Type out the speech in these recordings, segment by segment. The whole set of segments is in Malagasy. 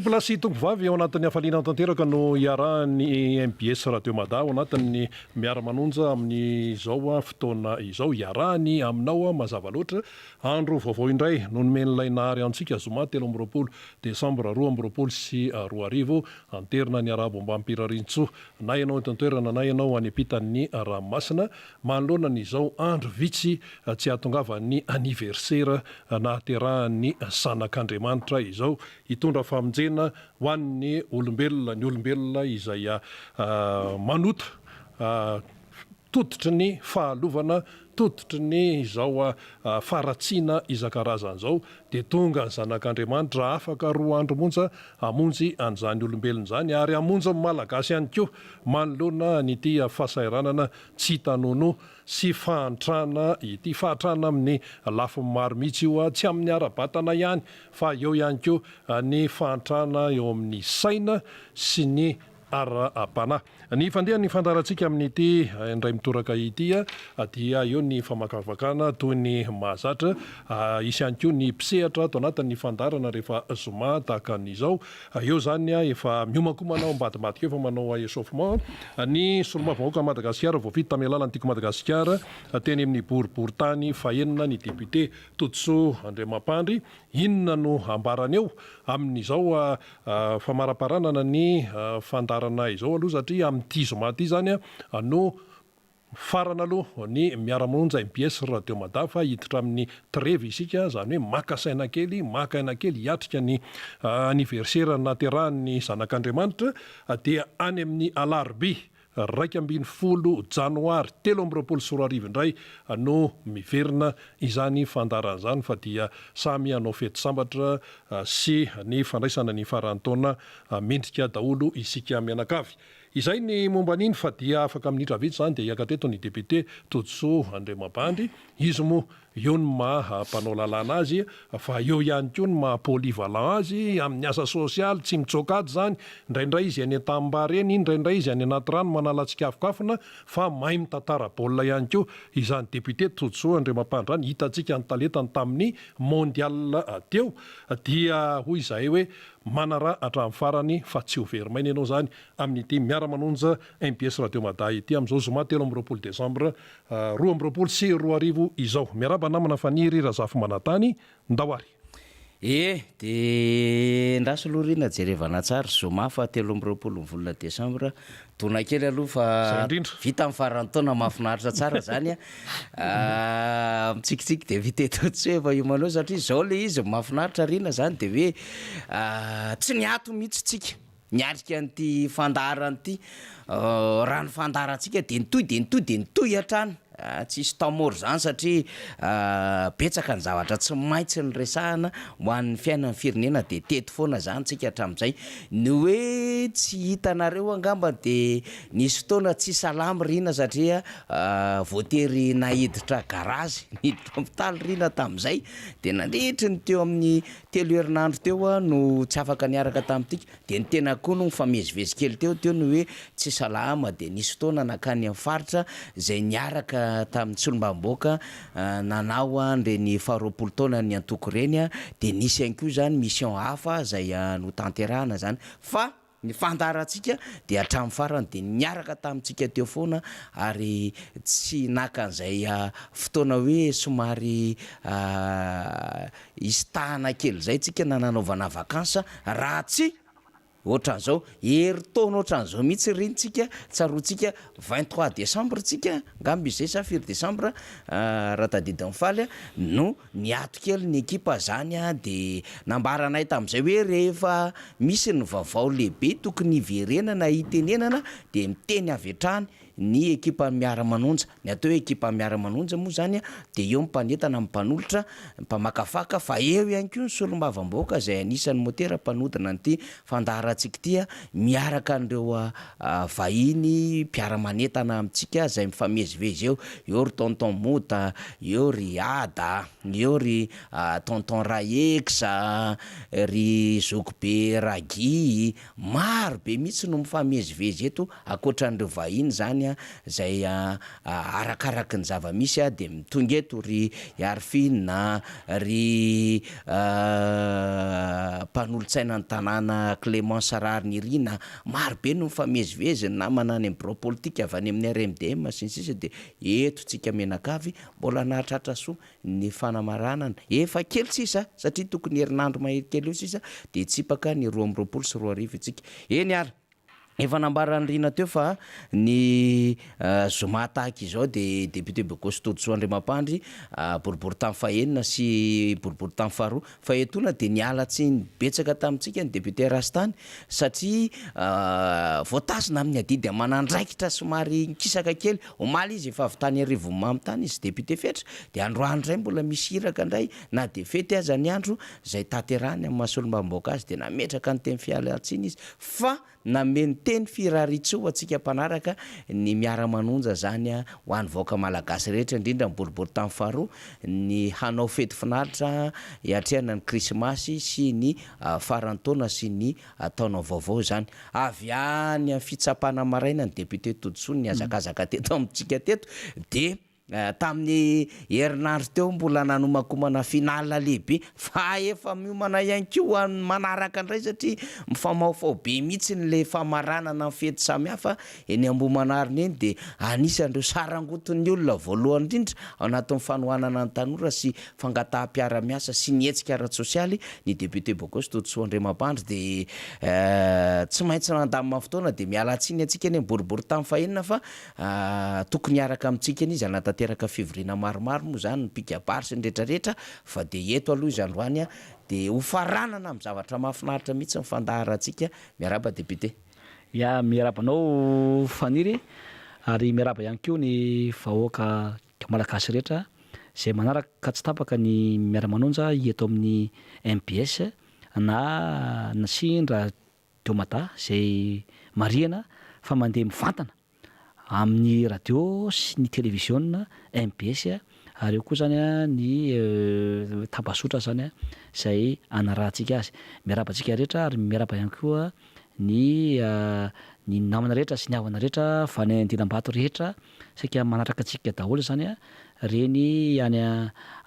Tompolahy sy tompovavy, ao anatin'ny hafaliana tanteraka no iarahan'ny mbs Radio Mada ao anatin'ny Miara-manonja amin'izao fotoana izao. Iarahany aminao mazava loatra. Andro vaovao indray no nomen'ilay Nahary antsika zoma 23 desambra 2022. Anterina ny arabo ambam-pirariantsoa na ianao eto an-toerana na ianao any ampitan'ny ranomasina manoloana ny izao andro vitsy tsy hahatongavan'ny aniversera nahaterahan'ny Zanak'Andriamanitra izao hitondra famonjena ho an'ny olombelona, ny olombelona izay manota tototry ny fahalovana, tototry ny izao faharatsiana isan-karazany izao, dia tonga ny Zanak'Andriamanitra afaka roa andro monja hamonjy an'izany olombelona izany ary hamonjy ny Malagasy ihany koa manoloana an'ity fahasahiranana tsy hita nonoa sy fahantrana ity. Fahantrana amin'ny lafiny maro mihitsy io, tsy amin'ny ara-batana ihany fa eo ihany koa ny fahantrana eo amin'ny saina sy ny ara-panahy. Ny fandehan'ny fandaharantsika amin'ity indray mitoraka ity dia eo ny famakafakana toy ny mahazatra. Hisy ihany koa ny mpisehatra ato anatin'ny fandaharana rehefa zoma tahaka an'izao. Eo izany efa miomankomana ao ambadimbadika eo efa manao échauffement. Ny solombavambahoakan'i Madagasikara voafidy tamin'ny alalan'ny Tiako Madagasikara teny amin'ny boriborintany fahenina ny député Todisoa Andriamampandry. Inona no ambarany eo amin'izao famaraparanana ny fandaharana izao aloha satria amin'ity zoma ity izany no mifarana aloha ny miara-monja mbs Radio Mada fa hiditra amin'ny trevy isika, izany hoe maka saina kely, maka aina kely hiatrika ny anniversaire nahaterahan'ny zanak'Andriamanitra dia any amin'ny alarobia 11 janoary 2023 indray no miverina izany fandaharana izany fa dia samy hanao fety sambatra sy ny fandraisana ny faran'ny taona mendrika daholo isika mianakavy. Izay ny momba an'iny fa dia afaka minitra vitsy izany dia hiakatra eto ny député Todisoa Andriamabandry, izy moa Eo ny maha mpanao lalàna azy fa eo ihany koa ny maha polyvalent azy amin'ny asa sosialy, tsy mitsoaka ady izany, indraindray izy any an-tanimbary eny, indraindray izy any anaty rano manala tsikafokafona fa mahay mitantara baolina ihany koa izany député Todisoa Andriamampandry izany, hitantsika ny talentany tamin'ny mondial teo dia hoy izahay hoe manaraha hatramin'ny farany fa tsy ho very maina ianao izany amin'ity miara-manonja mbs Radio Mada ity amin'izao zoma 23 desambra 2022 izao. Miarahaba namana Faniry Razafimanantany, ndao ary. Ee, de endraso aloha ry na jerevana tsara, zoma faha 23 ny volana desambra, dona kely aloha fa Zay indrindra. vita ny faran'ny taona, mahafinaritra tsara zany a, mitsikitsiky de vita eto tsy hoe efa hiomana eo satria zao le izy, mahafinaritra ry na zany de hoe tsy niato mihitsy tsika. Niatrika an'ity fandaharana ity. Raha ny fandaharantsika dia nitohy dia nitohy dia nitohy hatrany. Tsisy temps mort izany satria betsaka ny zavatra tsy maintsy niresahana ho an'ny fiainan'ny firenena dia teto foana izany tsika hatramin'izay. Ny hoe tsy hitanareo angamba dia nisy fotoana tsy salama Rina satria voatery naiditra garazy, niditra hopitaly Rina tamin'izay dia nandritry ny teo amin'ny Telo herinandro teo aho no tsy afaka niaraka tamintsika, dia ny tenako koa no nifamezivezy kely teo, teo ny hoe tsy salama, dia nisy fotoana nankany amin'ny faritra izay niaraka tamin'ny solombavambahoaka nanao an'ireny faha roapolo taonan'ny antoko ireny, dia nisy ihany koa izany mission hafa izay notanterahana izany fa. Ny fandaharantsika dia hatramin'ny farany dia niaraka tamintsika teo foana ary tsy naka an'izay fotoana hoe somary hisintahana kely izay tsika na nanaovana vacances raha tsy ohatran'izao herintaona ohatran'izao mihitsy ireny tsika tsaroantsika 23 décembre tsika angamba izay sa firy décembre raha tadidin'i Faly no Niato kely ny ekipa zany de nambaranay tamin'izay hoe rehefa misy ny vaovao lehibe tokony hiverenana hitenenana de miteny avy hatrany ny ekipan'ny miara-manonja. Ny atao hoe ekipan'ny miara-manonja moa zany de eo ny mpanentana, ny mpanolotra, ny mpamakafaka fa eo ihany koa ny solombavambahoaka izay anisan'ny motera mpanodina an'ity fandaharantsika ity miaraka an'ireo vahiny mpiara-manentana amintsika izay mifamezivezy eo, eo ry tonton Mota, eo ry Ada, eo ry tonton Raex, ry zokibe Raguy, maro be mihitsy no mifamezivezy eto ankoatran'ireo vahiny izany. zany izay arakaraky ny zava-misy dia tonga eto ry Arphine, ry mpanolotsaina ny tanàna Clémence Raharinirina, maro be no mifamezivezy, ny namana any amin'ny birao politika avy any amin'ny RMDM sy ny sisa dia eto tsika mianakavy mbola nahatratra soa ny fanamaranana, efa kely sisa satria tokony herinandro mahery kely eo sisa dia hitsipaka ny 2022 isika. Eny ary, efa nambaran'i Rina teo fa ny zoma tahaka izao dia député Bogosy Todisoa Andriamampandry, boriborintany fahenina sy boriborintany faharoa, fa etoana dia niala tsiny betsaka tamintsika ny député Rastany satria voatazona amin'ny adidy aman'andraikitra somary nikisaka kely. Omaly izy efa avy tany Arivonimamo tany izy député Fetra dia androany indray mbola misy iraka indray na dia fety aza ny andro izay tanterahiny amin'ny maha solombavambahoaka azy dia nametraka ny teny fialantsiny izy fa Nameno teny firariantsoa ho antsika mpanaraka ny miara-manonja izany ho an'ny vahoaka malagasy rehetra indrindra ny boriborintany faharoa ny hanao fety finaritra hiatrehana ny krismasy sy ny faran'ny taona sy ny taona vaovao izany. Avy any amin'ny fitsapana maraina ny député Todisoa nihazakazaka teto amintsika teto dia Tamin'ny herinandro teo mbola nanomankomana finale lehibe fa efa miomana ihany koa ho an'ny manaraka indray satria mifamahofaho be mihitsy le famaranana ny fety samihafa eny Ambohimanarina eny dia anisan'ireo sarangotin'ny olona voalohany indrindra ao anatin'ny fanohanana ny tanora sy fangataham-piara-miasa sy ny hetsika ara-tsosialy ny député Bogosy Todisoa Andriamampandry dia tsy maintsy nandamina fotoana dia miala tsiny antsika anie boribory tamin'ny fahenina fa Tokony hiaraka amintsika anie izy hanatanteraka fivoriana maromaro moa izany, ny mpikabary sy ny retraretra fa dia eto aloha izy androany dia ho faranana amin'ny zavatra mahafinaritra mihitsy ny fandaharantsika. Miarahaba député. Ya, miarahaba anao Faniry ary miarahaba ihany koa ny vahoaka Malagasy rehetra izay manaraka tsy tapaka ny Miara-manonja eto amin'ny mbs na sendra Radio Mada izay marihana fa mandeha mivantana amin'ny radio sy ny televiziona mbs ary eo koa izany ny tambazotra izany izay anarahantsika azy. Miarahaba antsika rehetra ary miarahaba ihany koa ny ny namana rehetra sy ny havana rehetra avy any Andilambato rehetra saika manaraka antsika daholo izany ireny any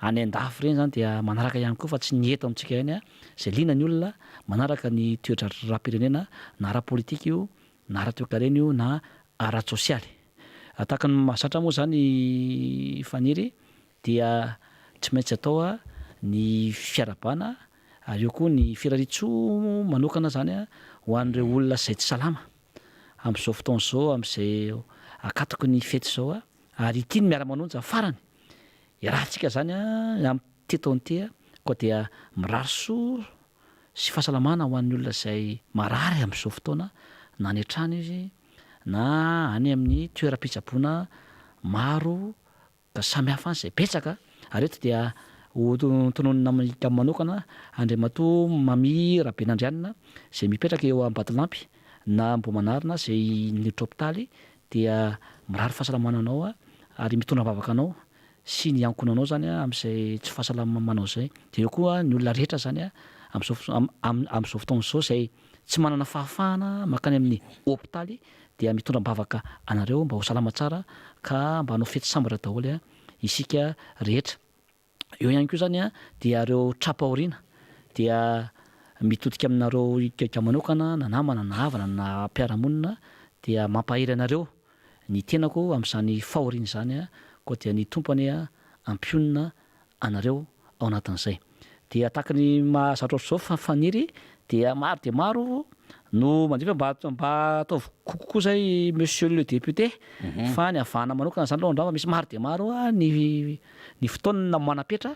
any andafy ireny izany dia manaraka ihany koa fa tsy ny eto amintsika ihany Izay liana ny olona manaraka ny toe-draharaham-pirenena na ara-politika io na ara-toekarena io na ara-tsosialy. Tahaka ny mahazatra moa izany Faniry dia tsy maintsy atao ny fiarahabana ary eo koa ny firariantsoa manokana izany ho an'ireo olona izay tsy salama amin'izao fotoana izao amin'izay akatoky ny fety izao ary ity ny miara-manonja farany Iarahantsika izany amin'ity taona ity koa dia mirary soa sy fahasalamana ho an'ny olona izay marary amin'izao fotoana na any an-trano izy na any amin'ny toeram-pitsaboana maro samihafa any izay betsaka ary eto dia ho tononina amintsika manokana Andriamatoa Mamy Rabenandrianina izay mipetraka eo Ambatolampy na Ambohimanarina izay niditra hopitaly dia mirary fahasalamana anao ary mitondra am-bavaka anao sy ny ankohonanao zany amin'izay tsy fahasalamanao izay, dia eo koa ny olona rehetra zany amin'izao amin'izao fotoana izao izay tsy manana fahafahana mankany amin'ny hopitaly dia mitondra am-bavaka anareo mba ho salama tsara ka mba hanao fety sambatra daholo isika rehetra. Eo ihany koa izany dia ireo tra-pahoriana dia mitodika aminareo ikaika manokana na namana na havana na mpiara-monina dia mampahery anareo ny tenako amin'izany fahoriana izany koa dia ny Tompo anie hampionona anareo ao anatin'izay. Dia tahaka ny mahazatra ohatr'izao fa faniry dia maro dia maro no mandefa mba mba ataovy kokoa zay monsieur le député fa ny havana manokana zany aloha angamba misy maro dia maro ny ny fotoana manam-petra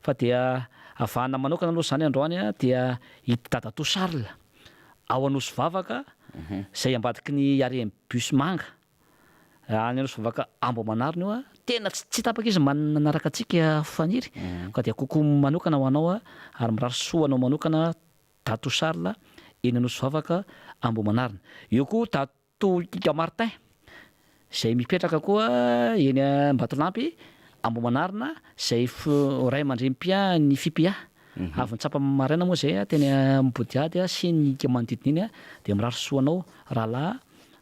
fa dia avahana manokana aloha izany androany dia i Dadatoa Charles ao Anosivavaka izay ambadiky ny arrêt bus manga any Anosivavaka Ambohimanarina io, tena tsy tapaka izy manaraka antsika Faniry ka dia coucou manokana ho anao ary mirary soa ho anao manokana Dadatoa Charles eny Anosivavaka Ambohimanarina. Eo koa Tohika Martin, izay mipetraka koa eny Ambatolampy, Ambohimanarina, izay ray aman-dreny mpiahy ny FIPIA. Avy nitsapa maraina moa izay teny Ambodihady sy ny manodidina iny dia mirary soa anao rahalahy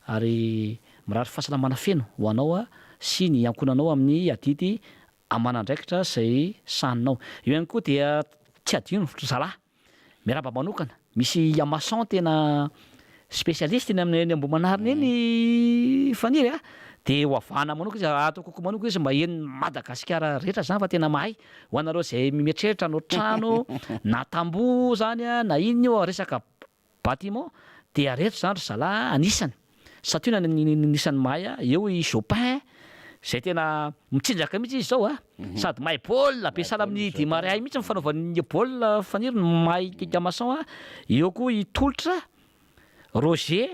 ary. Mirary fahasalamana feno ho anao sy ny ankohonanao amin'ny adidy aman'andraikitra izay sahaninao. Eo ihany koa dia tsy adino ry zalahy, miarahaba manokana, misy maçon tena spécialiste eny amin'ny eny Ambohimanarina eny Faniry a, dia ho avahana manokana izy, ataoko manokana izy mba henon'i Madagasikara rehetra izany fa tena mahay. Ho anareo izay mieritreritra hanao trano na tamboho izany na inona io resaka Bâtiment dia reto zany ry zalahy anisany santionany ny isan'ny mahay a, eo i Jopin zay tena mitsinjaka mihitsy izy zao a, sady mahay baolina be sahala amin'ny Di Maria mihitsy ny fanaovany ny baolina Faniry no mahay kika maçon a, eo koa i Tolotra, Roger,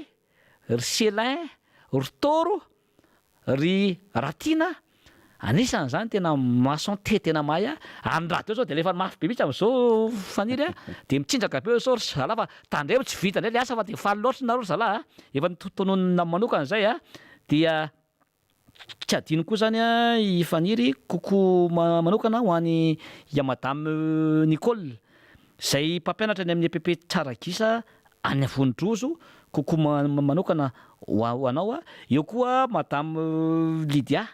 ry Celin, ry Toro, Ry Ratiana, anisan izany tena maçon te tena mahay a, ary ny radio zao de alefany mafy be mihitsy amzao Faniry a, de mitsinjaka be zao ry zalahy fa tandremo tsy vita ndray le asa fa de faly loatra nareo ry zalahy a, efa notononina manokana zay a, dia tsy adino koa zany a i Faniry, coucou manokana ho an'i madame Nicole Izay mpampianatra any amin'ny EPP Tsaragisa any Avonidrozo, coucou manokana ho anao. Eo koa Madame Lydia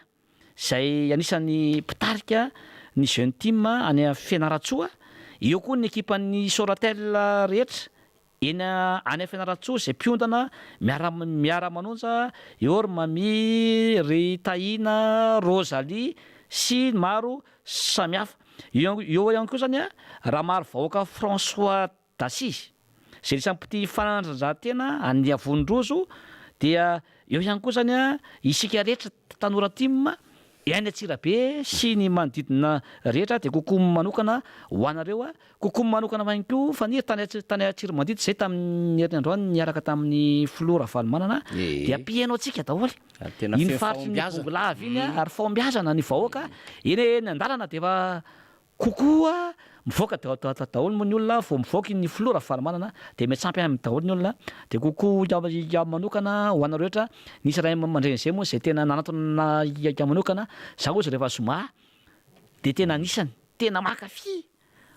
izay anisan'ny mpitarika ny Jeune Team any Fianarantsoa. Eo koa ny ekipan'ny Soratel rehetra eny any Fianarantsoa izay mpiondana miara miara-manonja, eo ry Mamy, ry Tahina, Rosalie sy ny maro samihafa. Eo eo ihany koa izany Ramarovahoaka François d'Assise, izay anisan'ny mpitia fanatanjahantena any Iavondrozo, dia eo ihany koa izany isika rehetra tanora tim any Antsirabe sy ny manodidina rehetra dia kokoa manokana ho anareo, kokoa manokana ihany koa Faniry tany tany Antsiromandidy izay tamin'ny herin'ny androany niaraka tamin'ny filoha Ravalomanana dia mpihaino antsika daholo. Ary tena Iny feno faritry ny fahombiazana. Bongolava iny ary fahombiazana ny vahoaka eny eny an-dalana dia efa kokoa mivoaka daholo moa ny olona vao mivoaka iny filoha Ravalomanana dia miantsampy any daholo ny olona dia kokoa iaho manokana ho anareo rehetra nisy ray aman-dreny izay moa izay tena nanantona iaho manokana za ozy rehefa zoma dia tena anisany tena mankafy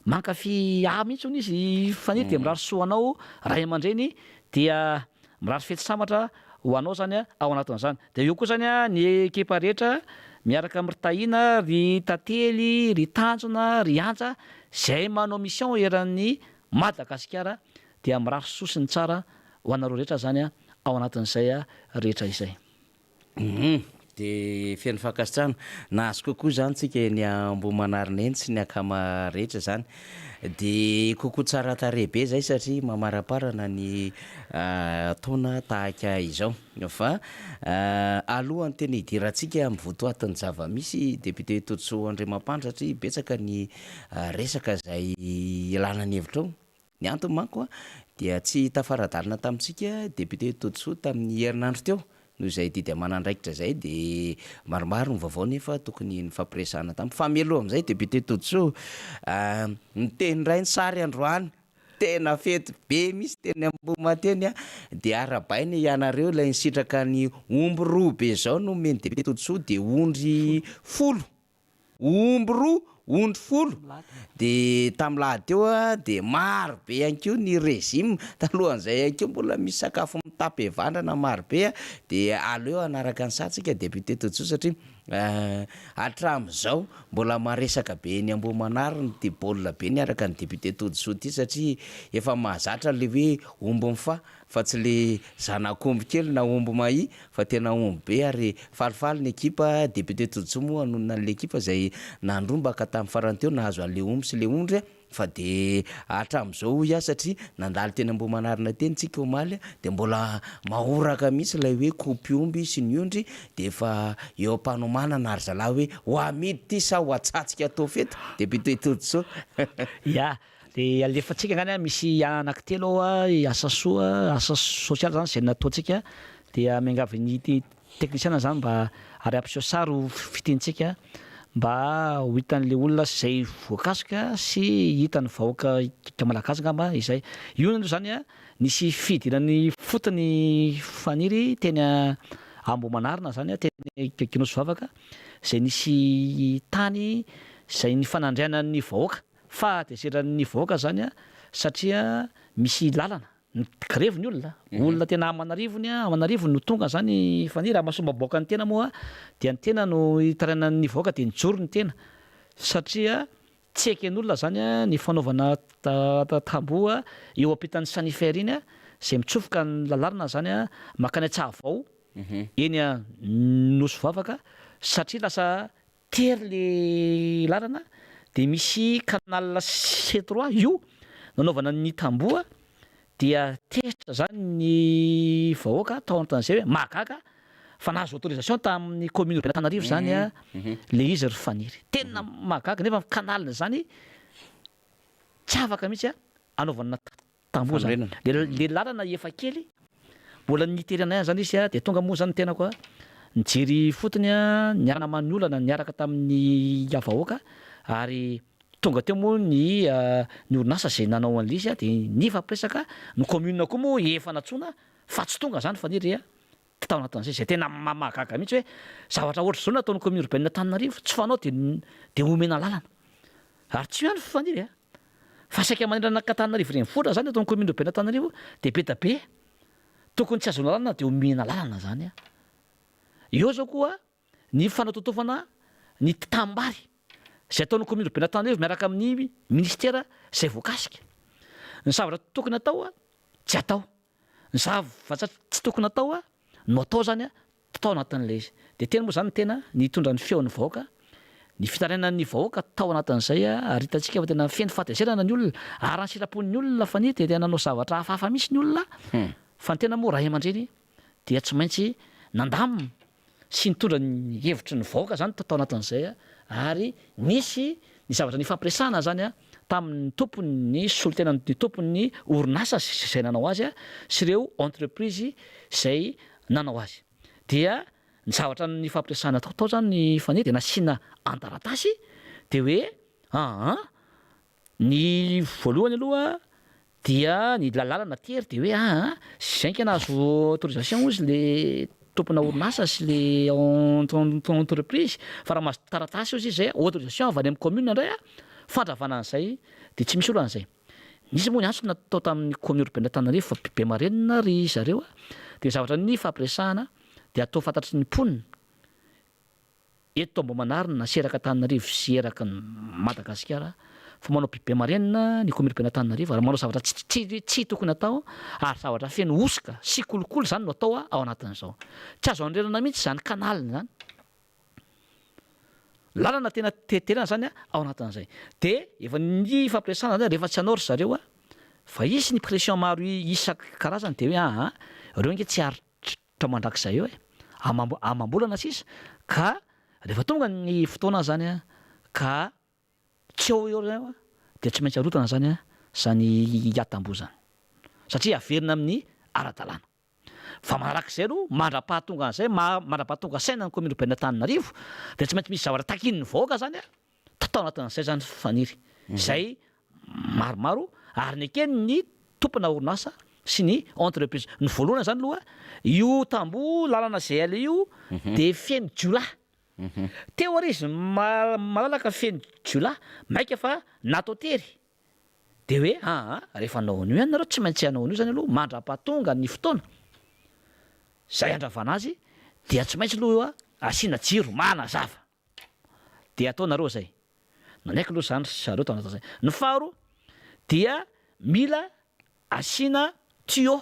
Mankafy ahy mihitsy hono izy Faniry dia mirary soa anao ray aman-dreny dia mirary fety sambatra ho anao zany ao anatin'izany. Dia eo koa zany ny ekipa rehetra miaraka amin'i ry Tahiana, ry Tantely, ry Tanjona, ry Anja izay manao mission eran'ny Madagasikara dia mirary soa sy ny tsara ho anareo rehetra zany ao anatin'izay rehetra izay. Humm de feno fankasitrahana. Nahazo kokoa zany tsika eny Ambohimanarina eny sy ny akama rehetra zany. De kokoa tsara tarehy be zay satria mamaraparana ny taona tahaka izao. Fa alohan'ny tena hidirantsika amin'ny votoatin'ny zava-misy Député Todisoa Andriamampandry satria betsaka ny resaka izay ilana ny hevitrao. Ny antony manko dia tsy tafara-dalana tamintsika député Todisoa tamin'ny herinandro teo noho izay didy aman'andraikitra izay dia maromaro ny vaovao nefa tokony nifampiresahana tamiko fa mialoha amin'izay député Todisoa niteny indray ny sary androany tena fety be mihitsy teny Ambohimateny dia arahabaina ianareo ilay nisitraka ny omby roa be izao no nomen'ny député Todisoa dia ondry folo Omby roa, ondry folo, dia tamin'ny lahady teo dia maro be ihany koa ny régime, talohan'izay ihany koa mbola misy sakafo mitapy vandrana maro be dia aleo hanaraka ny saha tsika député Todisoa satria hatramin'izao mbola maresaka be eny Ambohimanarina ity baolina be niaraka ny député Todisoa ity satria efa mahazatra ilay hoe omby mifaha fa tsy le zanak'omby kely na omby mahia fa tena omby be ary falifaly ny ekipa, député Todisoa moa hanonona an'le ekipa izay nandrombaka tamin'ny farany teo nahazo an'le omby sy le ondry fa de hatramin'izao hoy aho satria nandalo teny Ambohimanarina teny tsika omaly de mbola mahoraka mihitsy ilay hoe kopy omby sy ny ondry de efa eo am-panomanana ry zalahy hoe ho amidy ity sa ho atsatsika atao fety, député Todisoa. Ya, Dia alefantsika angany an, misy anankitelo ao an, asa soa, asa sosialy zany izay nataontsika, dia miangavy ny teknisiana zany mba ary hampiseho sary ho fitenintsika mba ho hitan'ilay olona izay voakasika sy hitan'ny vahoaka malagasy angamba izay. Io aloha zany an, nisy fidirany fotony faniry teny Ambohimanarina zany an, teny Nosivavaka, izay nisy tany izay nifanandrianan'ny vahoaka. Fahatezeran'ny vahoaka zany satria misy lalana. Nigrevy ny olona, olona tena aman'arivony aman'arivony no tonga zany Faniry, raha mahasombam-bahoaka ny tena moa dia ny tena no itarainan'ny vahoaka dia nijoro ny tena satria tsy eken'olona zany ny fanaovana tamboho eo ampitan'ny Sanifer iny izay mitsofoka ny lalarana zany mankany Antsahavao eny Nosy Vavaka satria lasa Tery le lalana de misy canal C trois io nanaovana ny tamboha dia tezitra zany ny vahoaka tao anatin'izay hoe mahagaga fa nahazo autorisation tamin'ny commune urbaine Antananarivo zany le izy ry Faniry. Tena mahagaga nefa canal zany tsy afaka mihitsy anaovana Tamboho zany. Le le lalana efa kely, mbola nitery anay zany izy de tonga moa zany ny tenako nijery ifotony niara-namaha ny olana niaraka tamin'ny vahoaka ary tonga teo moa ny ny orinasa zay nanao an'le izy de nifampiresaka, ny commune koa moa efa nantsoina fa tsy tonga zany Faniry a, tao anatin'izay, zay tena mahagaga mihitsy hoe zavatra ohatr'izao no ataon'ny commune urbaine Antananarivo, tsy fanao de de omena lalana ary tsy io ihany Faniry a. Fa saika manerana an'Antananarivo renivohitra zany eto amin'ny commune urbaine Antananarivo dia be da be tokony tsy ahazoana lalana dia omena lalana zany an. Eo zao koa ny fanatotofana ny tanimbary izay ataon'ny commune urbaine Antananarivo miaraka amin'ny ministera izay voakasika. Ny zavatra tokony atao tsy atao. Ny zavatra tsy tokony atao no atao zany tao anatin'ilay izy. Dia teny moa izany ny tena nitondra ny feon'ny vahoaka, ny fitarainan'ny vahoaka tao anatin'izay ary hitantsika fa tena feno fahatezerana ny olona, ary ny sitrapon'ny olona fa ny dia tena nanao zavatra hafahafa mihitsy ny olona fa ny tena moa ray aman-dreny dia tsy maintsy nandamina sy nitondra ny hevitry ny vahoaka izany tao anatin'izay ary nisy ny zavatra nifampiresahana izany tamin'ny tompon'ny solontenan'ny tompon'ny orinasa izay nanao azy sy ireo entreprise izay nanao azy. Dia ny zavatra nifampiresahana tao tao zany ny Faniry dia nasiana an-taratasy dia hoe aa ny voalohany aloha dia ny lalàna tery dia hoe aa zainka nahazo autorisation hozy le tompona orinasa sy le entreprise fa raha mahazo taratasy hozy izy zay autorisation avy any amin'ny commune indray a fandravana an'izay dia tsy misy olana zay. Nisy moa ny antso natao tamin'ny commune urbaine Antananarivo fa be marenina ry zareo a! Dia ny zavatra nifampiresahana dia atao fantatry ny mponina eto Ambohimanarina sy eraka Antananarivo sy eraky ny Madagasikara fa manao be marenina ny commune urbaine Antananarivo ary manao zavatra tsy tsy tsy tokony atao ary zavatra feno hosoka sy kolikoly izany no atao ao anatin'izao. Tsy azo anorenana mihitsy izany canal izany. Lalana tena teterana zany ao anatin'izay. De efa ny fampiresahana zany rehefa tsy hanao ry zareo fa hisy ny pression maro isan-karazany de hoe aa reo ange tsy haharitra mandrakizay eo e, amam-bolana sisa ka rehefa tonga ny fotoana zany ka tsy eo eo reo de tsy maintsy arotana zany zany hiatamboho zany satria averina amin'ny ara-dalàna. Fa manarak'izay aloha, mandra-pahatonga an'izay, mandra-pahatonga saina ny commune urbaine Antananarivo, dia tsy maintsy misy zavatra takian'ny vahoaka izany an, tao anatin'izay izany Faniry, izay maromaro ary neken'ny tompona orinasa sy ny entreprise. Ny voalohany izany aloha, io tamboho lalana GL io dia feno jiolahy. Teo ary izy malalaka feno jiolahy, mainka fa natao tery. Dia hoe aa rehefa hanao an'io ihany nareo tsy maintsy hanao an'io zany aloha mandrapahatonga ny fotoana zay handravana azy dia tsy maintsy aloha asiana jiro manazava dia ataonareo zay. Nanaiky aloha zany ry zareo tao anatin'izay. Ny faharoa dia mila asiana tuyau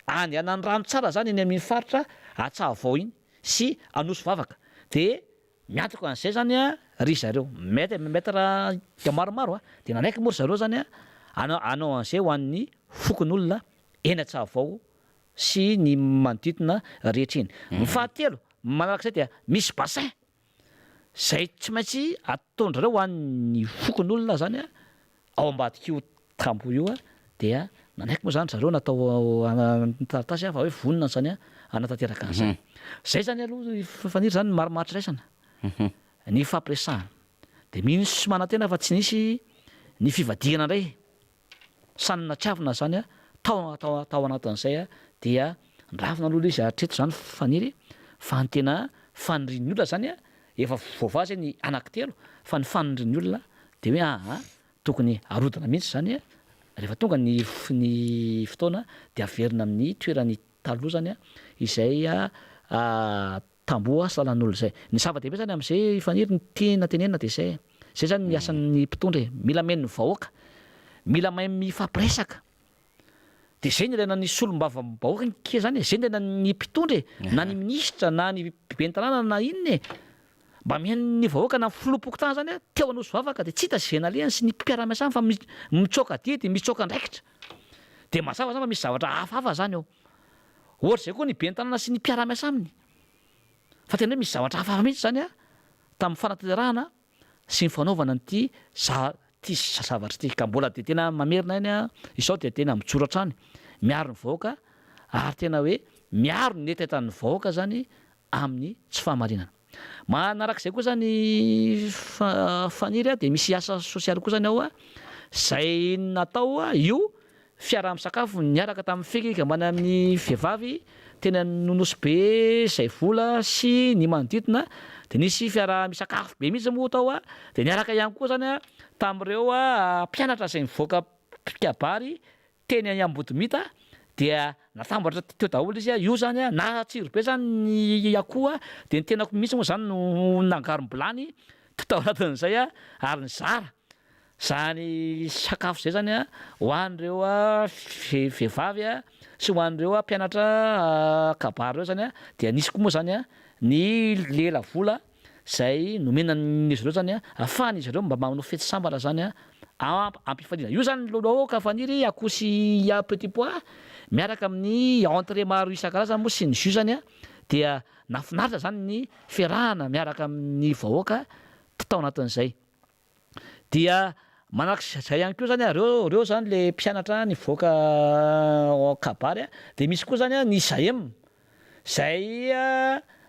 Andehanan'ny rano tsara zany eny amin'iny faritra Antsahavoa iny sy Anosivavaka de miantoka an'izay zany ry zareo, mety mètre maromaro de nanaiky moa ry zareo zany hanao an'izay ho an'ny fokonolona eny Antsahavoa sy ny manodidina rehetra iny. Ny fahatelo manarak'izay dia misy bassin zay tsy maintsy ataon-dry zareo ho an'ny fokonolona zany ao ambadik'io tamboho io dia nanaiky moa zany zareo natao taratasy fa hoe vonona zany hanatanteraka an'izay. Zay zany aloha Faniry zany ny marimaritra iraisana, ny fampiresahana. Dia mino sy manantena fa tsy nisy ny fivadihana indray sanana tsy avona zany tao tao anatin'izay dia niravona aloha ilay izy hatreto zany Faniry fa ny tena fanirian'ny olona zany efa voavaha zay ny anankitelo fa ny fanirian'ny olona dia hoe aa tokony harodana mihitsy zany. Rehefa tonga ny ny fotoana dia averina amin'ny toerany taloha zany izay tamboho sy lalan'olona izay. Ny zava-dehibe zany amin'izay Faniry ny tiana tenenina dia izay, izay zany ny asan'ny mpitondra e, mila mihaino ny vahoaka, mila mahay mifampiresaka, dia izay no ilaina ny solombavambahoaka ange zany e, izay no ilaina ny mpitondra e, na ny minisitra na ny ben'ny tanàna na inona e, mba mihaino ny vahoaka na ny filoham-pokontany zany teo Anosivavaka dia tsy hita izay nalehany sy ny mpiara-miasa aminy fa mitsoaka adidy, mitsoaka andraikitra, dia mazava zany fa misy zavatra hafahafa zany ao. Ohatr'izay koa ny ben'ny tanàna sy ny mpiara-miasa aminy. Fa tena hoe misy zavatra hafahafa mihitsy izany tamin'ny fanatanterahana sy ny fanaovana an'ity za ity zavatra ity. Ka mbola dia tena mamerina ihany aho izao dia tena mijoro hatrany miaro ny vahoaka ary tena hoe miaro ny hetahetan'ny vahoaka izany amin'ny tsy fahamarinana. Manarak'izay koa izany Faniry dia misy asa sosialy koa izany ao izay natao io fiaraha-misakafo niaraka tamin'ny fikambanan'ny vehivavy teny Nosy Be izay vola sy ny manodidina dia nisy fiaraha-misakafo be mihitsy moa tao dia niaraka ihany koa izany tamin'ireo mpianatra izay nivoaka mpikabary Teny Ambodimita dia natambatra teo daholo izy, io zany natsiro be zany ny akoho dia ny tenako mihitsy moa zany no nangarom-bilany tao anatin'izay ary nizara zany sakafo zay zany ho an'ireo vehivavy sy ho an'ireo mpianatra kabary ireo zany dia nisy koa moa zany ny lelavola izay nomena an'izy ireo zany ahafahan'izy ireo mba manao fety sambatra zany am-pifaliana. Io zany laoka faniry akoho sy petit pois miaraka amin'ny entrée maro isan-karazany moa sy ny jus zany dia nahafinaritra zany ny fiarahana miaraka amin'ny vahoaka tao anatin'izay. Dia manaraka izay ihany koa zany ireo ireo zany le mpianatra nivoaka kabary dia misy koa zany ny Zaem izay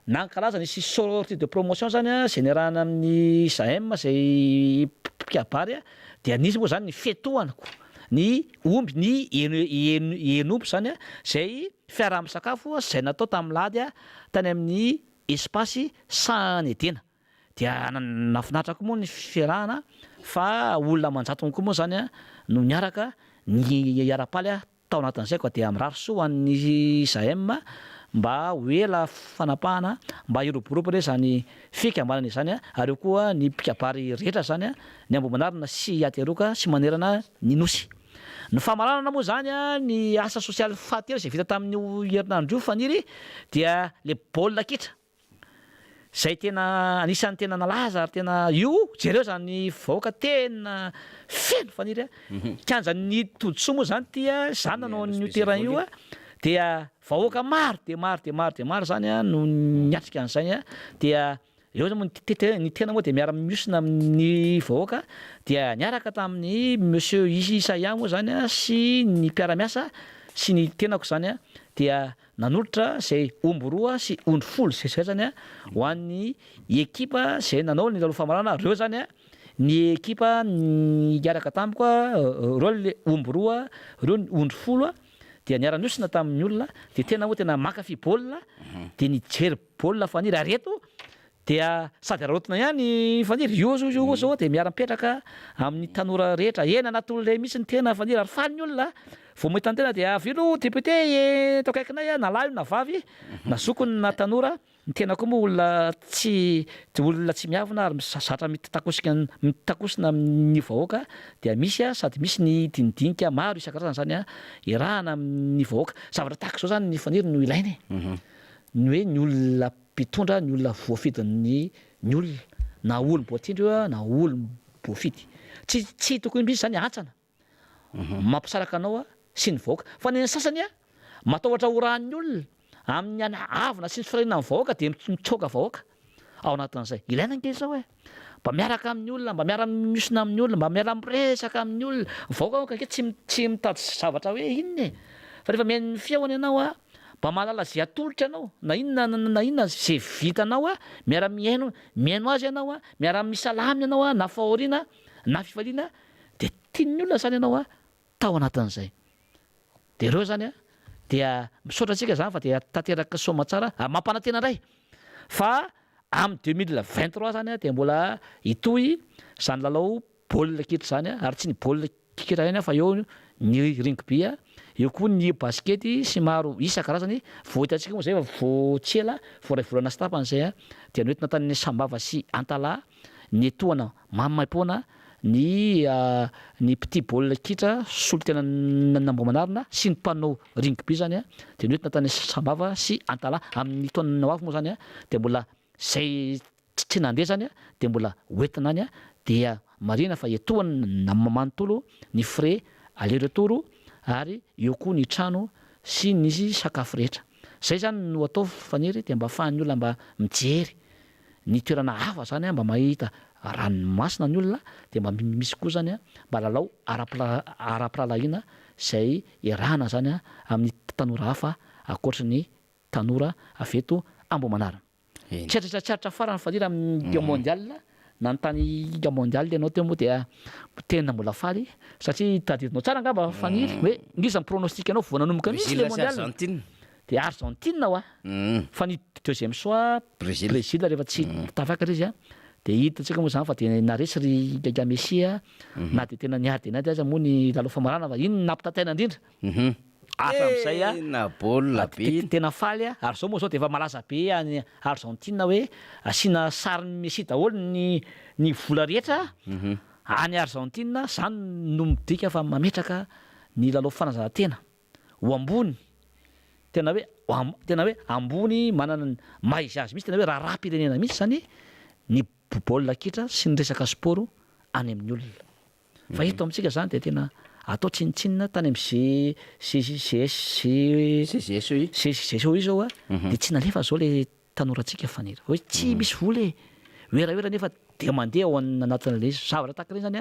nankalaza nisy sortie de promotion zany izay niarahana amin'ny Zaem izay mpikabary dia nisy moa zany ny fiatohana koa ny omby ny henomby zany izay fiaraha-misakafo izay natao tamin'ny lahady tany amin'ny espace Sahanedena. Dia nahafinaritra koa moa ny fiarahana fa olona aman-jatony koa moa izany no niaraka niara-paly tao anatin'izay koa dia mirary soa ho an'ny Zaem mba ho ela fanapahana mba hiroborobo anie izany fikambanana izany ary eo koa ny mpikabary rehetra izany ny Ambohimanarina sy Ateroka sy manerana ny Nosy. Ny famaranana moa izany ny asa sosialy fahatelo izay vita tamin'io herinandro io Faniry dia le baolina kitra. Zay tena anisan'ny tena nalaza ary tena io jereo zany vahoaka tena feno faniry a, kianjan'ny Todisoa moa zany ty a, za nanao an'io terrain io a, dia vahoaka maro dia maro dia maro dia maro zany a no niatrika an'izay a, dia eo zany moa ny tena moa dia miara mihosina amin'ny vahoaka dia niaraka tamin'ny monsieur Isaia moa zany a sy ny mpiara-miasa sy ny tenako zany a dia Nanolotra izay omby roa sy ondry folo izay zany ho an'ny ekipa izay nanao ny lalao famarana ireo zany ny ekipa niaraka tamiko ireo le omby roa ireo ny ondry folo dia niara-nihosina tamin'ny olona dia tena moa tena mankafy baolina dia nijery baolina faniry ary eto Dia sady araraotina ihany Faniry, io zao io zao dia miara-mipetraka amin'ny tanora rehetra, eny anaty olona mihitsy ny tena Faniry ary faly ny olona vao mahita ny tena dia avy aloha député eto akaikinay na lahy io na vavy na zokiny na tanora, ny tena koa moa olona tsy olona tsy miavona ary zatra mitakosika mitakosina amin'ny vahoaka dia misy sady misy ny dinidinika maro isan-karazany zany iarahana amin'ny vahoaka, zavatra tahaka izao zany ny Faniry no ilaina e, ny hoe ny olona Mpitondra ny olona voafidin'ny ny olona, na olom-boatendry io na olom-boafidy. Tsy tsy tokony misy izany hantsana mampisaraka anao sy ny vahoaka. Fa ny an'ny sasany matahotra horahan'ny olona amin'ny avona sy ny firaiana amin'ny vahoaka dia mitsoaka vahoaka ao anatin'izay. Ilaina ange izao e! Mba miaraka amin'ny olona, mba miara-mihosina amin'ny olona, mba miara-miresaka amin'ny olona. Ny vahoaka manko ange tsy tsy mitady zavatra hoe inona e! Fa rehefa mihaino ny feony ianao a, mba mahalala izay atolotra ianao, na inona na inona izay vitanao a, miara-mihaino mihaino azy ianao a, miara-misalahy aminy ianao a, na fahoriana na fifaliana, dia tian'ny olona izany ianao a, tao anatin'izay. Dia ireo izany a, dia misaotra antsika izany fa dia tanteraka soamantsara ary mampanantena indray fa Amin'ny 2023 zany dia mbola hitohy izany lalao baolina kitra izany ary tsy ny baolina kitra ihany fa eo ny ny rugby, eo koa ny basikety sy maro isan-karazany. Vao hitantsika moa izay fa vao tsy ela, vao iray volana sy tapany izay dia noentina tany Sambava sy Antalaha ny tohana maimaimpoana ny ny mpitia baolina kitra solontenan'Ambohimanarina sy ny mpanao rugby izany dia noentina tany Sambava sy Antalaha. Amin'ny taona ho avy moa izany dia mbola izay tsy nandeha izany dia mbola hoentina any dia marihina fa etoana manontolo ny frais aller retour ary eo koa ny trano sy ny sakafo rehetra. Izay izany no atao Faniry dia mba afahan'ny olona mba mijery ny toerana hafa zany mba mahita ranomasina ny olona dia mba misy koa zany mba lalao ara-pirahalahiana izay iarahana zany amin'ny tanora hafa ankoatry ny tanora avy eto Ambohimanarina. Tsy aritra tsy aritra farany Faniry amin'ny mondial, nanontany mondial ianao teo moa dia tena mbola faly satria tadidinao tsara angamba Faniry hoe ngeza ny pronostic anao vao nanomboka mihitsy le mondial. Dia Argentine hoa fa ny deuxième choix Brésil rehefa tsy tafakatra izy dia hitantsika moa izany fa dia naresy ry Gaga Messi na dia tena niady dia niady aza moa ny lalao famaranana fa iny no nampitataina indrindra hatramin'izay Tena baolina be iny. Tena faly ary izao moa izao dia efa malaza be any Argentine hoe asiana sarin'i Messi daholo ny ny vola rehetra any Argentine, izany no midika fa mametraka ny lalao fanazaran-tena ho ambony, tena hoe tena hoe ambony manana ny maha izy azy mihitsy, tena hoe raharaham-pirenena mihitsy izany ny baolina kitra sy ny resaka sport any amin'ny olona. Fa eto amintsika izany dia tena atao tsinontsinona, tany amin'ny GGS CGSEI CGSEI izao dia tsy nalefa izao ilay tanorantsika Faniry hoe tsy misy vola e, werawera nefa dia mandeha ao anatin'ilay izy, zavatra tahaka ireny izany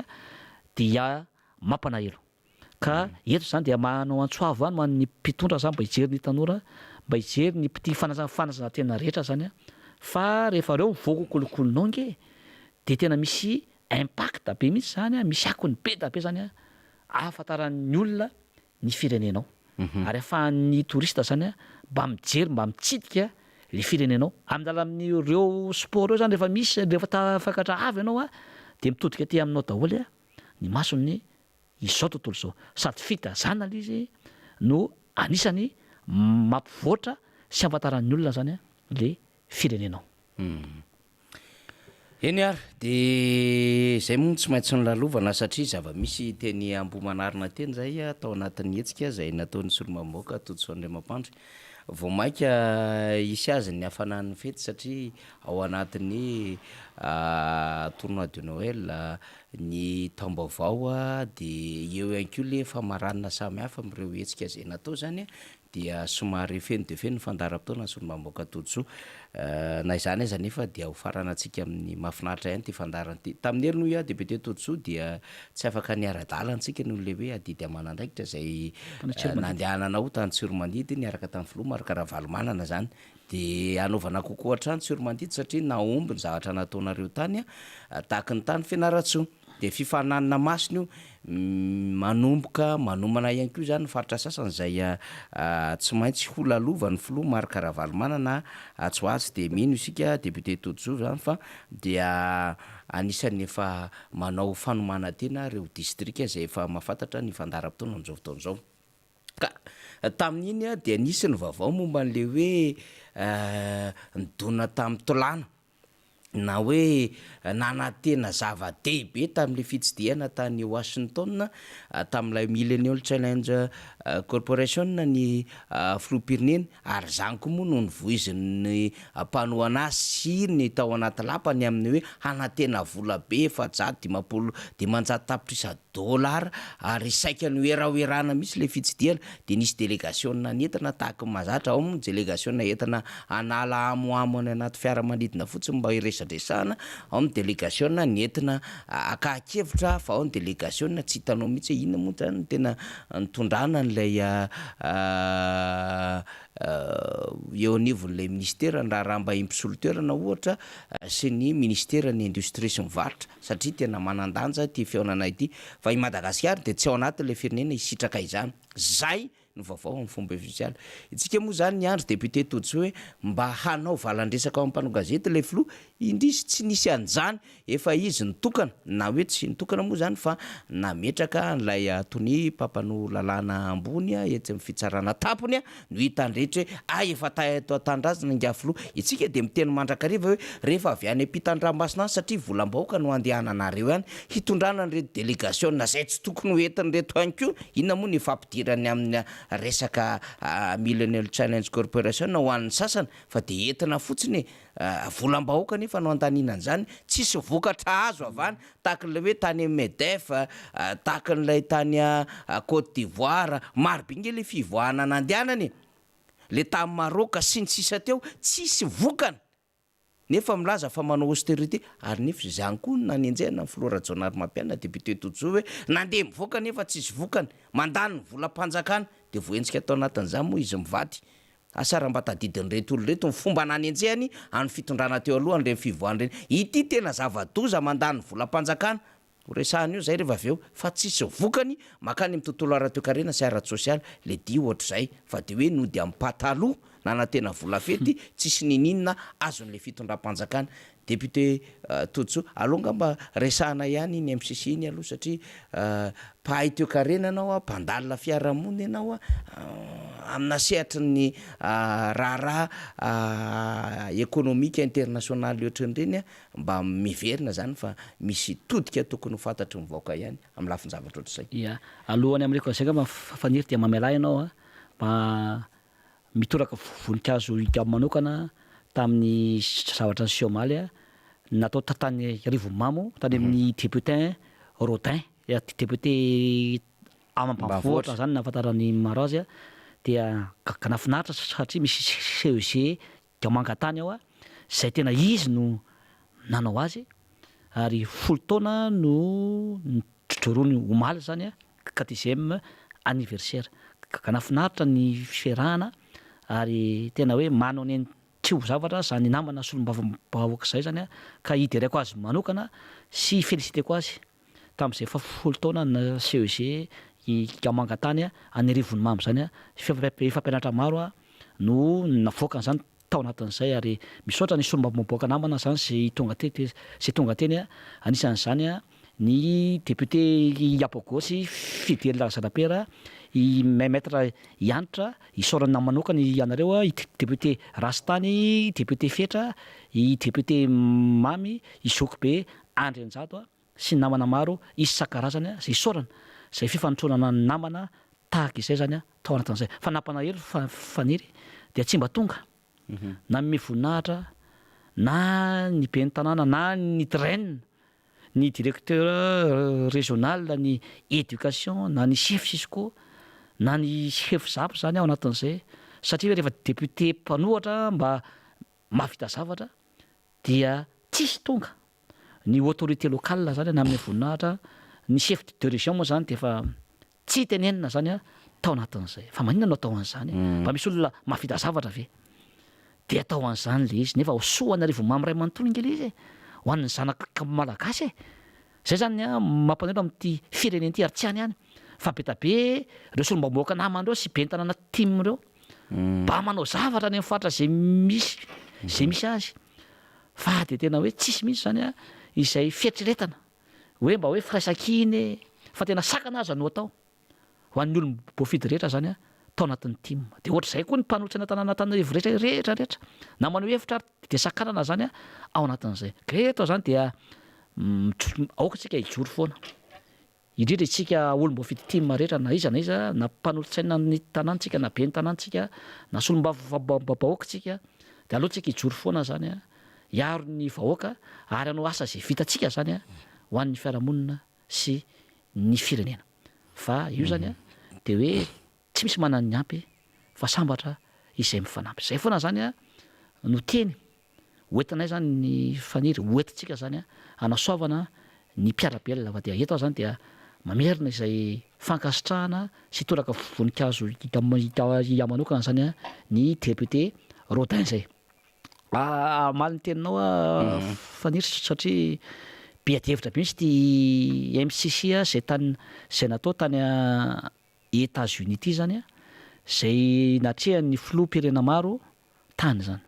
dia mampalahelo. Ka eto izany dia manao antso avo ihany ho an'ny mpitondra izany mba hijery ny tanora, mba hijery ny mpitia fanazaran-tena rehetra izany an, fa rehefa ireo mivoaka ho kolikolinao ange dia tena misy impact be mihitsy izany an, misy akony be dia be izany an, ahafantaran'ny olona ny firenenao, ary ahafahan'ny touriste izany an mba mijery, mba mitsidika le firenenao, amin'ny alalan'ireo sport ireo izany rehefa misy, rehefa tafakatra avo ianao an, dia mitodika aty aminao daholo an ny mason'ny izao tontolo izao. Sady fitazana ilay izy no anisany mampivoatra sy ahafantaran'ny olona izany ilay firenenao. Eny ary, dia izay moa no tsy maintsy nolalovana satria zava-misy teny Ambohimanarina teny izay tao anatin'ny hetsika izay nataon'ny solombavambahoaka Todisoa Andriamampandry. Vao mainka hisy azy ny hafanan'ny fety satria ao anatin'ny tournoi de Noël, Ny taom-baovao dia eo ihany koa le famaranana samihafa amin'ireo hetsika izay natao izany dia somary feno dia feno ny fandaharam-potoana ny solombavambahoaka Todisoa. Na izany aza anefa dia ho faranantsika amin'ny mahafinaritra ihany ity fandaharana ity. Tamin'ny heriny hoy aho député Todisoa dia tsy afaka niara-dalana isika noho ilay hoe adidy aman'andraikitra izay nandehananao tany Tsiromandidy niaraka tamin'ny filoha Marc Ravalomanana izany. Dia hanaovana kokoa hatrany Tsiromandidy satria nahomby ny zavatra nataonareo tany tahaky ny tany Fianarantsoa. Dia fifaninanana masina io, manomboka manomana ihany koa izany ny faritra sasany izay tsy maintsy ho lalovan'ny filoha Marc Ravalomanana atsy ho atsy. Dia mino isika député Todisoa izany fa dia anisan'ny efa manao fanomanan-tena ireo distrika izay efa mahafantatra ny fandaharam-potoana amin'izao fotoana izao. Ka tamin'iny dia nisy ny vaovao momba an'ilay hoe nidona tamin'ny tolàna na hoe nanantena zava-dehibe tamin'ilay fitsidihana tany Washington tamin'ilay Millennial Challenge Corporation ny filoham-pirenena ary izany koa moa no novoizin'ny mpanohana azy sy ny tao anaty lapa ny amin'ny hoe hanantena vola be 450 500 tapitrisa dolara ary saika noheraherana mihitsy ilay fitsidihana dia nisy delegasiona nentina tahaka ny mahazatra, ao moa ny delegasiona entina hanala hamohamo any anaty fiaramanidina fotsiny mba hiresadresahana, ao ny delegasiona nentina hakahan-kevitra fa ao ny delegasiona tsy hitanao mihitsy hoe inona moa izany no tena nitondrana an'ilay eo anivon'ilay minisiteran'ny raharaham-bahiny mpisolo toerana ohatra sy ny minisiteran'ny indostria sy ny varotra satria tena manan-danja ity fihaonana ity fa i Madagasikara dia tsy ao anatin'ilay firenena hisitraka izany. Zay! Ny vaovao amin'ny fomba ofisialy. Isika moa izany niandry député Todisoa hoe mba hanao valan-dresaka ao amin'ny mpanao gazety ilay filoha, indrisy tsy nisy an'izany, efa izy nitokana, na hoe tsy nitokana moa izany fa nametraka an'ilay tonia mpampanoa lalàna ambony etsy amin'ny fitsarana tampony no hitan'ny rehetra hoe hay efa teto an-tanindrazana ingahy filoha. Isika dia miteny mandrakariva hoe rehefa avy any ampitan-dranomasina any satria volam-bahoaka no andehananareo any hitondrana an'ireto delegasiona izay tsy tokony ho entin'ireto ihany koa, Inona moa ny fampidirany amin'ny resaka Millennial Challenge Corporation ho an'ny sasany fa dia entina fotsiny e! Volam-bahoaka anefa no andaniana an'izany, tsisy vokatra azo avy any, tahaka ilay hoe tany Medef, tahaka an'ilay tany Cote d'Ivoire, maro be nge ilay fivoahana nandehanana e! Ilay tany Maroc sy ny sisa teo, tsisy vokany! Nefa milaza fa manao austerité ary nefa izany koa no nanenjehana ny filoha Rajaonarimampianina député Todisoa hoe nandeha mivoaka nefa tsisy vokany, mandany ny volam-panjakana, dia voahenjika tao anatin'izany moa izy mivady. Asa raha mba tadidin'ireto olona ireto ny fomba nanenjehany an'ny fitondrana teo aloha an'ireny fivoahana ireny. Ity tena zava-doza mandany ny volam-panjakana. Ho resahana eo izay rehefa avy eo fa tsisy vokany mankany amin'ny tontolo ara-toekarena sy ara-tsosialy le dia ohatr'izay fa dia hoe nody amin'ny pataloha nanantena vola fety tsisy niniana azon'le fitondram-panjakana. Député Todisoa, aleo angamba resahana ihany iny MCC iny aloha satria mpahay toekarena ianao, mpandalina fiarahamonina ianao amina sehatry ny raharaha ekonomika internasionaly ohatran'ireny Mba miverina zany fa misy todika tokony ho fantatry ny vahoaka ihany amin'ny lafin-javatra ohatr'izay. Ia. Alohan'ny hamariko an'izay angamba Faniry dia mamelà ianao a, mba mitoraka voninkazo higam manokana tamin'ny zavatra niseho omaly a, natao tany Arivonimamo, tany amin'ny député Rodin, député ambanivohitra zany nahafantaran'ny maro azy a, dia gaga nahafinaritra satria misy CEG Diamanga tany aho izay tena izy no nanao azy ary folo taona no nijoroany omaly izany ka dixième anniversaire. Ka nahafinaritra ny fiarahana ary tena hoe manao ny tsy ho zavatra izany namana solombavambahoaka izay izany ka hideraiko azy manokana sy hi-feliciter-ko azy tamin'izay efa folo taona na CEG i Diamanga tany any Arivonimamo izany, efa mpianatra maro no navoaka an'izany tao anatin'izay ary misaotra ny solombavambahoaka namana izany izay tonga teto izay tonga teny, anisan'izany ny député Iapogosy Fidèle Razanapera, i Maître Hanitra, isaorana manokana ianareo, i député Rasitany, député Fetra, i député Mamy, i Zokibe Andrianjato sy ny namana maro isan-karazany izay isaorana izay fifanotronana ny namana tahaka izay izany tao anatin'izay. Fa nampanahelo fa Faniry dia tsy mba tonga nanome voninahitra na ny ben'ny tanàna na ny DREN, ny directeur régional ny éducation na ny chef cisco na ny chef zap izany ao anatin'izay satria rehefa député mpanohatra mba mahavita zavatra dia tsisy tonga ny autorité locale zany nanome voninahitra ny chef de région moa zany dia efa tsy tenenina zany tao anatin'izay fa maninona no atao an'izany mba misy olona mahavita zavatra ve dia atao an'izany le izy nefa ho soa an'Arivonimamo iray manontolo ange le izy e ho an'ny zanaka malagasy e zay zany an mampaneno amin'ity firenena ity ary tsy any ihany fa be da be ireo solombavambahoaka namana ireo sy ben'ny tanàna tim ireo mba manao zavatra any amin'ny faritra izay misy izay misy azy fa dia tena hoe tsisy mihitsy izany an izay fieritreretana hoe mba hoe firaisankina e fa tena sakana aza no atao ho an'ny olom-boafidy rehetra izany an tao anatin'ny tim dia ohatr'izay koa ny mpanolotsaina tanàna Antananarivo rehetra rehetra rehetra na maneho hevitra ary dia sakanana izany an ao anatin'izay ka eto izany dia aoka isika hijoro foana Indrindra isika olom-boafidy tim rehetra na iza na iza na mpanolotsaina ny tanàna tsika na ben'ny tanàna tsika na solombavambahoaka tsika dia aleo tsika hijoro foana zany a hiaro ny vahoaka ary hanao asa izay vitantsika zany a ho an'ny fiarahamonina sy ny firenena fa io zany a dia hoe tsy misy manana ny ampy fa sambatra izay mifanampy izay foana zany a no teny Hoentinay izany ny faniry, hoentintsika izany hanasoavana ny mpiara-belona fa dia eto aho izany dia mamerina izay fankasitrahana sy toraka voninkazo hita manokana izany ny député Rodin izay. Hamaly ny teninao aho Faniry satria be adihevitra be mihitsy ity MCC izay tany izay natao tany Etats Unis ity izany. izay natrehan'ny filoham-pirenena maro tany izany.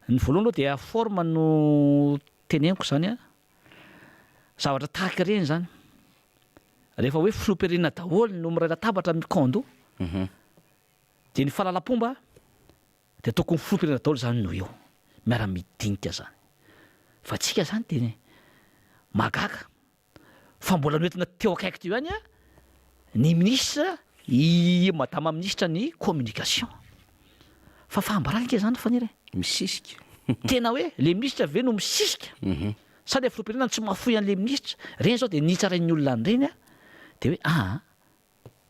Ny voalohany aloha dia forme no teneniko izany an, zavatra tahaka ireny izany, rehefa hoe filoham-pirenena daholo no miray latabatra mikaon-doha, dia ny fahalalam-pomba dia tokony filoham-pirenena daholo izany no eo, miara-midinika izany. Fa tsika izany dia mahagaga fa mbola noentina teo akaiky teo ihany ny minisitra, i madama minisitra ny communication. Fa fahambaraka ange izany Faniry e! Misisika. Tena hoe le minisitra ve no misisika? Sa le filoham-pirenena no tsy mahafoy an'le minisitra? Ireny izao dia nitsarain'ny olona an'ireny dia hoe aa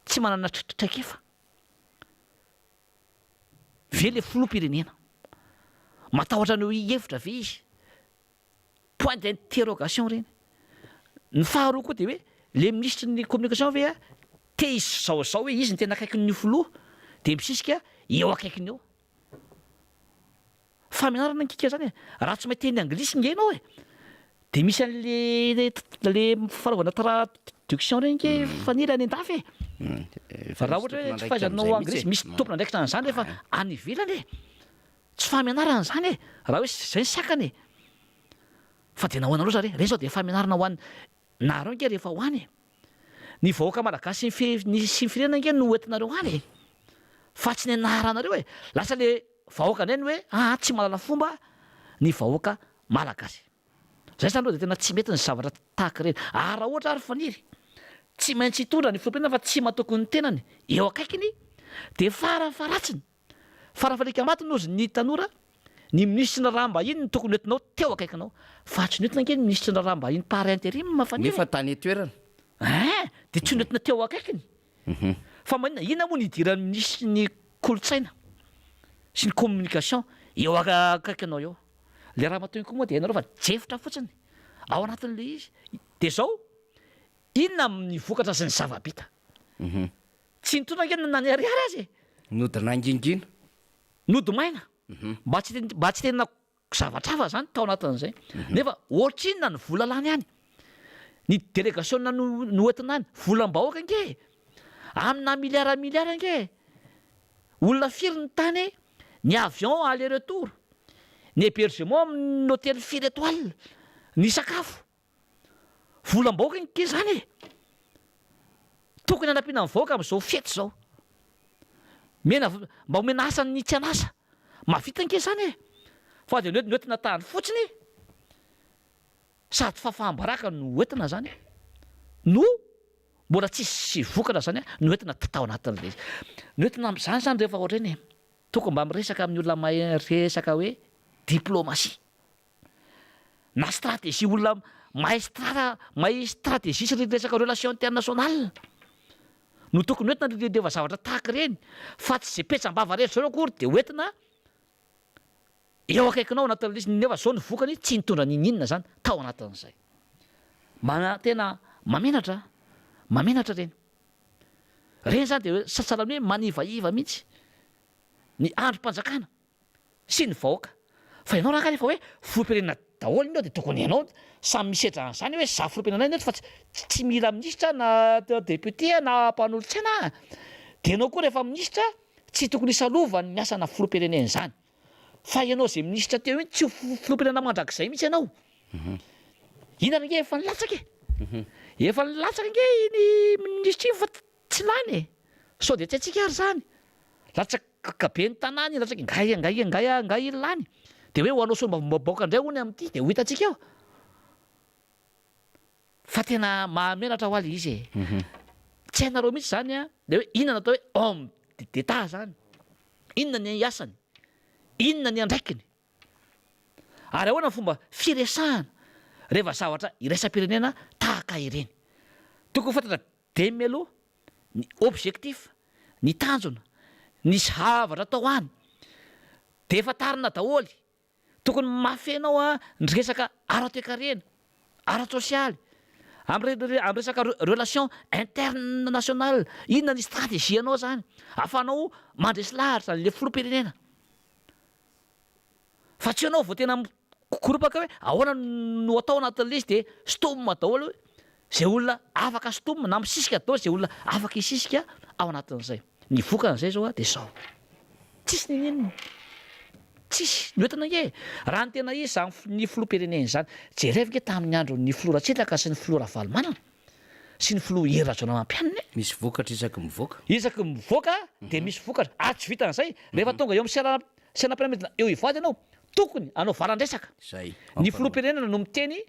tsy manana traikefa ve le filoham-pirenena? Matahotra ny ho hihevitra ve izy? Point d'interrogation ireny. Ny faharoa koa dia hoe le minisitry ny communication ve te hizaozao hoe izy no tena akaikin'ny filoha dia misisika eo akaikiny eo. Famianarana ny kika zany e. Raha tsy mahay teny anglisy nge ianao e, dia misy an'le le fanaovana traduction ireny nge faniry any an-dafy e. Raha ohatra hoe tsy fahaizanao anglisy, misy tompon'andraikitra an'izany rehefa any ivelany e. Tsy fahamenarana izany e! Raha hoe izay ny sakana e! Fa dia nahoana loatra re? Ireny izao dia fahamenarana ho an'ny nareo ange rehefa ho any e! Ny vahoaka malagasy sy ny sy ny firenena ange no hoentinareo any e! Fa tsy ny anaranareo e! Lasa le vahoaka indray ny hoe aa tsy mahalala fomba ny vahoaka malagasy. Zay zany aloha dia tena tsy mety ny zavatra tahaka ireny. Ary raha ohatra ary Faniry tsy maintsy hitondra ny filoham-pirenena fa tsy matoky ny tenany eo akaikiny dia farafaharatsiny Farafalika maty nozy ny tanora, ny minisitry ny raharaham-bahiny no tokony hoentinao teo akaikinao. Fa tsy noentina ange ny minisitry ny raharaham-bahiny par interim fa Nefa tany an-toerana. Ein! Dia tsy noentina teo akaikiny. Fa maninona? Inona moa no idiran'ny minisitry ny kolontsaina sy ny communication eo akaikinao eo? Ilay ramatoa iny koa moa dia hainareo fa jefotra fotsiny ao anatin'ilay izy. Dia izao, inona ny vokatra sy ny zava-bita? Tsy nitondra ange na ny ariary aza e! Nody nangingina. Nody maina. Mba tsy mba tsy tena zavatra hafa zany tao anatin'izay. Nefa ohatrinona ny vola lany any? Ny delegasiona no noentina any, volam-bahoaka ange e! Amina milliard milliard ange e! Olona firy ny tany, ny avion aller retour, ny hébergement amin'ny hôtel firy étoiles, ny sakafo. Volam-bahoaka ange izany e! Tokony hanampiana ny vahoaka amin'izao fety izao. Mena, mba omena asa ny tsy an'asa. Mahavita ange izany e! Fa dia noentina tany fotsiny, sady fahafaham-baraka no entina izany, no mbola tsisy vokatra izany no entina tao anatin'ilay izy. Noentina amin'izany izany rehefa ohatr'ireny e! Tokony mba miresaka amin'ny olona mahay resaka hoe diplomatie. Na stratégie olona mahay stra mahay stratégie sy resaka relation internationale no tokony hoentina rehefa zavatra tahaka ireny fa tsy ze petsam-bava rehetra zao akory de hoentina eo akaikinao anatin'ilay izy nefa zao ny vokany tsy nitondra n'inon'inona zany tao anatin'izay. Mana tena mamenatra mamenatra ireny. Ireny zany de hoe sahalan'ny hoe manivaiva mihitsy ny andrim-panjakana. sy ny vahoaka. Fa ianao rangahy rehefa hoe filoham-pirenena daholo ny eo dia tokony ianao samy misedra an'izany hoe za filoham-pirenena anie fa tsy mila minisitra na député na mpanolotsaina aho. Dia ianao koa rehefa minisitra tsy tokony hisalovany ny asana filoham-pirenena izany. Fa ianao izay minisitra teo iny tsy ho filoham-pirenena mandrakizay mihitsy ianao. Inona ange efa nilatsaka e. Efa nilatsaka ange iny minisitra iny fa Tsy lany e! Sao dia tsy antsika ary izany? Latsaka be ny tanàna iny, latsaka ngay ngay ngay ngay iny lany. Dia hoe ho anao solombavambahoaka indray hono amin'ity dia ho hitantsika eo. Fa tena mahamenatra hoa ilay izy e! Tsy hainareo mihitsy izany an, ilay hoe inona no atao hoe homme d'Etat izany? Inona ny asany? Inona ny andraikiny? Ary ahoana ny fomba firesahana rehefa zavatra iraisam-pirenena tahaka ireny? Tokony ho fantatra Dia mialoha ny objectif, ny tanjona, ny zavatra atao any dia efa tarina daholo. Tokony mafy enao ny resaka ara-toekarena, ara-tsosialy, amin'ny resaka relation internationale, inona ny stratégie anao zany ahafahanao mandresy lahatra an'ilay filoham-pirenena. Fa tsy ianao vao tena mikoropaka hoe ahoana no atao anatin'ilay izy dia sintomina daholo hoe izay olona afaka sintomina na misisika daholo izay olona afaka hisisika ao anatin'izay. Ny vokany zay zao a de zao. Tsisy ninininona. Tsisy. Ny oentina ange raha ny tena izy zany ny filoham-pirenena izany. Jerevo ange tamin'ny andron'ny filoha Ratsiraka sy ny filoha Ravalomanana sy ny filoha Hery Rajaonarimampianina e. Misy vokatra isaky mivoaka. Isaky mivoaka dia misy vokatra. Ary tsy vitan'izay, rehefa tonga eo amin'ny seranam seranam-piaramanidina eo Ivoady ianao, tokony hanao valan-dresaka. Izay. Ny filoham-pirenena no miteny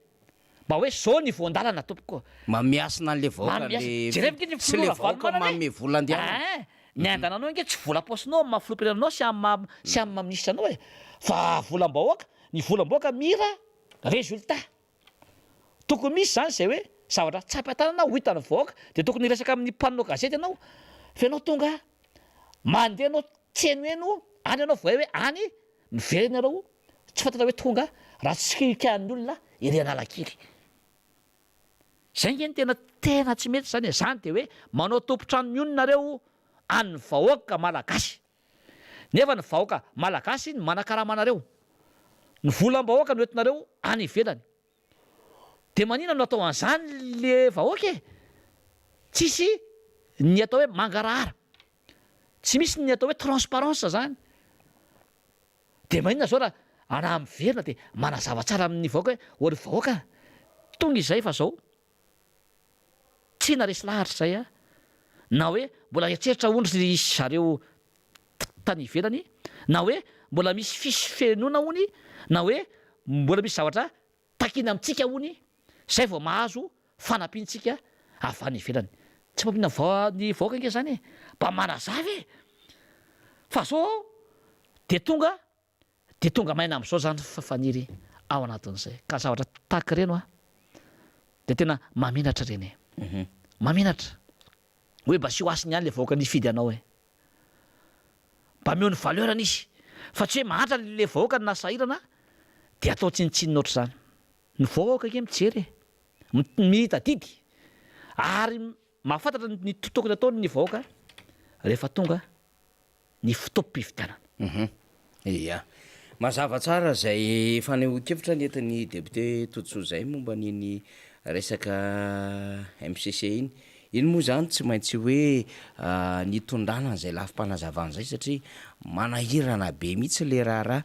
Mba hoe zao ny voan-dalana tompoko. Mamiasina an'le vahoaka Mamiasina. le Jereo ange ny sy le filoha vahoaka Ravalomanana e. manome vola andehanana. Ein, ny andananao ange tsy vola paosinao amin'ny maha filoham-pirenena anao sy amin'ny maha sy amin'ny maha minisitra anao e. Fa volam-bahoaka, ny volam-bahoaka mira résultat. Tokony misy zany izay hoe zavatra tsapain-tanana ho hitan'ny vahoaka dia tokony hiresaka amin'ny mpanao gazety ianao fa ianao tonga mandeha ianao tsy henoheno any ianao vao hay hoe any miverina ianao Tsy fantatra hoe tonga raha tsy kian'ny olona ery Analakely. Zay nge no tena tena tsy mety zany e, zany de hoe manao tompon-trano mionona nareo an'ny vahoaka malagasy, nefa ny vahoaka malagasy no manakarama anareo, ny volam-bahoaka no entinareo any ivelany, de maninona no atao an'zany le vahoaka e? Tsisy ny atao hoe mangarahara, tsy misy ny atao hoe transparence zany. Dia maninona zao raha raha miverina dia manazava tsara amin'ny vahoaka hoe ô ry vahoaka a, tonga izay fa zao tsy naresy lahatra izay a, na hoe mbola eritreritra hono ry zareo tany ivelany, na hoe mbola misy fisy fenoana hony, na hoe mbola misy zavatra takiana amintsika hony zay vao mahazo fanampiantsika avy any ivelany. Tsy mampino ny vahoaka ange zany e! Mba manazava e! Fa zao de tonga de tonga maina amzao zany fa faniry ao anatin'izay. Ka zavatra tahaka ireny hoa de tena mahamenatra ireny e! Mahamenatra! Hoe mba asio hasiny ihany le vahoaka nifidy anao e! Mba ameo ny valeur-ny izy fa tsy hoe mahantra le vahoaka na sahirana de atao tsinontsinona ohatr'izany. Ny vahoaka ange mijery e! Mitadidy ary mahafantatra ny tokony ataony ny vahoaka rehefa tonga ny fotoam-pifidianana. Hum ia. Mazava tsara izay fanehoan-kevitra nentin'ny député Todisoa izay momba an'iny resaka MCC iny. Iny moa izany tsy maintsy hoe nitondrana an'izay lafim-panazavana izay satria manahirana be mihitsy ilay raharaha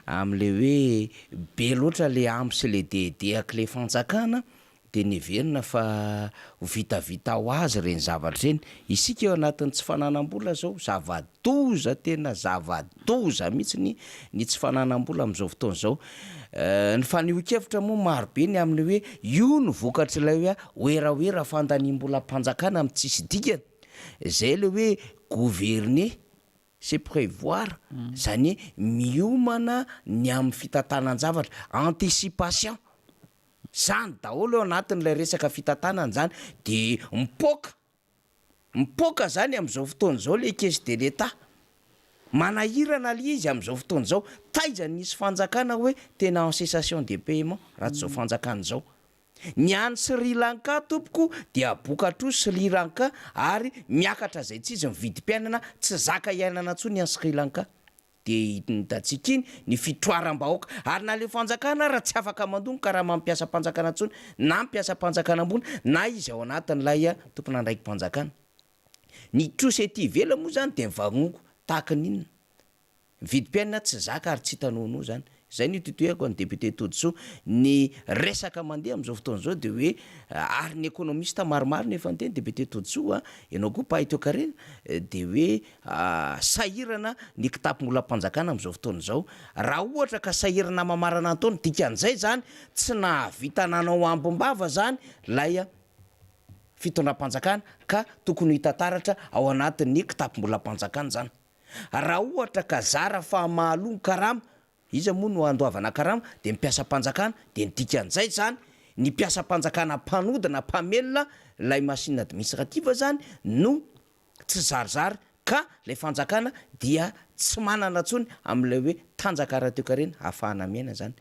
amin'ilay hoe be loatra ilay amby sy ilay dehadehak'ilay fanjakana dia neverina fa ho vitavita ho azy ireny zavatra ireny. Isika eo anatin'ny tsy fananam-bola izao, zava-doza tena zava-doza mihitsy ny ny tsy fananam-bola amin'izao fotoana izao. Ny fanehoan-kevitra moa maro be ny amin'ny hoe io no vokatr'ilay hoe werawera fandaniam-bolam-panjakana amin'ny tsisy dikany. Izay ilay hoe gouverner c'est prévoir, izany hoe miomana ny amin'ny fitantanan-javatra, anticipation. Zany daholo ao anatin'ilay resaka fitantanana zany de mipoaka, mipoaka zany am'zao fotoana zao le caisse de l'Etat, manahirana le izy am'zao fotoana zao, taiza nisy fanjakana hoe tena en cessation de paiement raha tsy zao fanjakana zao. Ny any Sri Lanka tompoko dia boka-trosa Sri Lanka ary miakatra zay tsy izy ny vidim-piainana, tsy zaka iainana intsony any Sri Lanka. Dia hitantsika iny ny fitroaram-bahoaka. Ary na ilay fanjakana ara tsy afaka mandoa ny karaman'ny mpiasam-panjakana intsony, na ny mpiasam-panjakana ambony, na izy ao anatin'ilay tompon'andraiki-panjakana. Ny trosa ety ivelany moa izany dia mivangongo tahaka ny inona? Ny vidim-piainana tsy zaka ary tsy hita noanoa izany. Izay no itotohako an'i député Todisoa. Ny resaka mandeha amin'izao fotoana izao dia hoe ary ny économiste maromaro no efa niteny, député Todisoa a, ianao koa mpahay toekarena, dia hoe sahirana ny kitapom-bolam-panjakana amin'izao fotoana izao. Raha ohatra ka sahirana mamarana ny taona, dikan'izay izany tsy nahavita nanao ambim-bava izany ilay fitondram-panjakana ka tokony ho hita taratra ao anatin'ny kitapom-bolam-panjakana izany. Raha ohatra ka zara fa mahaloa ny karama, iza moa no andoavana karama? Dia ny mpiasam-panjakana, dia ny dikan'izay izany, ny mpiasam-panjakana mpanodina, mpamelona ilay machine administrative izany no tsy zarizary ka ilay fanjakana dia tsy manana intsony amin'ilay hoe tanjaka ara-toekarena ahafahana miaina izany.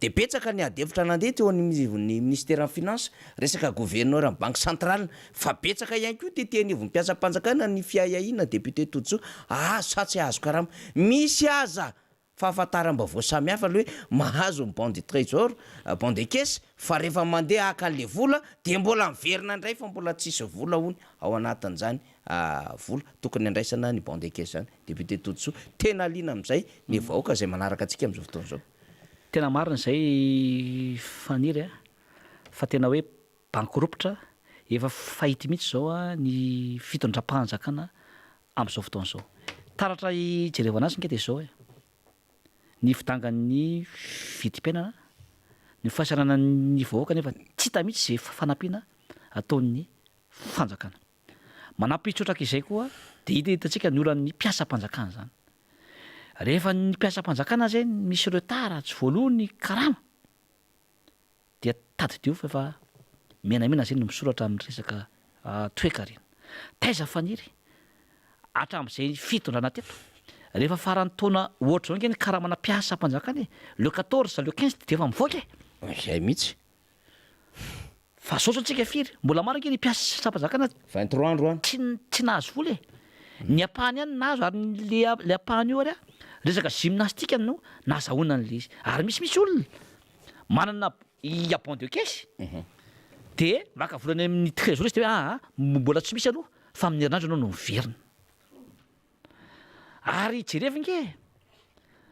Dia betsaka ny ady hevitra nandeha teo anivon'ny minisiteran'ny finance, resaka governoran'ny banque centrale, fa betsaka ihany koa tety anivon'ny mpiasam-panjakana ny fiahiahiana député Todisoa, hahazo sa tsy hahazo karama. Misy aza fahafantaram-baovao samihafa le hoe mahazo ny bon de trésor, bon de caisse, fa rehefa mandeha haka an'le vola dia mbola miverina indray fa mbola tsisy vola hono ao anatin'izany. vola tokony handraisana ny bon de caisse zany. Député Todisoa, tena liana amin'izay ny vahoaka izay manaraka antsika amin'izao fotoana izao. Tena marina izay Faniry a, fa tena hoe bankirompitra efa fahity mihitsy izao ny fitondram-panjakana amin'izao fotoana izao. Taratra hijerevana azy nge dia izao e, ny fidangan'ny vidim-piainana, ny fahasahiranan'ny vahoaka nefa tsy hita mihitsy izay fanampiana ataon'ny fanjakana. Manampy trotraka izay koa dia hita hitantsika ny olan'ny mpiasam-panjakana izany. Rehefa ny mpiasam-panjakana izay misy retard tsy voaloa ny karama dia tadidio fa efa menamena izay no misoratra amin'ny resaka toekarena. Taiza Faniry? Hatramin'izay fitondrana teto, rehefa faran'ny taona ohatr'izao ange ny karamana mpiasam-panjakana e, le quatorze, le quinze dia efa mivoaka e! Izay mihitsy. Fa zao zao tsika firy? Mbola maro ange ny mpiasam-panjakana 23 androany. tsy tsy nahazo vola e! Ny ampahany ihany no nahazo ary le le ampahany io ary resaka gymnastique no nahazahoana an'le izy. Ary misy misy olona manana i bon de caisse de maka vola any amin'ny trésor izy de hoe aa mbola tsy misy aloha fa amin'ny herinandro ianao no miverina. Ary jerevo nge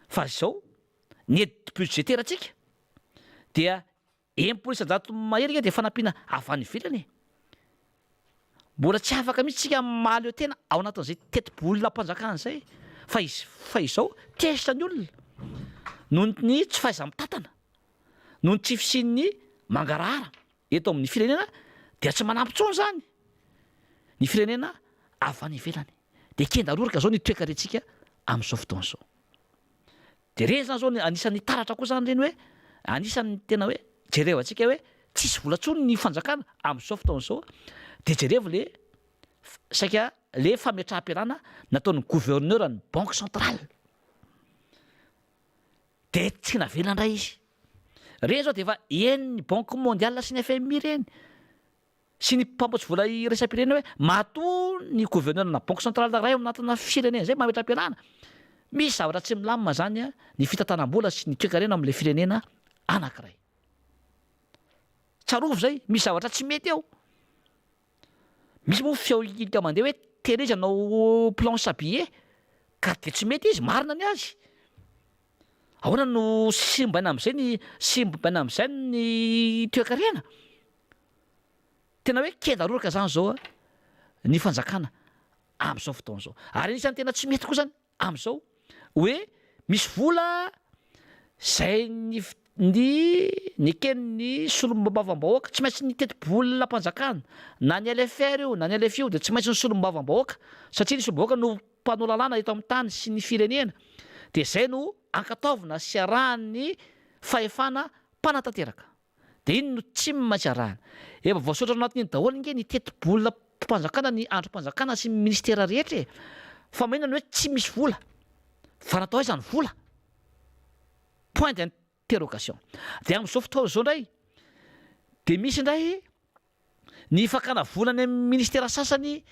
fa zao ny aide budgétaire antsika dia 60% mahery nge dia fanampiana avy any ivelany e. Mbola tsy afaka mihitsy tsika mahaleo tena ao anatin'izay tetibolam-panjakana izay fa iz- fa izao tezitra ny olona noho ny tsy fahaiza-mitantana, noho ny tsy fisian'ny mangarahara eto amin'ny firenena dia tsy manampy intsony izany ny firenena avy any ivelany. Dia kenda roraka izao ny toekarentsika amin'izao fotoana izao. Dia ireny izany izao anisan'ny taratra koa izany ireny hoe anisan'ny tena hoe jerevantsika hoe tsisy vola intsony ny fanjakana amin'izao fotoana izao dia jerevo le saika le fametraham-pialana nataon'ny gouverneur ny banque centrale dia tsy navela indray izy. Ireny izao dia efa henon'ny banque mondiale sy ny FMI ireny. sy ny mpamotsy vola iraisam-pirenena hoe matoa ny gouverneur na banque centrale iray ao anatina firenena izay mametra-pialana, misy zavatra tsy milamina izany ny fitantanam-bola sy ny toekarena amin'ilay firenena anankiray. Tsarovy izay, misy zavatra tsy mety ao. Misy moa feo hita mandeha hoe tery izy hanao planche à billets ka dia tsy mety izy, marina ny azy. Ahoana no simbaina amin'izay ny simbaina amin'izay ny toekarena? Tena hoe kenda roraka zany zao ny fanjakana am'zao fotoana zao. Ary anisan'ny tena tsy mety koa zany am'zao hoe misy vola zay ny ny neken'ny solombavambahoaka, tsy maintsy ny tetibolam-panjakana na ny LFR io na ny LFI io dia tsy maintsy ny solombavambahoaka satria ny solombavambahoaka no mpanao lalàna eto amin'ny tany sy ny firenena dia zay no ankatoavina sy arahan'ny fahefana mpanatanteraka. Dia iny no tsy maintsy arahina. Efa voasoratra ao anatin'iny daholo ange ny tetibolam-panjakana, ny andrim-panjakana sy ny ministera rehetra e! Fa maninona no hoe tsy misy vola? Fa natao aiza ny vola? Point d'interrogation. Dia amin'izao fotoana izao indray dia misy indray ny fakana vola any amin'ny ministera sasany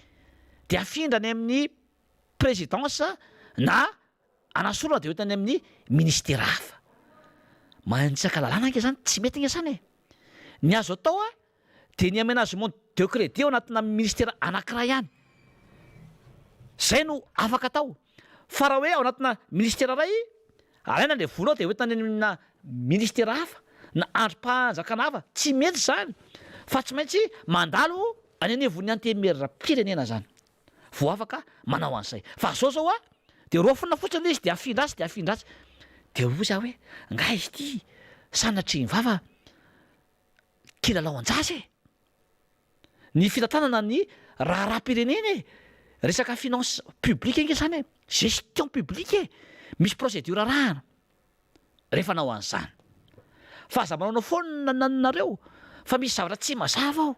dia afindra any amin'ny présidence na Anasorana dia hoentiny any amin'ny ministera hafa. Manitsaka lalàna ange zany, tsy mety ange zany e. Ny azo atao a, dia ny aménagement de crédit ao anatina ministera anankiray ihany. Zay no afaka atao. Fa raha hoe ao anatina ministera iray, alaina le vola ao dia hoentina any amina ministera hafa na andrim-panjakana hafa, tsy mety zany fa tsy maintsy mandalo any anivon'ny antenimieram-pirenena zany. vao afaka manao an'izay. Fa zao zao a, de raofina fotsiny le izy de afindra atsy de afindra atsy. De hoy za hoe, nga izy ity sanatria ny vava kilalao an-jaza e! Ny fitantanana ny raharaham-pirenena e! Resaka finance publique ange zany e, gestion publique e! Misy procédure arahana rehefa hanao an'izany. Fa aza manaonao foana nareo fa misy zavatra tsy mazava ao.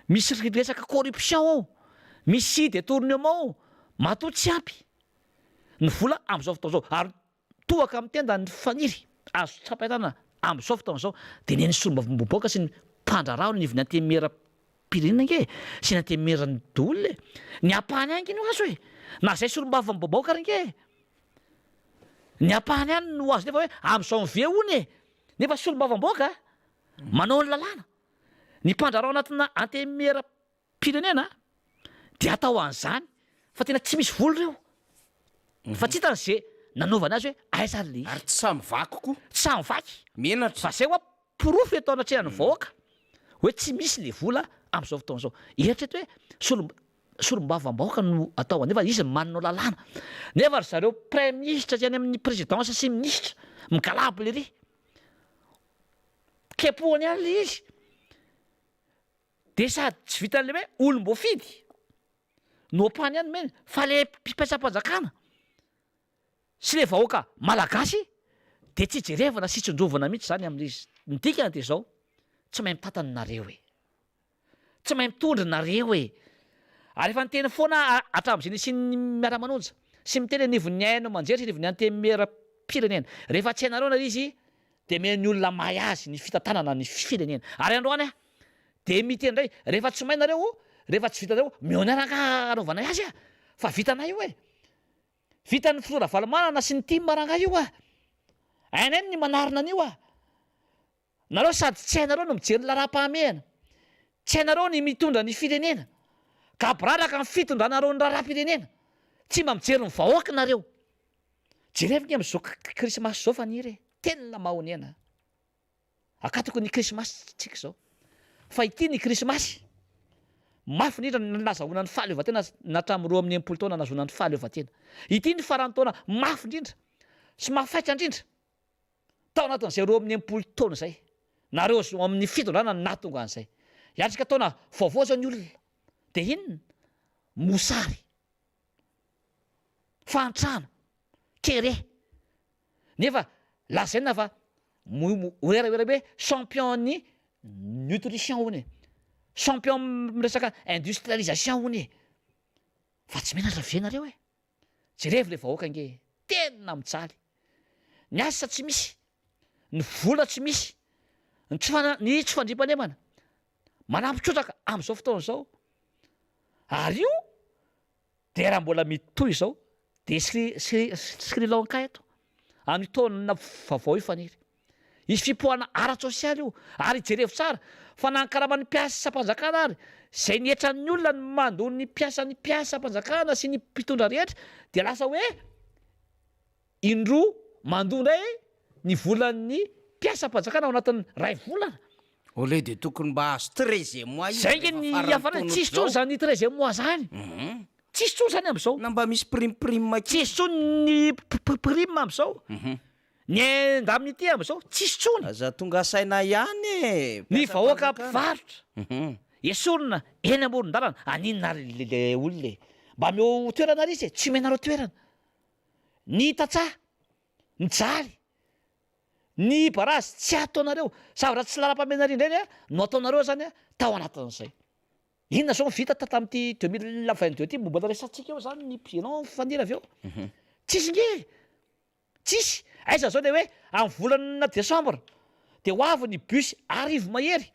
Misy resaka corruption ao, misy detournement ao, matoa tsy ampy ny vola amin'izao fotoana izao ary tohaka amin'ny tenda ny faniry azo tsapain-tanana amin'izao fotoana izao dia ny an'ny solombavambahoaka sy ny mpandraharaha ao anivon'ny antenimieram-pirenena ange sy ny antenimieran'ny doholona e! Ny ampahany ihany ange no azo e! Na izay solombavambahoaka ary ange e! Ny ampahany ihany no azo nefa hoe amin'ny janvier hono e! Nefa solombavambahoaka manao ny lalàna. Ny mpandraharaha ao anatina antenimieram-pirenena Dia atao an'izany fa tena tsy misy vola ireo. Fa tsy hitany ze nanaovany azy hoe aiza ary le izy. Ary tsy samy vaky koa. Tsy samy vaky. Menatra. Fa zay hoa porofo eto anatrehan'ny vahoaka hoe tsy misy le vola amin'izao fotoana izao. Eritrereto hoe solom solombavambahoaka no atao nefa izy no manana lalàna. Nefa ry zareo praiminisitra sy any amin'ny présidence sy minisitra migalabo lery. Kepohany ihany le izy. Dia sady tsy vitan'le hoe olom-boafidy no ampahany ihany omeny fa le mpiasam-panjakana sy le vahoaka malagasy dia tsy jerevana sy tsinjovana mihitsy zany amin'le izy. Ny dikany dia zao, tsy mahay mitantana nareo e! Tsy mahay mitondra nareo e! Ary efa niteny foana aho hatramin'izay nisian'ny miara-manonja sy miteny anivon'ny haino aman-jery sy anivon'ny antenimieram-pirenena. Rehefa tsy hainareo ilay izy dia omen'ny olona mahay azy ny fitantanana ny firenena. Ary androany aho dia miteny indray, rehefa tsy mahay nareo, rehefa tsy vitanareo, mihaona rangahy hanaovanay azy a! Fa vitanay io e! Vitan'ny filoha Ravalomanana sy ny tim rangahy io a! Hainay ny manarina an'io a! Nareo sady tsy hainareo no mijery ny laharam-pahamehana, tsy hainareo ny mitondra ny firenena, gaboraraka ny fitondranareo ny raharaham-pirenena, tsy mba mijery ny vahoaka nareo. Jerevo nge amzao krismasy zao Faniry e, tena mahonena. Akatoko ny krismasy tsika zao. Fa ity ny krismasy mafy indrindra nazahoana ny fahaleovantena hatramin'ny 62 taona nahazoana ny fahaleovantena. Ity ny faran'ny taona mafy indrindra sy mafaitra indrindra. Tao anatin'izay 62 taona izay, nareo zo amin'ny fitondrana no nahatonga an'izay. Hiatrika taona vaovao izao ny olona. Dia inona? Mosary. Fahantrana. Kere. Nefa lazaina fa werawera hoe champion-n'ny nutrition hono e. Champion miresaka industrialisation hono e. Fa tsy menatra ve nareo e? Jerevo le vahoaka ange e! Tena mijaly! Ny asa tsy misy, ny vola tsy misy, ny tsy fana- ny tsy fandriampahalemana manampy trotraka amin'izao fotoana izao, ary io dia raha mbola mitohy izao dia Sri Sri Sri Lanka eto amin'io taona vaovao io Faniry. Hisy fipoahana ara-tsosialy io ary jerevo tsara fa na ny karaman'ny mpiasam-panjakana ary izay ny hetran'ny olona no mandoa ny mpiasan'ny mpiasam-panjakana sy ny mpitondra rehetra dia lasa hoe indroa mandoa indray ny volan'ny mpiasam-panjakana ao anatin'ny ray volana. Au lieu de tokony mba azo treizième mois izy Zay nge rehefa ny faran'ny hiafarany, taona tsisy ohatr'izao. intsony zany treizième mois zany, tsisy intsony zany am'zao. Na mba misy prime prime kely. Tsisy intsony ny prime am'zao. Ny indemnité am'zao tsisy tsony. Aza tonga saina ihany e! Ny vahoaka Mpiasam-panjakana. mpivarotra esorina eny amoron-dalana, aninona ary le le olona e? Mba omeo toerana ary izy e, tsy omenareo toerana. Ny tantsaha mijaly, ny barazy tsy ataonareo, zavatra tsy lalam-pahamehana ary indray no ataonareo zany tao anatin'izay. Inona zao no vita tamin'ity 2022 ity, mbola resahantsika eo zany ny bilan mifanila avy eo. Tsisy nge e! Tsisy! Aiza zao le hoe amin'ny volana décembre de ho avy ny bus arivo mahery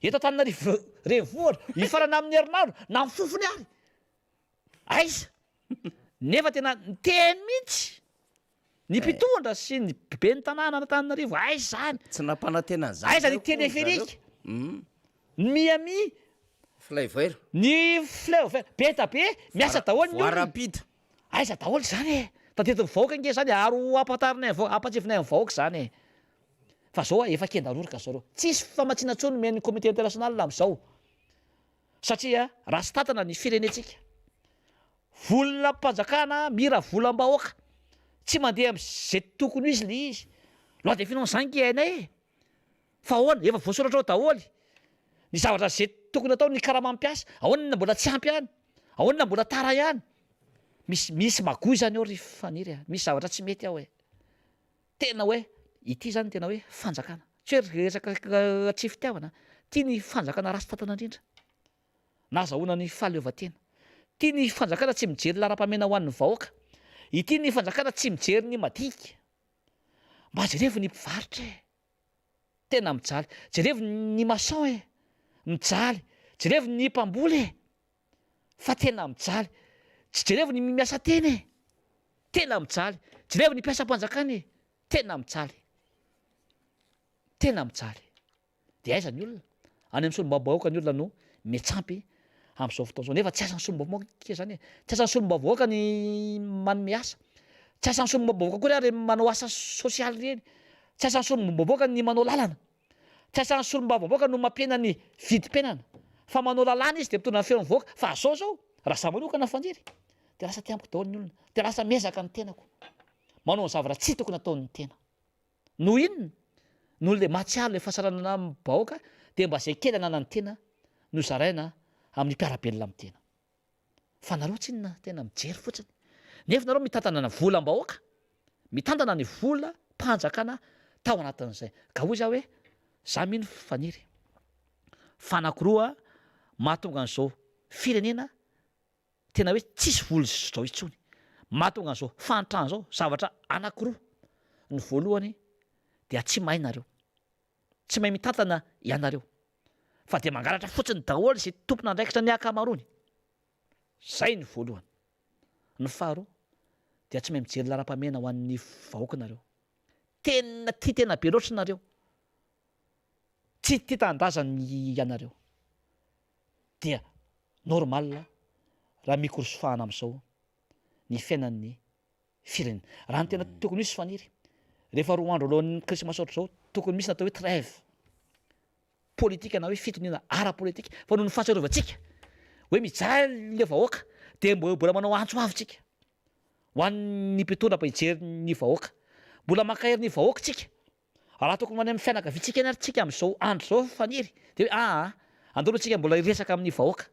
eto Antananarivo renivohitra hifarana amin'ny herinandro na amin'ny fofony ary! Aiza? Nefa tena niteny mihitsy ny mpitondra sy ny ben'ny tanàna an'Antananarivo, aiza zany? Tsy nampanantena an'izany Aiza ny indray hono ry zareo. téléphérique? Ny Miami? Flyover. Ny flyover, be da be, miasa daholo ny Voie olona. rapide. Aiza daholo izany e! Tadidin'ny vahoaka ange izany e, ary ho ampahatarina ny vahoaka, ampahatsiavinay ny vahoaka izany e! Fa zao efa kenda roroka zareo. Tsisy famatsiana intsony omen'ny comité international amin'izao. Satria ratsy tantana ny firenentsika. Volam-panjakana mira volam-bahoaka. Tsy mandeha amin'izay tokony ho izy le izy. Loi de finance zany nge hainay e! Fa ahoana? Efa voasoratra ao daholo ny zavatra izay tokony atao, ny karaman'ny mpiasa. Ahoana no mbola tsy ampy ihany? Ahoana no mbola tara ihany? Misy misy magoy izany ao ry Faniry a! Misy zavatra tsy mety ao e! Tena hoe ity izany tena hoe fanjakana. Tsy hoe resaka tsy fitiavana, ity ny fanjakana ratsy tantana indrindra. Nahazahoana ny fahaleovantena. Ity ny fanjakana tsy mijery laharam-pahamehana ho an'ny vahoaka. Ity ny fanjakana tsy mijery ny madinika. Mba jerevo ny mpivarotra e! Tena mijaly. Jerevo ny maçon e! Mijaly. Jerevo ny mpamboly e! Fa tena mijaly. Tsy jerevo ny miasa tena e! Tena mijaly. Jerevo ny mpiasam-panjakana e! Tena mijaly. Tena mijaly. Dia aiza ny olona? Any amin'ny solombavambahoaka ny olona no miantsampy. amin'izao fotoana izao. Nefa tsy asan'ny solombavambahoaka ange izany e! Tsy asan'ny solombavambahoaka ny manome asa, tsy asan'ny solombavambahoaka akory ary ny manao asa sosialy ireny, tsy asan'ny solombavambahoaka ny manao lalana, tsy asan'ny solombavambahoaka no mampihena ny vidim-piainana fa manao lalàna izy dia mitondra ny feon'ny vahoaka. Fa zao zao, raha za manokana Faniry dia lasa aty amiko daholo ny olona, dia lasa miezaka ny tenako manao ny zavatra tsy tokony ataon'ny tena. Noho inona? Noho ilay mahatsiaro ilay fahasalamana amin'ny vahoaka dia mba izay kely ananan'ny tena no zaraina amin'ny mpiara-belona amin'ny tena. Fa nareo tsinona tena mijery fotsiny. Nefa nareo mitantana ny volam-bahoaka, mitantana ny vola mpanjakana tao anatin'izay. Ka hoy za hoe, za mino Faniry fa anankiroa mahatonga an'izao firenena Tena hoe tsisy vola izao intsony. Mahatonga an'izao fahantrana izao zavatra anakiroa. Ny voalohany dia tsy mahay nareo. Tsy mahay mitantana ianareo. Fa dia mangalatra fotsiny daholo izay tompon'andraikitra ny ankamaroany. Zay ny voalohany. Ny faharoa dia tsy mahay mijery laharam-pahamehana ho an'ny vahoaka nareo. Tena tia tena be loatra nareo. Tsy tia tanindrazana ianareo. Dia normal raha mikorosofahana amin'izao ny fiainan'ny firenena. Raha ny tena tokony ho izy Faniry, rehefa roa andro alohan'ny krismasy ohatr'izao, tokony misy ny atao hoe trêve politique na hoe fitoniana ara-politika, fa noho ny fahatsiarovantsika hoe mijaly le vahoaka dia mbola manao antso avo tsika ho an'ny mpitondra mba hijery ny vahoaka. Mbola mankahery ny vahoaka tsika Raha tokony ho any amin'ny fianakaviantsika any ary tsika amin'izao andro izao Faniry dia hoe aa andao aloha tsika mbola hiresaka amin'ny vahoaka,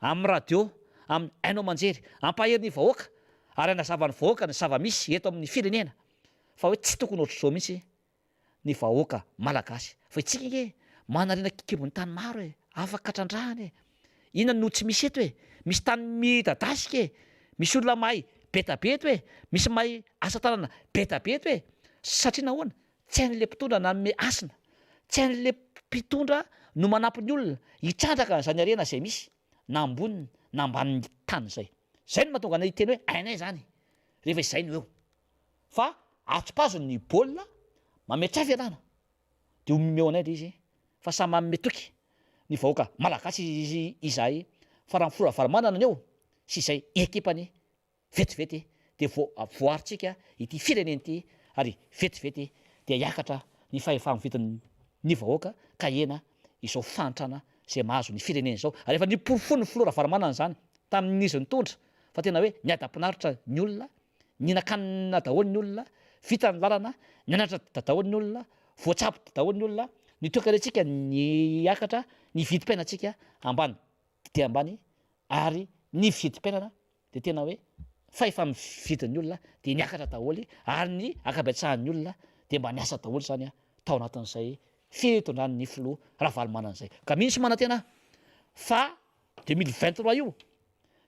amin'ny radio, amin'ny haino aman-jery, hampahery ny vahoaka ary hanazava ny vahoaka ny zava-misy eto amin'ny firenena fa hoe tsy tokony ohatr'izao mihitsy ny vahoaka malagasy fa itsika ange manarina kibon'ny tany maro e, afaka trandrahana e, Inona no tsy misy eto e? Misy tany midadasika e! Misy olona mahay be da be eto e! Misy mahay asa tanana be da be eto e! Satria nahoana? Tsy hain'ilay mpitondra nanome hasina, tsy hain'ilay mpitondra no manampy ny olona hitrandraka an'izany harena izay misy na amboniny na ambanin'ny tany izay. Izay no mahatonga anay hiteny hoe hainay izany rehefa izay no eo. Fa atsipazo ny baolina, mametraha fialana. Dia omeo anay ilay izy fa samy manome toky ny vahoaka malagasy izahay fa raha ny filoha Ravalomanana ny eo sy izay ekipany vetivety dia voaharintsika ity firenena ity ary vetivety dia hiakatra ny fahefa-mividin'ny ny vahoaka ka hihena izao fahantrana izay mahazo ny firenena izao ary efa niporofoin'ny filoha Ravalomanana izany tamin'izy nitondra fa tena hoe niadam-pinaritra ny olona Nihinan-kanina daholo ny olona, vita ny lalana, nianatra daholo ny olona, voatsabo daholo ny olona, ny toekarentsika niakatra, ny vidim-piainantsika ambany dia ambany ary ny vidim-piainana dia tena hoe fahefa-mividin'ny olona dia niakatra daholo ary ny ankabetsahan'ny olona dia mba niasa daholo izany tao anatin'izay fitondran'ny filoha Ravalomanana izay. Ka mino sy manantena aho fa 2023 io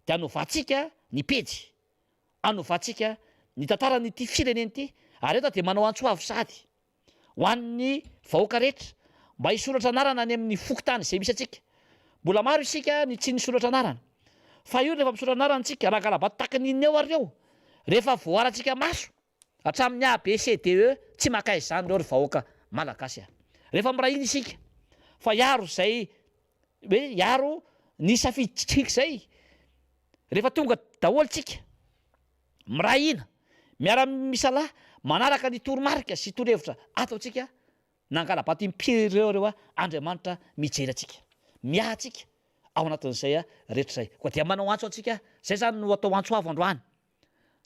dia hanovantsika ny pejy hanovantsika ny tantaran'ity firenena ity ary eto aho dia manao antso avo sahady ho an'ny vahoaka rehetra mba hisoratra anarana any amin'ny fokontany izay misy antsika. Mbola maro isika ny tsy nisoratra anarana fa io rehefa misoratra anarana isika raha galabato taky ny inona eo ary eo rehefa voaharantsika maso hatramin'ny A B C D E tsy maka izany ireo ry vahoaka malagasy a! Rehefa miray hina isika fa hiaro izay hoe hiaro ny safidintsika izay rehefa tonga daholo tsika miray hina miara misalahy manaraka ny toromarika sy torohevitra ataontsika nangala-bato impiry ireo ireo Andriamanitra mijery antsika miahy antsika ao anatin'izay rehetra izay koa dia manao antso antsika zay zany no atao antso avo androany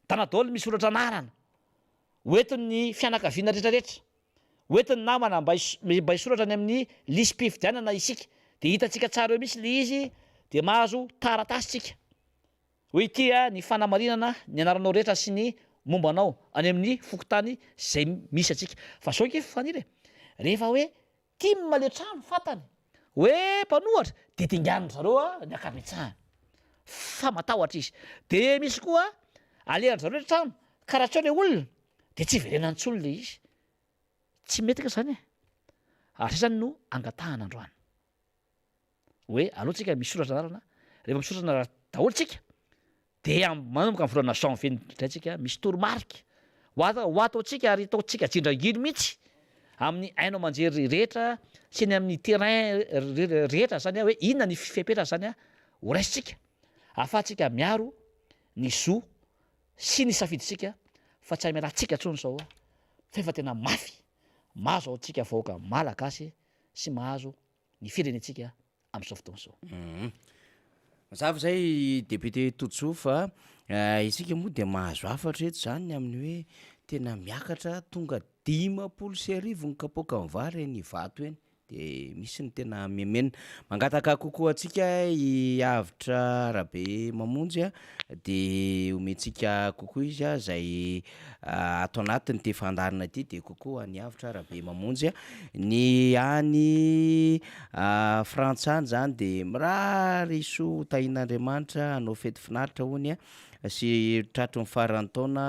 Tana daholo misoratra anarana hoentin'ny fianakaviana rehetra rehetra Hoentin'ny namana mba mba hisoratra any amin'ny lisi-pifidianana isika. Dia hitantsika tsara eo mihitsy ilay izy dia mahazo taratasy tsika. Hoe ity ny fanamarinana ny anaranao rehetra sy ny momba anao any amin'ny fokontany izay misy antsika. Fa zao ange Faniry e, rehefa hoe tim le trano fantany hoe mpanohatra dia dinganin-dry zareo ny ankabetsahany fa matahotra izy. Dia misy koa alehan-dry zareo le trano ka raha tsy eo le olona dia tsy hiverenany intsony le izy. Tsy mety ka zany e! Ary zay zany no angatahana androany. Hoe aleo tsika misoratra anarana, rehefa misoratra anarana daholo tsika dia manomboka amin'ny volana janvier indray tsika misy toromarika ho ato ho ataontsika ary ataontsika jindrangilo mihitsy amin'ny haino aman-jery rehetra sy ny amin'ny terrain rehetra zany hoe inona ny fepetra zany. ho raisintsika ahafahantsika miaro ny zo sy ny safidintsika fa tsy hamelantsika intsony izao fa efa tena mafy mahazo antsika vahoaka malagasy sy mahazo ny firenentsika amin'izao fotoana izao. Mazava izay député Todisoa fa isika moa dia mahazo hafatra eto izany ny amin'ny hoe tena miakatra tonga 1050 ny kapoakan'ny vary eny Ivato eny. De misy ny tena mihemenina. Mangataka kokoa antsika i Avotra Rabemamonjy a, de omentsika kokoa izy a, zay ato anatin'ity fandaharana ity de kokoa an'i Avotra Rabemamonjy a. Ny any Frantsa any zany de mirary soa ho tahian'Andriamanitra hanao fety finaritra hono a, sy tratry ny faran'ny taona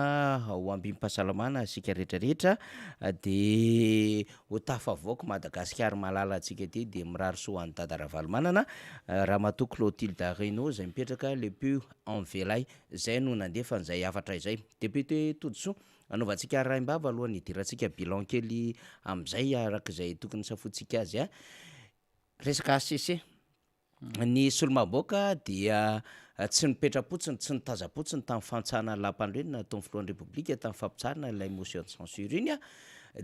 ho ambim-pahasalamana isika rehetra rehetra de Ho tafavoaka Madagasikara malala antsika ity dia mirary soa an'i Dada Ravalomanana, Ramatoa Clotilde Reynaud izay mipetraka Le Puy en Velay izay no nandefa an'izay hafatra izay. Député Todisoa, anaovantsika raim-bava alohan'ny hidirantsika bilan kely amin'izay araka izay tokony hisafoantsika azy. Resaka HCC. Ny solombavambahoaka dia tsy nipetra-potsiny, tsy nitaza-potsiny tamin'ny fantsahana ny lahampanorenana nataon'ny filohan'ny Repoblika tamin'ny fampitsaharana ilay motion de censure iny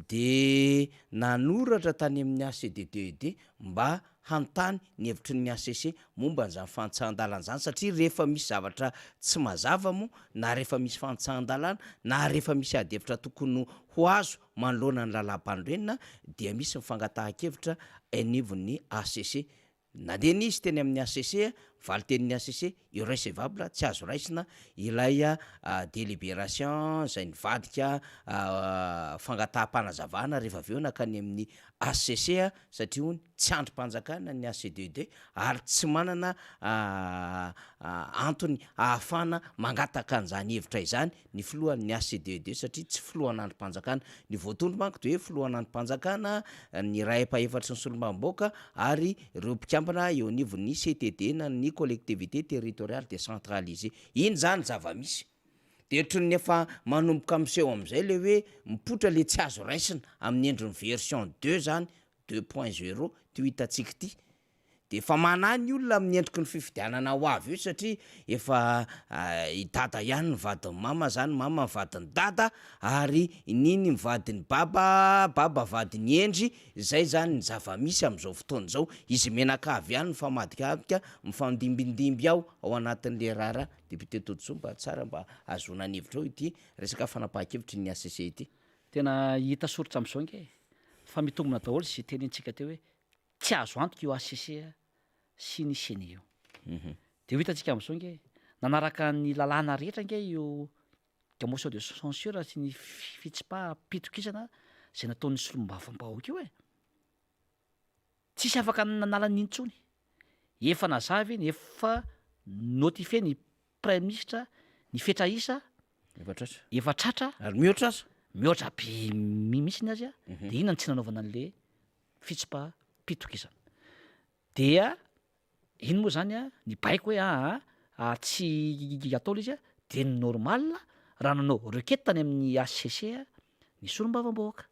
dia nanoratra tany amin'ny HCDDED mba hanontany ny hevitry ny HCC momba an'izany fantsahan-dalana izany satria rehefa misy zavatra tsy mazava moa na rehefa misy fantsahan-dalàna na rehefa misy ady hevitra tokony ho azo manoloana ny lalàmpanorenana dia misy ny fangatahan-kevitra anivon'ny HCC Nandeha nisy teny amin'ny HCC, valin-tenin'ny HCC, irrecevable, tsy azo raisina ilay délibération izay nivadika fangataham-panazavana rehefa avy eo nankany amin'ny HCC satria hono tsy andrim-panjakana ny HCDD ary tsy manana antony ahafahana mangataka an'izany hevitra izany ny filohan'ny HCDED satria tsy filohan'andrim-panjakana. Ny voatondro manko dia hoe filohan'andrim-panjakana, ny iray ampahefatry ny solombavambahoaka ary ireo mpikambana eo anivon'ny CTD na ny collectivité territoriale décentralisée. Iny izany zava-misy. Dia ohatran'ny efa manomboka miseho amin'izay ilay hoe mipoitra ilay tsy azo raisina amin'ny endriny version deux izany, deux point zéro, ity ho hitantsika ity. Dia efa manahy ny olona amin'ny endriky ny fifidianana ho avy io satria efa i dada ihany ny vadin'i mama zany, mama ny vadin'i dada ary i nini ny vadin'i baba, baba vadin'i hendry, zay zany ny zava-misy amin'izao fotoana izao, izy mianakavy ihany mifamadikadika, mifandimbindimby ao ao anatin'le raharaha. Député Todisoa mba tsara mba ahazoana ny hevitrao ity resaka fanapahan-kevitry ny HCC ity. Tena hita soritra amin'izao ange fa mitombina daholo izay tenenintsika teo hoe Tsy azo antoka io HCC sy ny ceni io. Dia ho hitantsika amin'izao ange, nanaraka ny lalàna rehetra ange io motion de censure sy ny fitsipaham-pitokisana izay nataon'ny solombavambahoaka io e! Tsisy afaka nanala an'iny intsony. Efa nazava iny, efa notifier ny praiminisitra ny fetra isa Efa tratra. Efa tratra. Ary mihoatra aza. Mihoatra be mihitsy ny azy a, dia inona no tsy nanaovana an'le fitsipaham-pitokisana. Dia iny moa zany a, ny baiko hoe aa tsy atao le izy a, de normal raha nanao requête tany amin'ny HCC ny solombavambahoaka.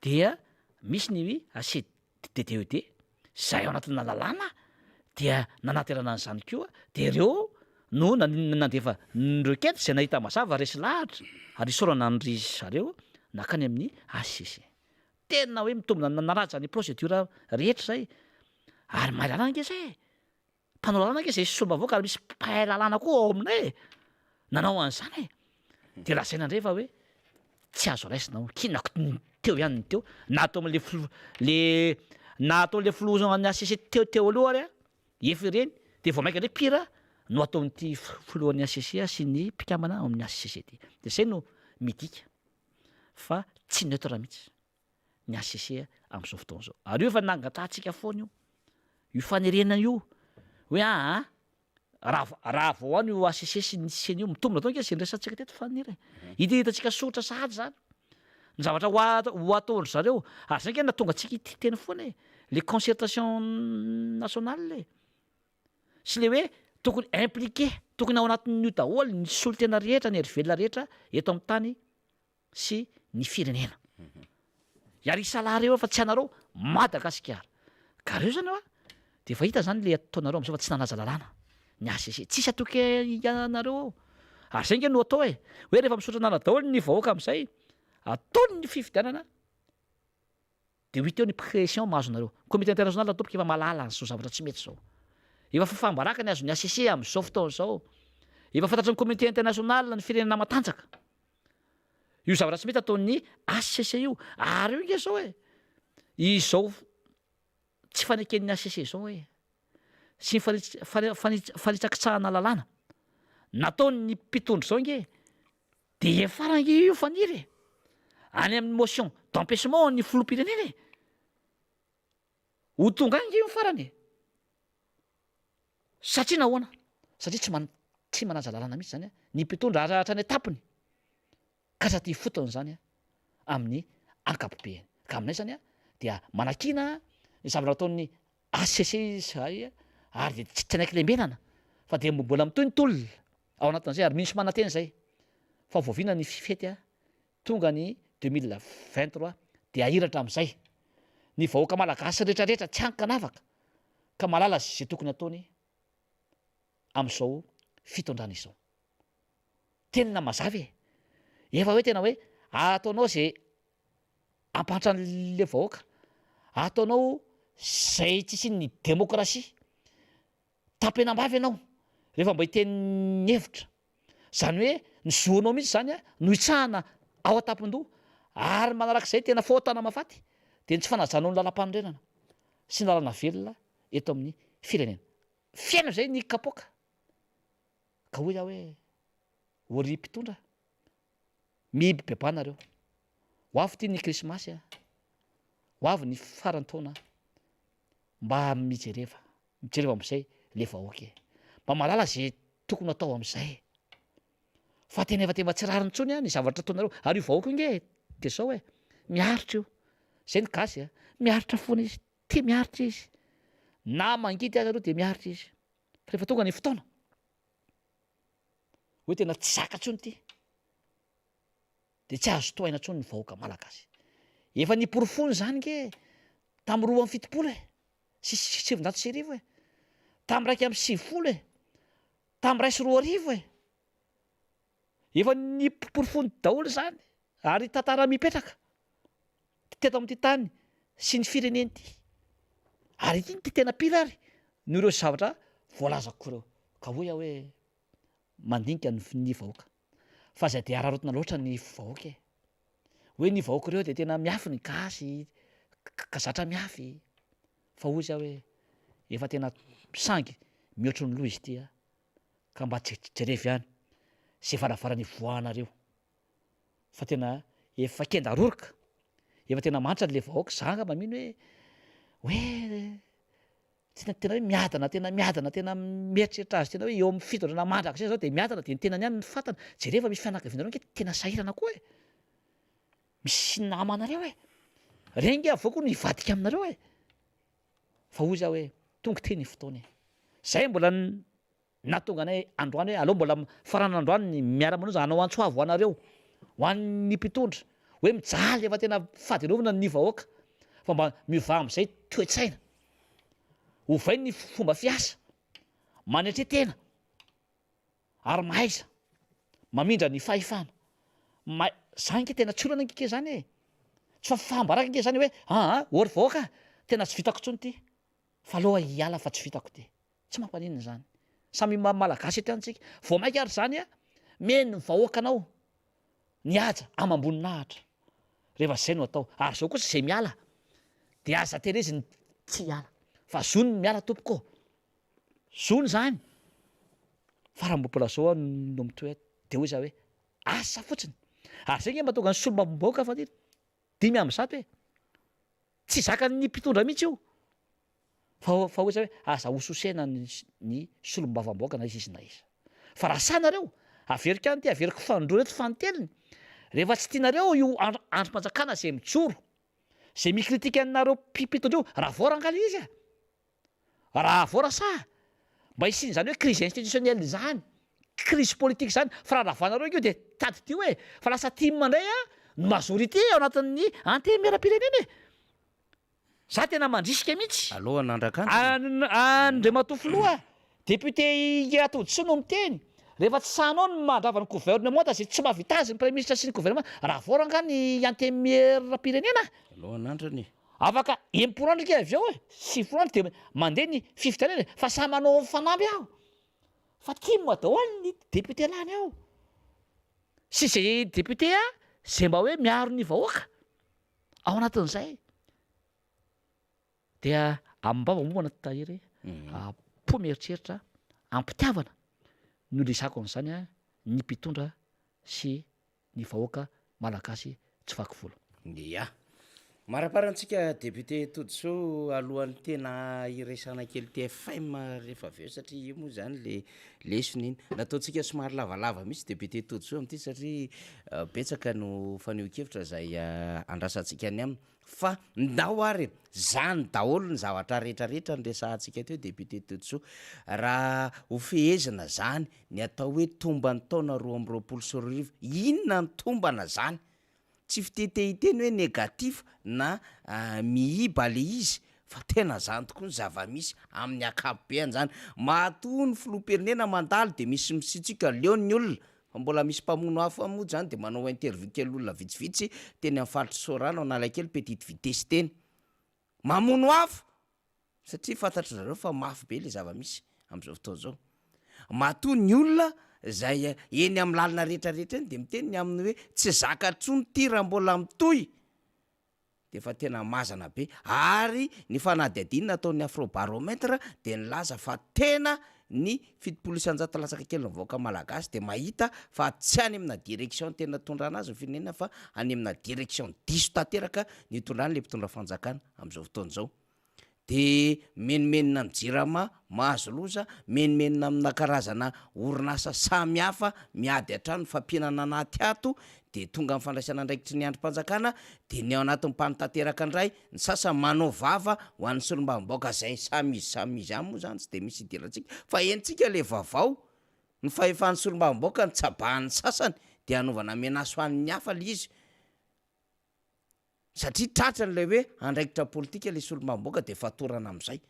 Dia misy ny HCDDED zay ao anatina lalàna dia nanaterana an'izany koa, de reo no nandefa ny requête zay nahita mazava resy lahatra ary isaorana an-dry zareo nankany amin'ny HCC. Tena hoe mitombina nanaja ny procédure rehetra zay ary mahay lalàna ange zay e! Mpanao lalàna ange zay solombavambahoaka ary misy mpahay lalàna koa ao aminay e! Nanao an'izany e! De lazaina indray fa hoe tsy azo raisina hono, kinako teo ihany ny teo, na atao am'le filoha le na ataon'le filoha an'ny HCC teo teo aloha ary an, efa ireny de vao mainka indray pire no ataon'ity filohan'ny HCC sy ny mpikambana ao amin'ny HCC ity, de zay no midika. fa tsy neutre mihitsy ny HCC amin'izao fotoana izao. Ary io efa nangatahantsika foana io, io fanerena io hoe aa raha raha vao any io HCC sy ny ceni io mitombina daholo ange izay niresahantsika teto Faniry e. Hita hitantsika soritra sahady izany ny zavatra ho a- ho ataon-dry zareo, ary izay ange nahatonga antsika hiteny foana e, le concertation nationale e. Sy le hoe tokony impliqué, tokony ao anatin'io daholo ny solontena rehetra, ny herivelona rehetra eto amin'ny tany sy ny firenena. Hiary hisalahy reo fa tsy anareo Madagasikara. Ka reo zany hoa Dia efa hita izany ilay ataonareo amin'izao fa tsy nanaja lalàna ny HCC. Tsisy hatoky anareo ao. Ary izay ange no atao e. Hoe rehefa misaotra anala daholo ny vahoaka amin'izay, ataony ny fifidianana dia ho hita eo ny pression mahazo anareo. Comité international tompoko efa mahalala an'izao zavatra tsy mety izao. Efa fahafaham-baraka ny azon'ny HCC amin'izao fotoana izao. Efa fantatry ny comité international ny firenena matanjaka. Io zavatra tsy mety ataon'ny HCC io. Ary io nge izao e. Izao tsy faneken'ny HCC izao e. Sy ny fanitsakitsahana lalàna nataon'ny mpitondra izao nge dia hiafara ange io Faniry e! Any amin'ny motion d'empêchement ny filoham-pirenena e! Ho tonga any ange io ny farany e! Satria nahoana? Satria tsy man- tsy manaja lalàna mihitsy izany ny mpitondra ary hatrany an-tampony ka hatraty ifotony izany amin'ny ankapobeny. Ka aminay izany dia manakiana ny zavatra ataon'ny HCC izahay ary dia tsy hanaiky lembenana fa dia mbola mitohy ny tolona ao anatin'izay ary mino sy manantena izay fa voaviana ny fety tonga ny 2023 dia ahiratra amin'izay ny vahoaka malagasy rehetrarehetra tsy ankanavaka ka mahalala izay tokony ataony amin'izao fitondrana izao. Tena mazava e! Efa hoe tena hoe ataonao izay hampahantra an'le vahoaka, ataonao zay tsy hisian'ny demokrasia, tapenam-bava ianao rehefa mba hiteny ny hevitra, zany hoe ny zonao mihitsy zany no hitsahana ao an-tampon-doha, ary manarak'izay tena fahotana mahafaty dia ny tsy fanajanao ny lalam-panorenana sy ny lalana velona eto amin'ny firenena. Feno zay ny kapoaka, ka hoy aho hoe, ô ry mpitondra, Mibibiba nareo. Ho avy ity ny krismasy a. Ho avy ny faran'ny taona. Mba mijereva. Mijereva amizay le vahoaka e. Mba mahalala ze tokony atao amizay e. Fa tena efa tena tsy rariny intsony ny zavatra ataonareo. Ary io vahoaka io nge de zao e. Miaritra io. Zay ny gasy a. Miaritra foana izy. Tia miaritra izy. Na mangidy aza aloha de miaritra izy. Fa rehefa tonga ny fotoana. Hoe tena tsy zaka intsony ity. Dia tsy azo tohaina intsony ny vahoaka malagasy. Efa niporofoina izany nge tamin'ny 72 e, sy 1990 e, tamin'ny 91 e, tamin'ny 2001 e. Efa niporofoiny daholo izany ary tantara mipetraka teto amin'ity tany sy ny firenena ity. Ary ity no tena pire ary noho ireo zavatra voalazako ireo. Ka hoy aho hoe mandinika ny vahoaka fa aza dia araraotina loatra ny vahoaka e. Hoe ny vahoaka ireo dia tena miafy ny gasy ka zatra miafy. Fa hoy aho hoe efa tena sangy mihoatry ny loha izy ity a. Ka mba jerevy ihany izay varavarana ivoahanareo fa tena efa kenda roroka, efa tena mahantra le vahoaka, za angamba mino hoe hoe tena tena hoe miadana tena miadana tena mieritreritra azy tena hoe eo amin'ny fitondrana mandrakizay zao de miadana de ny tenany ihany no fantany, jereo fa misy fianakavianareo ange tena sahirana koa e, misy namanareo e, reny nge avy eo koa no hivadika aminareo e, fa hoy za hoe tonga ity ny fotoana e, zay mbola Nahatonga anay androany hoe aleo mbola faranana androany ny miara-manoza hanao antso avo ho anareo, ho an'ny mpitondra, hoe mijaly efa tena fadiraovana ny vahoaka fa mba miovà amin'izay toe-tsaina, ovay ny fomba fiasa, manetre tena ary mahaiza mamindra ny fahefana. Ma- zany nge tena tsy olana nge zany e! Tsy fahafaham-baraka nge zany hoe aa ô ry vahoaka tena tsy vitako intsony ity fa aleo hiala fa tsy vitako ity. Tsy mampaninona izany. Samy Malagasy eto ihany tsika. Vao maika ary izany a, meno ny vahoakanao ny haja amam-boninahitra. Rehefa izay no atao. Ary izao kosa izay miala dia aza tereziny tsy hiala. Fa zony ny miala tompoko ô. Zony izany. Fa raha mbola zao aho no mitohy eto dia hoy za hoe asa fotsiny. Ary izay nge mahatonga ny solombavambahoaka fa 105 e. Tsy zakan'ny mpitondra mihitsy io. Fa fa hoy za hoe aza hososena ny ny solombavambahoaka na iza izy na iza. Fa raha sahy nareo, averiko ihany ity, averiko fanindroany eto fanintelony, rehefa tsy tianareo io andry andrim-panjakana izay mijoro, izay mi-critique anareo mpitondra io, ravao rangahy le izy a! Ravao raha sahy, mba hisian'izany hoe crise institutionnelle izany, crise politique izany, fa raha ravanareo io dia tadidio e, fa lasa tim indray a, ny majorité ao anatin'ny antenimierampirenena e! Za tena mandrisika mihitsy. Aleo hanandrakandrina. An Andriamatoa Filoha, député Todisoa no miteny, rehefa tsy sahinao ny mandrava ny gouvernement izay tsy mahavita azy ny praiminisitra sy ny gouvernement, ravao rangaha ny antenimieram-pirenena. Aleo hanandrana e. Afaka 60 andro ange avy eo e, 90 andro dia mandeha ny fifidianana e, fa samy manao ny fanamby aho fa tim daholo ny député lany ao sy izay député izay mba hoe miaro ny vahoaka ao anatin'izay dia amim-bava moa anaty tahiry am-po mieritreritra am-pitiavana no ilazako an'izany ny mpitondra sy ny vahoaka malagasy tsy vaky volo. Ya. Marampara antsika député Todisoa alohan'ny tena hiresahana kely TFM rehefa avy eo satria io moa zany le lesona iny. Nataontsika somary lavalava mihitsy député Todisoa amin'ity satria betsaka no fanehoan-kevitra izay andrasantsika ny aminy. Fa ndao ary e! Zany daholo ny zavatra rehetra rehetra niresahantsika teo député Todisoa. Raha ho fehezina zany ny atao hoe tomban'ny taona 2022, inona ny tombana zany? Tsy fitia te hiteny hoe négatif na miiba le izy fa tena zany tokoa ny zava-misy amin'ny ankapobeany zany. Matoa ny filoham-pirenena mandalo de misy misitsiaka leo ny olona Fa mbola misy mpamono afo any moa zany de manao interview kely olona vitsivitsy teny am faritry Soarano Analakely petite vitesse teny. Mamono afo! Satria fantatry zareo fa mafy be le zava-misy amzao fotoana zao. Matoa ny olona zay eny am lalana rehetra rehetra eny de miteny ny aminy hoe tsy zaka tsony ty raha mbola mitohy. dia efa tena mazana be ary ny fanadihadiana nataon'ny Afrobaromètre dia nilaza fa tena ny 70% latsaka kely ny vahoaka malagasy dia mahita fa tsy any amina direction tena tondrana azy ny firenena fa any amina direction diso tanteraka ny itondrany le mpitondra fanjakana amin'izao fotoana izao. De menomenona amin'ny jirama, mahazo loza, menomenona amina karazana orinasa samy hafa miady hatrany fampihinana anaty ato, de tonga amin'ny fandraisana andraikitry ny andrim-panjakana, de ny ao anatin'ny mpanatanteraka indray, ny sasany manao vava ho an'ny solombavambahoaka zay samy izy samy izy ihany moa zany tsy de misy idirantsika, fa henontsika le vaovao, ny fahefan'ny solombavambahoaka no tsabahan'ny sasany de anaovana menace ho an'ny hafa le izy. Satria tratrany ilay hoe andraikitra politika ilay solombavambahoaka dia fatorana amin'izay.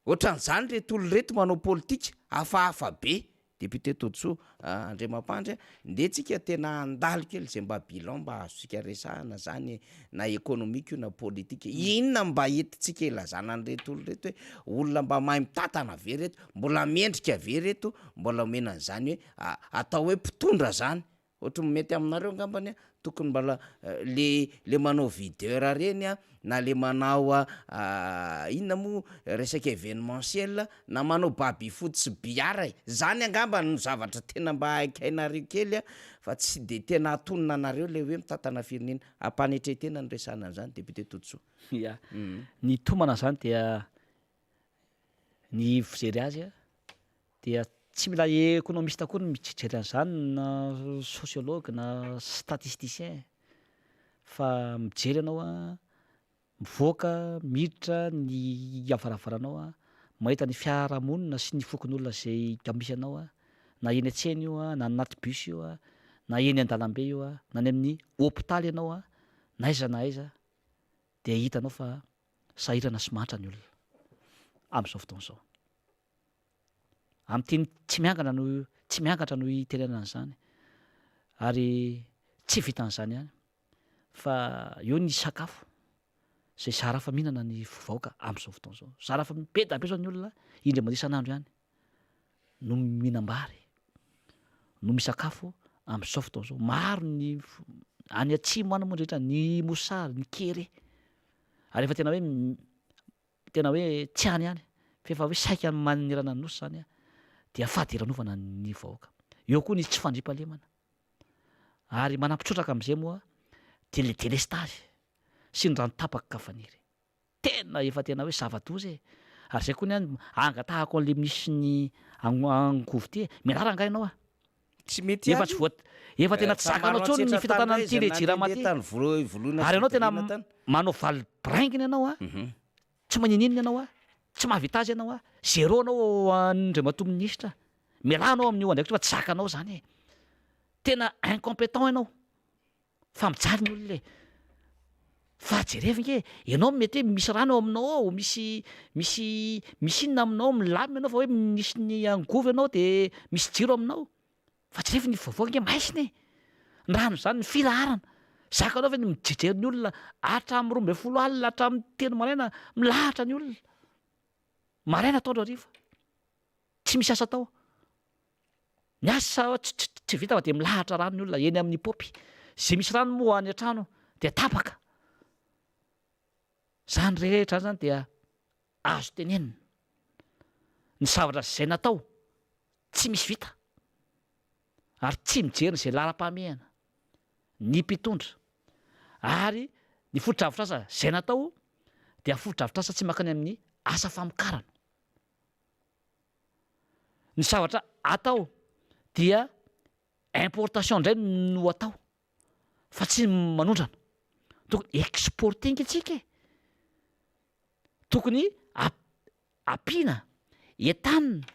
Ohatran'izany ireto olona ireto manao politika hafahafa be. Député Todisoa Andriamampandry a, ndeha tsika tena handalo kely izay mba bilan mba azontsika resahana zany e, na économique io na politique. Inona mba entintsika ilazana an'ireto olona ireto hoe olona mba mahay mitantana ve ireto, mbola mendrika ve ireto, mbola omena an'izany hoe atao hoe mpitondra zany? Ohatry ny mety aminareo angambany a, tokony mbala le le manao videur reny a, na le manao inona moa resaka evenementiel na manao baby foot sy billard e, zany angamba no zavatra tena mba haikainareo kely a, fa tsy de tena atonina anareo le hoe mitantana firenena, ampanetren-tena no resahana an'zany député Todisoa. Ya, ny tomana zany dia ny fijery azy a dia tsy mila économiste akory ny mijery an'izany na sociologue na statisticien fa mijery ianao a, mivoaka miditra ny varavaranao a, mahita ny fiarahamonina sy ny fokonolona izay misy anao a, na eny an-tsena io a, na anaty bus io a, na eny an-dalambe io a, na any amin'ny hopitaly ianao a, na aiza na aiza dia hitanao fa sahirana sy mahantra ny olona amin'izao fotoana izao. Amin'ny teny tsy miangana no tsy miangatra no itenenana an'izany ary tsy vitan'izany ihany fa eo ny sakafo izay zara fa mihinana ny vahoaka amin'izao fotoana izao. Zara fa be dia be izao ny olona indray mandeha isan'andro ihany no mihinam-bary, no misakafo amin'izao fotoana izao. Maro ny any atsimo any moa indrindra ny mosary, ny kere ary efa tena hoe tena hoe tsy any ihany fa efa hoe saika manerana ny nosy izany dia fadiranovana ny vahoaka. Eo koa ny tsy fandriampahalemana ary manampy trotraka amin'izay moa dia le delestazy sy ny rano tapaka ka faniry. Tena efa tena hoe zava-doza e! Ary zay koa ny ahy angatahako an'le minisitry ny angovo ty e! Mialà rangahy ianao a! Tsy mety Efa tsy voa efa tena tsy zakanao intsony ny fitantanana an'ity le jirama ty. Ary ianao tena manao valy braingina ianao a! Tsy manininona ianao a! Tsy mahavita azy ianao a! Zéro anao Andriamatoa minisitra. Mialà anao amin'io andraikitra io fa tsy zakanao zany e! Tena incompétent ianao. Fa mijaly ny olona e! Fa jerevo nge, ianao mety hoe misy rano ao aminao ao, misy misy misy inona aminao, milamina ianao fa hoe misy ny angovo ianao de misy jiro aminao. Fa jerevo ny vaovao nge maizina e! Ny rano izany, ny filaharana, zakanao ve ny mijery ny olona hatramin'ny 12 alina hatramin'ny telo maraina milahatra ny olona, maraina atoandro hariva, tsy misy asa atao. Ny asa tsy vita fa dia milahatra rano ny olona eny amin'ny paopy. Izay misy rano moa any an-trano dia tapaka. Izany rehetra izany dia azo tenenina. Ny zavatra izay natao tsy misy vita ary tsy mijery izay laharam-pahamehana ny mpitondra ary ny fotodrafitrasa izay natao dia fotodrafitrasa tsy mankany amin'ny asa famokarana. Ny zavatra atao dia importation indray no atao fa tsy manondrana. Tokony exporter nge tsika e! Tokony ampiana, entanina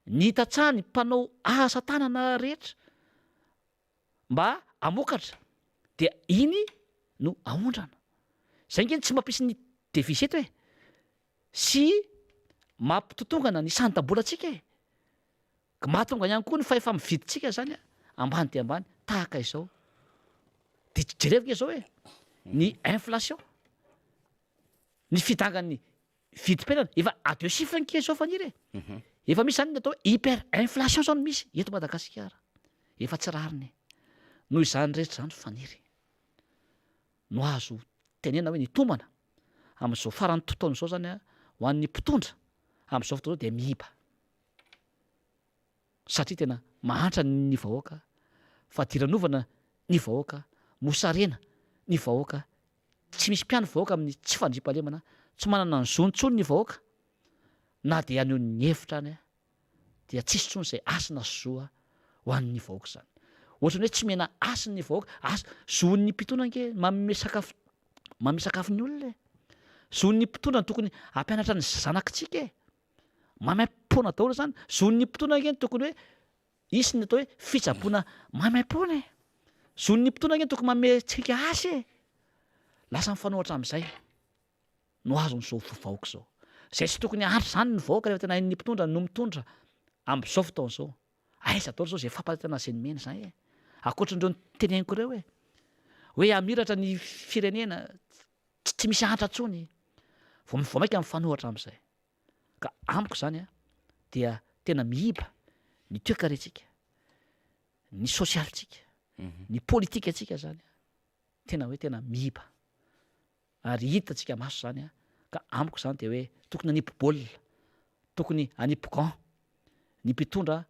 ny tantsaha, ny mpanao asa tanana rehetra mba hamokatra dia iny no aondrana. Zay nge no tsy mampisy ny devise eto e! Sy mampitotongana ny sandam-bolantsika e! Ka mahatonga ihany koa ny fahefa-mividintsika zany ambany dia ambany tahaka izao. De jereo nge zao e, ny inflation, ny fidangan'ny vidim-piainana efa à deux chiffres nge zao Faniry e! Efa misy zany ny atao hoe hyper inflation zao no misy eto Madagasikara. Efa tsy rariny e! Noho izany rehetra izany Faniry. no azo tenena hoe nitombana amin'izao faran'ny taona izao zany ho an'ny mpitondra amin'izao fotoana izao dia miiba satria tena mahantra ny vahoaka, fadiranovana ny vahoaka, mosarena ny vahoaka, tsy misy mpiandry vahoaka amin'ny tsy fandriampahalemana, tsy manana ny zony intsony ny vahoaka na dia haneho ny hevitra any dia tsisy intsony izay hasina sy zo ho an'ny vahoaka izany. Ohatran'ny hoe tsy mena hasina ny vahoaka, has, zon'ny mpitondra ange manome sakafo, manome sakafo ny olona e. Zon'ny mpitondra no tokony hampianatra ny zanakitsika e. Maimaimpoana daholo izany. Zon'ny mpitondra ange no tokony hoe hisy ny atao hoe fitsaboana maimaimpoana e. Zon'ny mpitondra ange no tokony manome antsika hasy e. Lasa mifanohitra amin'izay. no azon'izao vahoaka izao. Izay tsy tokony hahantra izany ny vahoaka rehefa tena hain'ny mpitondra no mitondra amin'izao fotoana izao. Aiza daholo izao izay famparitana izay nomena izay e? Ankoatran'ireo noteneniko ireo e. Hoe hamiratra ny firenena, tsy misy hahantra intsony. Vao vao mainka mifanohitra amin'izay. Ka amiko izany a, dia tena miiba ny toekarentsika, ny sosialintsika, ny politikantsika izany a, tena hoe tena miiba. Ary hitantsika maso izany an, ka amiko izany dia hoe tokony hanipy baolina, tokony hanipy gant ny mpitondra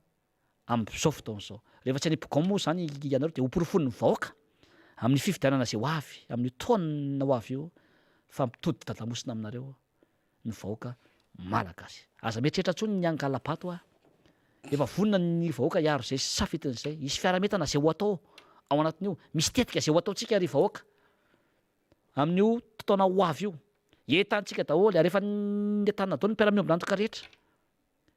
amin'izao fotoana izao. Rehefa tsy hanipy gant moa izany ianareo dia hoporofoin'ny vahoaka amin'ny fifidianana izay ho avy, amin'io taona ho avy io fa mitodi-dadamosina aminareo ny vahoaka malagasy. Aza mieritreritra intsony ny hangala-bato hoa. Efa vonona ny vahoaka hiaro izay safidiny izay. Hisy fiaraha-mientana izay ho atao ao anatin'io. Misy tetika izay ho ataontsika ry vahoaka. Amin'io taona ho avy io. Entantsika daholo ary efa nentanina daholo ny mpiara-miombon'antoka rehetra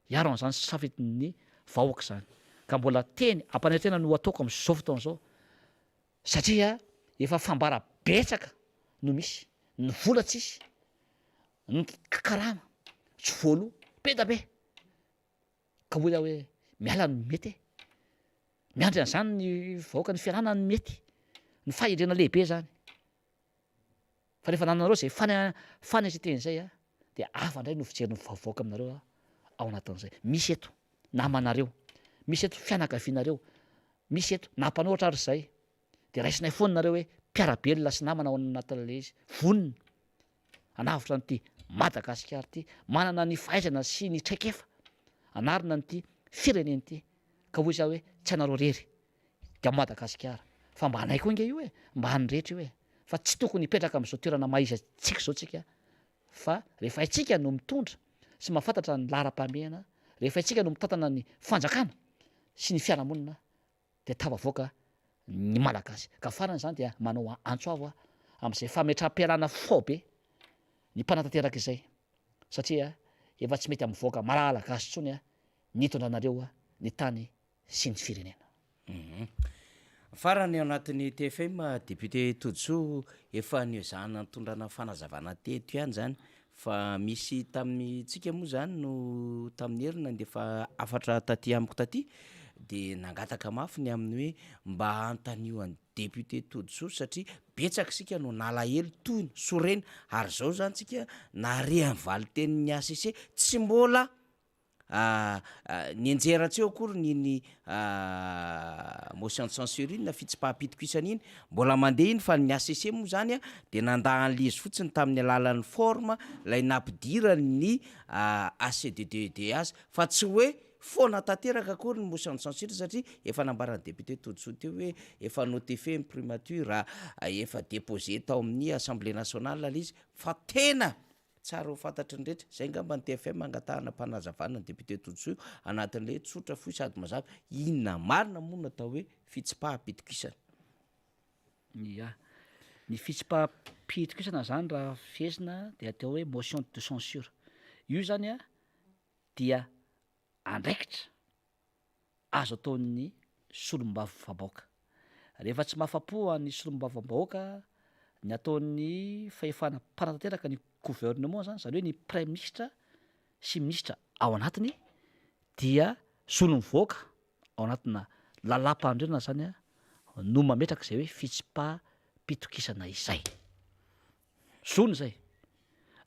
hiaro an'izany safidin'ny vahoaka izany. Ka mbola teny ampanetena no ataoko amin'izao fotoana izao satria efa fambara betsaka no misy, ny vola tsisy, ny karama tsy voaloa, be da be. Ka hoy aho hoe miala no mety e! Miandry an'izany ny vahoaka, ny fialana no mety, ny fahendrena lehibe zany. Fa rehefa anananareo zay fane- fanetren-tena izay a, dia hafa indray no fijerin'ny vahoaka aminareo ao anatin'izay. Misy eto namanareo, misy eto fianakavianareo, misy eto na mpanohitra ary izay, dia raisinay foana nareo hoe mpiara-belona sy namana ao anatin'ilay izy, vonona hanavotra an'ity Madagasikara ity, manana ny fahaizana sy ny traikefa hanarina an'ity firenena ity, ka hoy za hoe tsy anareo rery dia Madagasikara fa mba anay koa ange io e, mba an'ny rehetra io e, fa tsy tokony hipetraka amin'izao toerana maha izy antsika izao tsika fa rehefa haintsika no mitondra sy mahafantatra ny laharam-pahamehana, rehefa haintsika no mitantana ny fanjakana sy ny fiarahamonina dia tafavoaka ny Malagasy. Ka farany izany dia manao antso avo aho amin'izay fametraham-pialana faobe ny mpanatanteraka izay satria efa tsy mety amin'ny vahoaka Malagasy intsony ny hitondranareo ny tany sy ny firenena. Farany ao anatin'ny TFM, député Todisoa, efa niezahana nitondrana fanazavana teto ihany izany fa misy tamintsika moa izany no tamin'ny heriny nandefa hafatra taty amiko taty dia nangataka mafy ny amin'ny hoe mba antanio an'i député Todisoa satria betsaka isika no nalahelo tohina, sorena ary izao izany tsika nahare ny valin-tenin'ny HCC tsy mbola Nianjera tsy eo akory ny ny motion de censure iny na fitsipaham-pitokisana iny, mbola mandeha iny fa ny HCC moa zany a de nandà an'le izy fotsiny tamin'ny alalan'ny forme lay nampidirany ny HCDDD azy fa tsy hoe foana tanteraka akory ny motion de censure satria efa nambaran'ny député Todisoa teo hoe efa notifier ny primature, efa déposé tao amin'ny assemblée nationale le izy fa tena Tsara ho fantatry ny rehetra, izay angamba ny TFM angatahana mpanazavana ny député Todisoa anatin'ilay hoe tsotra fohy sady mazava, inona marina moa no atao hoe fitsipaham-pitokisana? Ia. Ny fitsipaham-pitokisana zany raha fehezina dia atao hoe motion de censure. Io zany a dia andraikitra azo ataon'ny solombavambahoaka. Rehefa tsy mahafa-po an'ny solombavambahoaka ny ataon'ny fahefana mpanatanteraka ny gouvernement zany, zany hoe ny praiminisitra sy minisitra ao anatiny dia zon'ny vahoaka ao anatina lalàmpanorenana zany no mametraka izay hoe fitsipaham-pitokisana izay. Zony izay.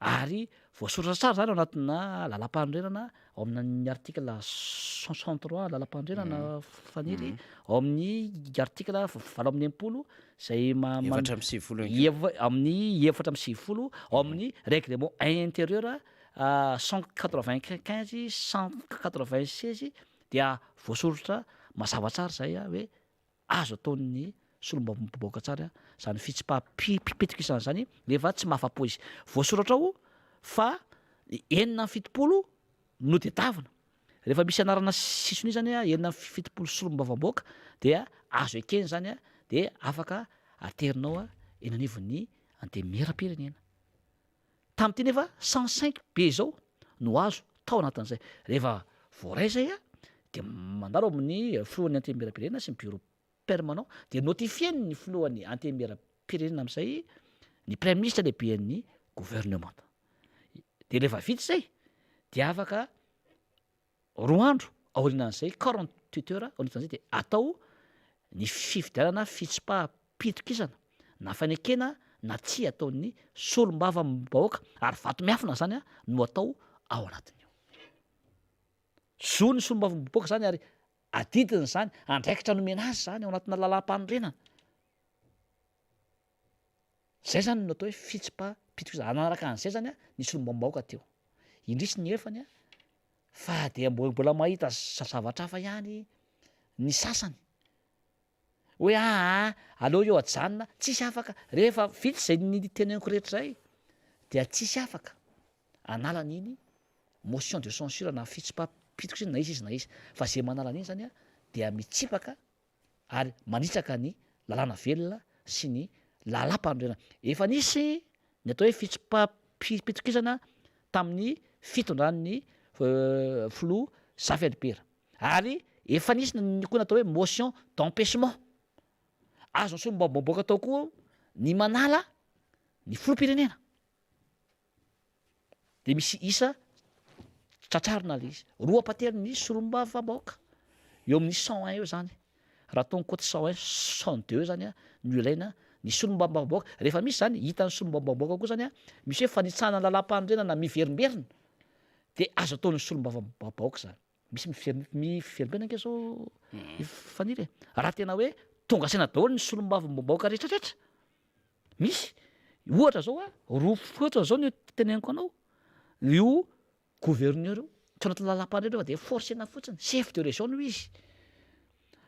Ary voasoratra tsara izany ao anatina lalàmpanorenana, ao amin'ny article 63 lalàmpanorenana Faniry, ao amin'ny article 68 izay ma- ma- 94 ihany koa. Ef- amin'ny 94, ao amin'ny règlement intérieur 195, 196 dia voasoratra mazava tsara izay hoe Azo ataon'ny solombavambahoaka tsara izany fitsipaham-pitokisana izany nefa tsy mahafa-po izy. Voasoratra ao fa 76 no tedavina. Rehefa misy anarana sy sonia izany 76 solombavambahoaka dia azo ekena izany dia afaka aterinao eny anivon'ny antenimierampirenena. Tamin'ity nefa 105 be izao no azo tao anatin'izay. Rehefa voaray izay dia mandalo amin'ny filohan'ny antenimierampirenena sy ny bureau permanent dia notifier-ny ny filohan'ny antenimierampirenena amin'izay ny praiminisitra lehiben'ny gouvernemanta. Dia rehefa vita izay dia afaka Roa andro aorianan'izay, 48 heures aorian'izay dia atao ny fifidianana fitsipaham-pitokisana na fanekena na tsia ataon'ny solombavambahoaka ary vato miafina izany no atao ao anatin'io. Zon'ny solombavambahoaka izany ary adidiny izany, andraikitra nomena azy izany ao anatina lalàmpanorenana. Zay zany no atao hoe fitsipaham-pitokisana, hanaraka an'izay zany ny solombavambahoaka teo. Indrisy ny efany fa dia mbola mahita zavatra hafa ihany ny sasany hoe aa aleo io ajanona, tsisy afaka, rehefa vita izay niteneniko rehetra izay dia tsisy afaka hanala an'iny motion de censure na fitsipaham-pitokisana na iza izy na iza, fa zay manala an'iny zany dia mitsipaka ary manitsaka ny lalàna velona sy ny lalàmpanorenana. Efa nisy ny atao hoe fitsipaham-pitokisana tamin'ny fitondran'ny filoha Zafy Albert ary efa nisy ny koa ny atao hoe motion d'empêchement. Azon'ny solombavambahoaka atao koa ny manala ny filoham-pirenena. Dia misy isa tratrarina ilay izy. Roa ampatelon'ny solombavambahoaka. Eo amin'ny 101 eo izany. Raha atao ny cote 101, 102 eo izany no ilaina ny solombavambahoaka. Rehefa misy izany, hitan'ny solombavambahoaka koa izany, misy hoe fanitsahana ny lalàmpanorenana miverimberina, dia azo ataon'ny solombavambahoaka izany. Misy miverimberina ange zao Faniry e. Raha tena hoe tonga saina daholo ny solombavambahoaka rehetrarehetra, Misy, ohatra zao a, roa fotsiny zao no teneniko anao, io gouverneur io, tsy ao anatin'ny lalàmpanorenana io fa de forcena fotsiny, chef de région no izy,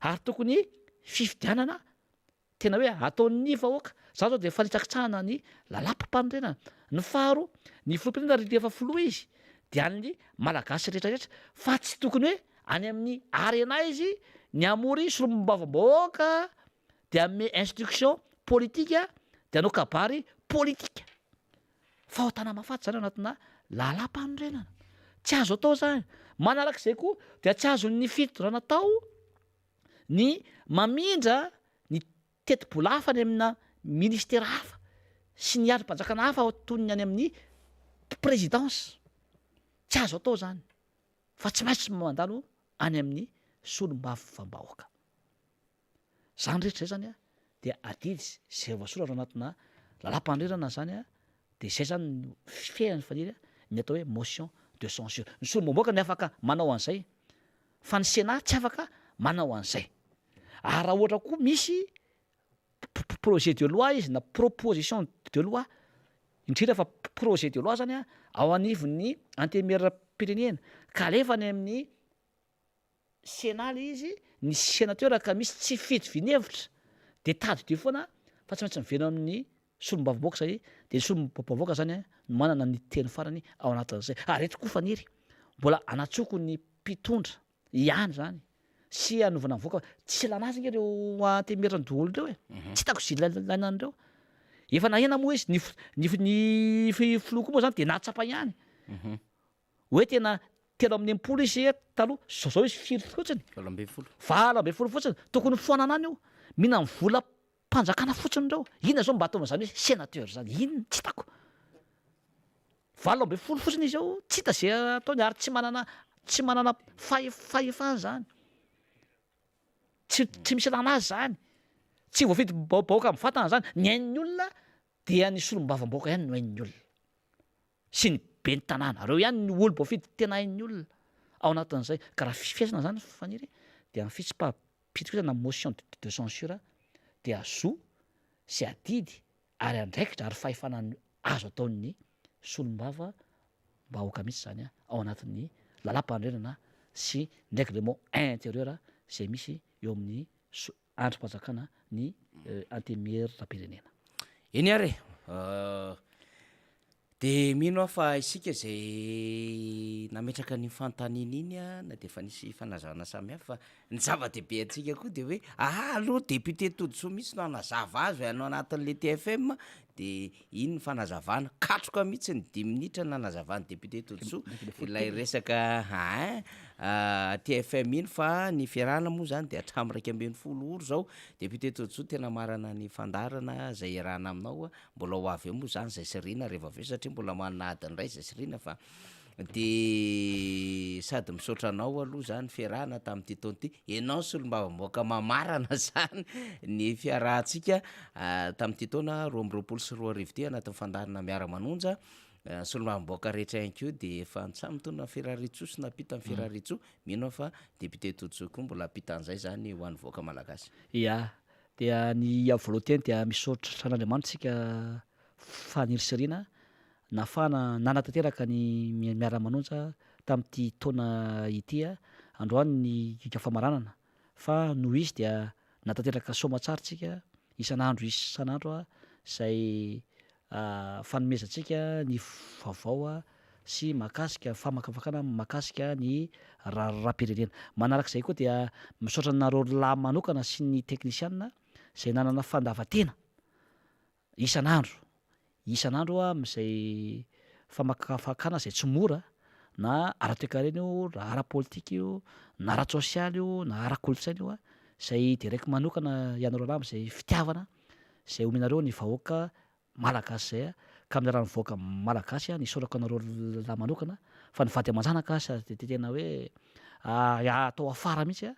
ary tokony fifidianana tena hoe ataon'ny vahoaka, za zao de fanitsakitsahana ny lalàmpanorenana, ny faharoa, ny filoham-pirenena rehefa filoha izy de an'ny malagasy rehetrarehetra fa tsy tokony hoe any amin'ny arena izy ny hamory solombavambahoaka de hanome instruction politique de hanao kabary politique. Fahotana mahafaty zany ao anatina lalam-panorenana. Tsy azo atao zany. Manarak'izay koa dia tsy azon'ny fitondrana atao ny mamindra ny. tetibola hafa any amina ministera hafa sy ny andrim-panjakana hafa toy ny any amin'ny présidence. Tsy azo atao izany fa tsy maintsy mandalo any amin'ny solombavambahoaka. Izany rehetra izay zany dia adidy izay voasoratra ao anatina lalàmpanorenana izany dia izay zany no fehiny faniry ny atao hoe motion de censure. Ny solombavambahoaka no afaka manao an'izay fa ny Sénat tsy afaka manao an'izay. Ary raha ohatra koa misy projet de loi izy na proposition de loi, indrindra fa projet de loi zany ao anivon'ny antenimieram-pirenena ka alefa any amin'ny Sénat le izy, ny sénateur ka misy tsy fitoviana hevitra de tadidio foana fa tsy maintsy miverina amin'ny solombavambahoaka zay de ny solombavambahoaka zany no manana ny teny farany ao anatin'izay. Ary eto koa Faniry, mbola anatsoko ny mpitondra ihany zany sy hanovana ny vahoaka fa tsy ilana azy nge reo antenimierandoholona reo e, tsy hitako ze ilaina an'ireo. Efa nahena moa izy, ny ny ny filoha koa moa zany de nahatsapa ihany. Hoe tena 63 izy taloha, zao zao izy firy fotsiny? 18. 18 fotsiny, tokony foanana any io, mihinana vola mpanjakana fotsiny ireo, inona zao mba ataovy an'izany hoe sénateur zany, inona, tsy hitako, 18 fotsiny izy eo, tsy hita ze ataony ary tsy manana tsy manana fahefana zany, tsy tsy misy ilana azy zany, tsy voafidy bahoaka mivantana zany, ny ain'ny olona dia ny solombavambahoaka ihany no ain'ny olona. sy ny ben'ny tanàna, reo ihany ny olom-boafidy tena hain'ny olona ao anatin'izay, ka raha fifehezana zany Faniry dia ny fitsipaham-pitokisana na motion de censure dia zo sy adidy ary andraikitra ary fahefana azo ataon'ny solombava bahoaka mihitsy zany ao anatin'ny lalàmpanorenana sy ny règlement intérieur izay misy eo amin'ny andrim-panjakana ny Antenimieram-pirenena. Eny ary e! Dia mino aho fa isika izay nametraka an'iny fanontaniana iny an, na dia efa nisy fanazavana samihafa fa ny zava-dehibe antsika koa dia hoe aha aloha député Todisoa mihitsy no hanazava azy any anatin'ilay TFM dia iny ny fanazavana, katroka mihitsy ny dimy minitra nanazavan'ny député Todisoa ilay resaka hein TFM iny fa ny fiarahana moa zany dia hatramin'ny 11 ora izao, député Todisoa tena marana ny fandaharana izay iarahana aminao, mbola ho avy eo moa zany izay sy Rina rehefa avy eo satria mbola manana adiny iray izay sy Rina fa De sady misaotra anao aloha zany fiarahana tamin'ity taona ity, ianao ny solombavambahoaka mamarana zany ny fiarahantsika tamin'ity taona 2022 ity anatin'ny fandaharana miara-manonja, ny solombavambahoaka rehetra ihany koa de efa samy nitondra ny firariantsoa sy nampita ny firariantsoa, mino aho fa député Todisoa koa mbola hampita an'izay zany ho an'ny vahoaka malagasy. Ya, dia ny voalohany teny dia misaotra an'Andriamanitra isika Faniriserina nahafahana nanatanteraka ny Miara-manonja tamin'ity taona ity androany ny giga famaranana fa noho izy dia nahatanteraka soamatsara tsika isan'andro isan'andro izay fanomezantsika ny vaovao sy mahakasika famakafakana mahakasika ny raharaham-pirenena. Manarak'izay koa dia misaotra anareo lahy manokana sy ny teknisianina izay nanana fandavan-tena Isan'andro, isan'andro amin'izay famakafakana izay tsy mora na ara-toekarena io, na ara-politika io, na ara-tsosialy io, na ara-kolontsaina io, izay deraiko manokana ianareo lahy amin'izay fitiavana izay omenareo ny vahoaka malagasy izay ka amin'ny alalan'ny vahoaka malagasy no isaorako anareo lahy manokana fa ny vady aman-janaka aza dia tena hoe atao afara mihitsy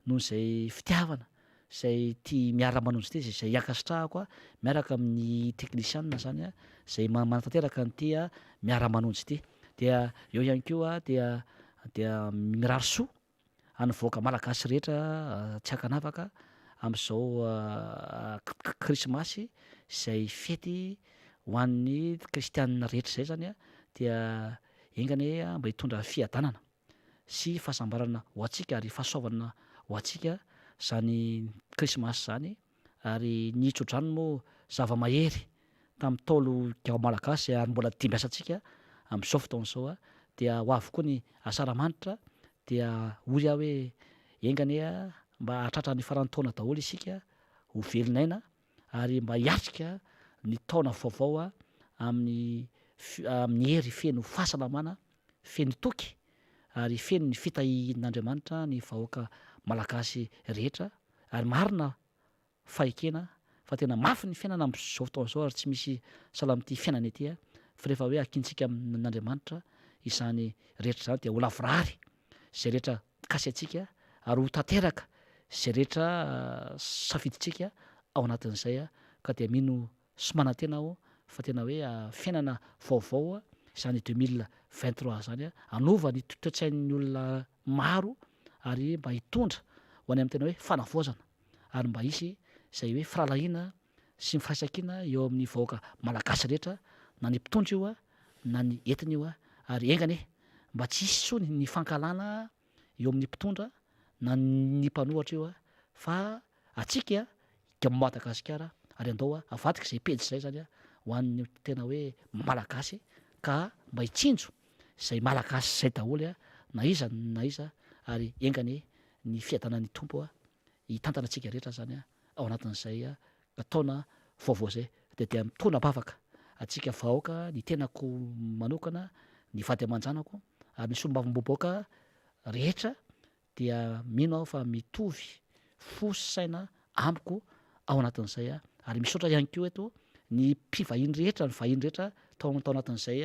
noho izay fitiavana izay ity miara manonja ity izay ankasitrahako miaraka amin'ny teknisianina izany izay manatanteraka an'ity miara manonja ity dia eo ihany koa dia dia mirary soa an'ny vahoaka malagasy rehetra tsy ankanavaka amin'izao krismasy izay fety ho an'ny kristianina rehetra izay izany dia enga anie mba hitondra fiadanana sy fahasambarana ho antsika ary fahasoavana ho antsika izany krismasy izany ary ny tsodrano moa zava-mahery tamin'ny Ntaolo gao malagasy ary mbola dimbiasantsika amin'izao fotoana izao dia ho avy koa ny asaramanitra dia hoy aho hoe enga anie mba hahatratra ny faran'ny taona daholo isika ho velon'aina ary mba hiatrika ny taona vaovao amin'ny amin'ny hery feno fahasalamana, feno toky ary feno ny fitahian'Andriamanitra ny vahoaka Malagasy rehetra ary marina fa ekena. fa tena mafy ny fiainana amin'izao fotoana izao ary tsy misy sahala amin'ity fiainana ity fa rehefa hoe ankintsika amin'Andriamanitra izany rehetra izany dia ho lavorary izay rehetra kasaintsika ary ho tanteraka izay rehetra safidintsika ao anatin'izay ka dia mino sy manantena aho fa tena hoe fiainana vaovao izany 2023 izany hanova ny toe-tsain'ny olona maro ary mba hitondra ho any amin'ny tena hoe fanavaozana ary mba hisy izay hoe firahalahiana sy ny firaisankina eo amin'ny vahoaka malagasy rehetra na ny mpitondra io na ny entina io ary enga anie mba tsy hisy intsony ny fankahalana eo amin'ny mpitondra na ny mpanohatra io fa antsika dia Madagasikara ary andao avadika izay pejy izay zany ho an'ny tena hoe malagasy ka mba hitsinjo izay malagasy izay daholo na iza na iza ary enga anie ny fiadanan'ny Tompo hitantana antsika rehetra zany ao anatin'izay taona vaovao izay dia dia mitondra am-bavaka antsika vahoaka, ny tenako manokana, ny vady aman-janako ary ny solombavambahoaka rehetra dia mino aho fa mitovy fo sy saina amiko ao anatin'izay ary misaotra ihany koa eto ny mpivahiny rehetra, ny vahiny rehetra tao tao anatin'izay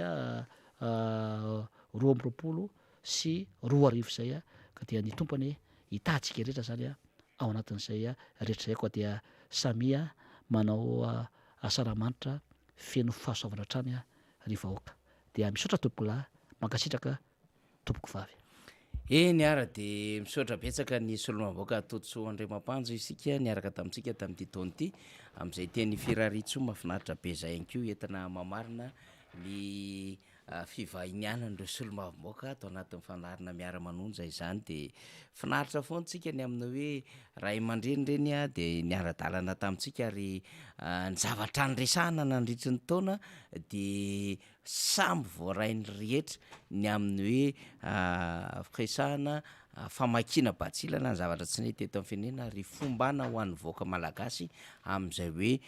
2022 izay ka dia ny Tompo anie hitahy antsika rehetra zany ao anatin'izay rehetra izay koa dia samia manao asaramanitra feno fahasoavana hatrany ry vahoaka dia misaotra tompokolahy mankasitraka tompokovavy. Eny ara dia misaotra betsaka ny solombavambahoaka Todisoa Andriamampanjo isika niaraka tamintsika tamin'ity taona ity amin'izay teny firariantsoa mahafinaritra be izay ihany koa entina mamarina ny fivahinianan'ireo solombavambahoaka ato anatin'ny fandaharana miara-manonja izany dia finaritra foana tsika ny amin'ny hoe ray aman-dreny ireny dia niara-dalana tamintsika ary ny zavatra niresahana nandritry ny taona dia samy voarain'ny rehetra ny amin'ny hoe firesahana famakiana batsilana ny zavatra tsy nety eto amin'ny firenena ary fombana ho an'ny vahoaka malagasy amin'izay hoe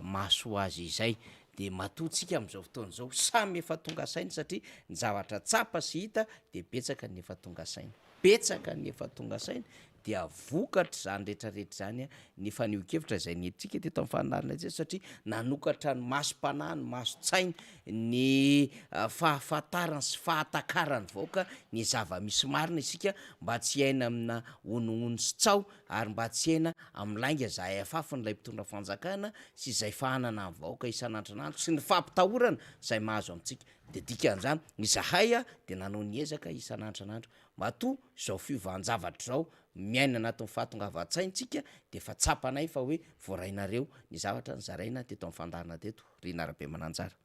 mahasoa azy izay. Dia matoa tsika amin'izao fotoana izao samy efa tonga saina satria ny zavatra tsapa sy hita dia betsaka ny efa tonga saina, betsaka ny efa tonga saina dia vokatr'izany rehetra rehetra izany ny fanehoan-kevitra izay nentintsika teto amin'ny fandaharana teto satria nanokatra ny masom-panahy, ny mason-tsaina, ny fahafantarana sy fahatakaran'ny vahoaka ny zava-misy marina isika mba tsy hiaina amina honohono sy tsaho ary mba tsy hiaina amin'ny lainga izay afafin'ilay mpitondra fanjakana sy izay fahanana ny vahoaka isan'andron'andro sy ny fampitahorana izay mahazo amintsika. Dia dikan'izany, izahay dia nanao ny ezaka isan'andron'andro. Matoa izao fiovan-javatra izao miaina anatin'ny fahatongavan-tsaintsika dia efa tsapanay fa hoe voarainareo ny zavatra nozaraina teto amin'ny fandaharana teto, Rina Rabemananjara.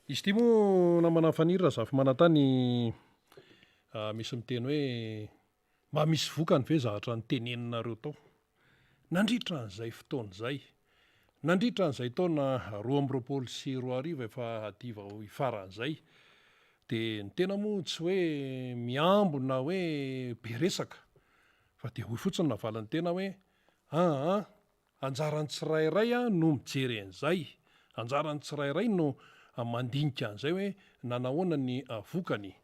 Izy ity moa namana Faniry Razafimanantany misy miteny hoe mba misy vokany ve zavatra noteneninareo tao nandritra an'izay fotoana izay, nandritra an'izay taona 2022 efa hadiva ho hifarana izay dia ny tena moa tsy hoe mihambo na hoe be resaka fa dia hoy fotsiny navalin'ny tena hoe aa Anjaran'ny tsirairay no mijery an'izay, anjaran'ny tsirairay no mandinika an'izay hoe nanahoana ny vokany,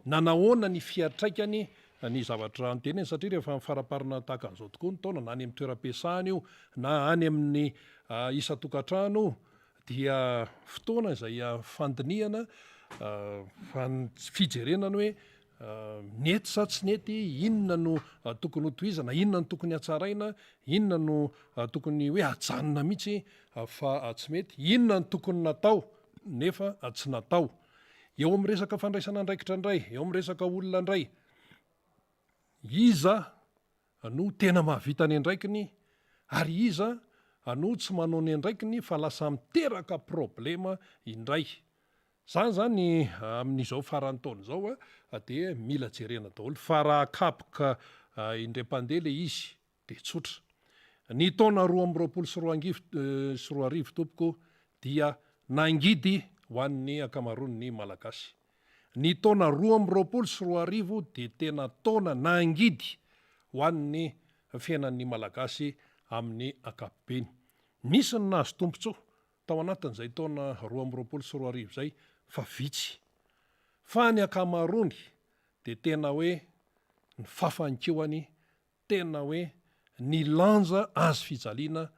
nanahoana ny fiantraikany ny zavatra noteneniny satria rehefa mifaraparana tahaka an'izao tokoa ny taona na any amin'ny toeram-piasana io na any amin'ny isan-tokantrano dia fotoana izay fandinihana, fijerena ny hoe Nety sa tsy nety, inona no tokony ho tohizana, inona no tokony hatsaraina, inona no tokony hoe hajanona mihitsy fa tsy mety, inona no tokony natao nefa tsy natao. Eo amin'ny resaka fandraisana andraikitra indray, eo amin'ny resaka olona indray, iza no tena mahavita ny andraikiny ary iza no tsy manao ny andraikiny fa lasa miteraka problema indray. Zany zany amin'izao faran'ny taona izao dia mila jerena daholo fa raha kapoka indray-mpandeha le izy dia tsotra. Ny taona 2022 tompoko dia nangidy ho an'ny ankamaroan'ny Malagasy. Ny taona 2022 dia tena taona nangidy ho an'ny fiainan'ny Malagasy amin'ny ankapobeny. Nisy ny nahazo tombontsoa tao anatin'izay taona 2022 izay fa vitsy. Fa ny ankamaroany dia tena hoe ny fafan'ny kihony, tena hoe ny lanja hazo fijaliana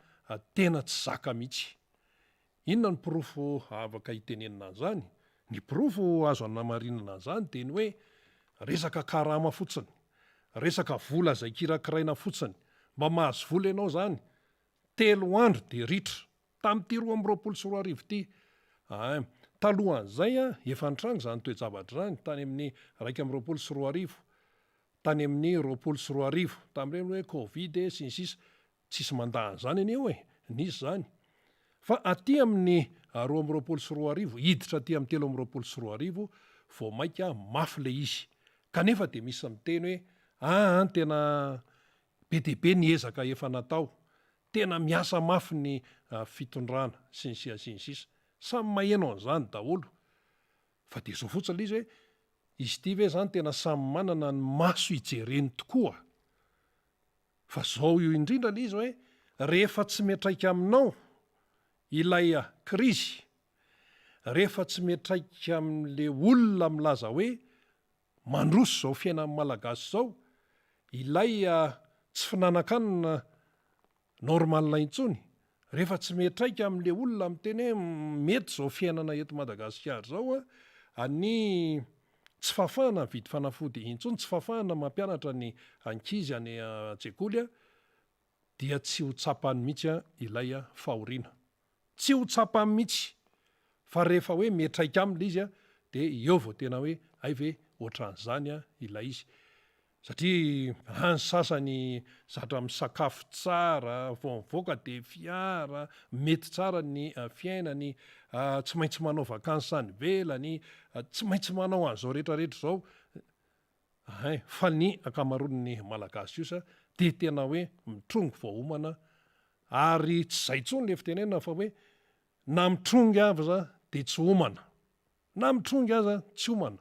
tena tsy zaka mihitsy. Inona no porofo afaka hitenenana an'izany? Ny porofo azo anamarinana an'izany dia ny hoe resaka karama fotsiny, resaka vola izay kirakiraina fotsiny. Mba mahazo vola ianao izany, telo andro dia ritra. Tamin'ity 2022 ity. Ein. Talohan'izay, efa nitranga izany toe-javatra izany tany amin'ny 2021. Tany amin'ny 2020, tamin'ireny hoe covid e, sy ny sisa. Tsisy mandà an'izany anie eo e! Nisy izany. Fa aty amin'ny 2022, hiditra aty amin'ny 2023, vao mainka mafy ilay izy. Kanefa dia misy miteny hoe, aa tena be dia be ny ezaka efa natao, tena miasa mafy ny fitondrana, sy ny sisa sy ny sisa. Samy maheno an'izany daholo. Fa dia izao fotsiny ilay izy hoe, izy ity ve izany tena samy manana ny maso ijereny tokoa? Fa zao io indrindra le izy hoe rehefa tsy miatraika aminao ilay krizy, rehefa tsy miatraika amin'le olona milaza hoe mandroso zao fiainan'ny malagasy zao, ilay tsy finanan-kanina normal intsony, rehefa tsy miatraika amin'le olona miteny hoe mety izao fiainana eto Madagasikara izao an, ny tsy fahafahana mividy fanafody intsony, tsy fahafahana mampianatra ny ankizy any an-tsekoly an, dia tsy ho tsapany mihitsy ilay fahoriana. Tsy ho tsapany mihitsy fa rehefa hoe miatraika aminy ilay izy an, dia eo vao tena hoe hay ve ohatran'izany ilay izy. Satria any sasany zatra misakafo tsara, vao mivoaka dia fiara, mety tsara ny fiainany, tsy maintsy manao vacances any ivelany, tsy maintsy manao an'izao rehetra rehetra izao, ein, fa ny ankamaroan'ny Malagasy kosa dia tena hoe mitrongy vao homana, ary tsy izay intsony ilay fitenenana fa hoe na mitrongy aza dia tsy homana. Na mitrongy aza tsy homana.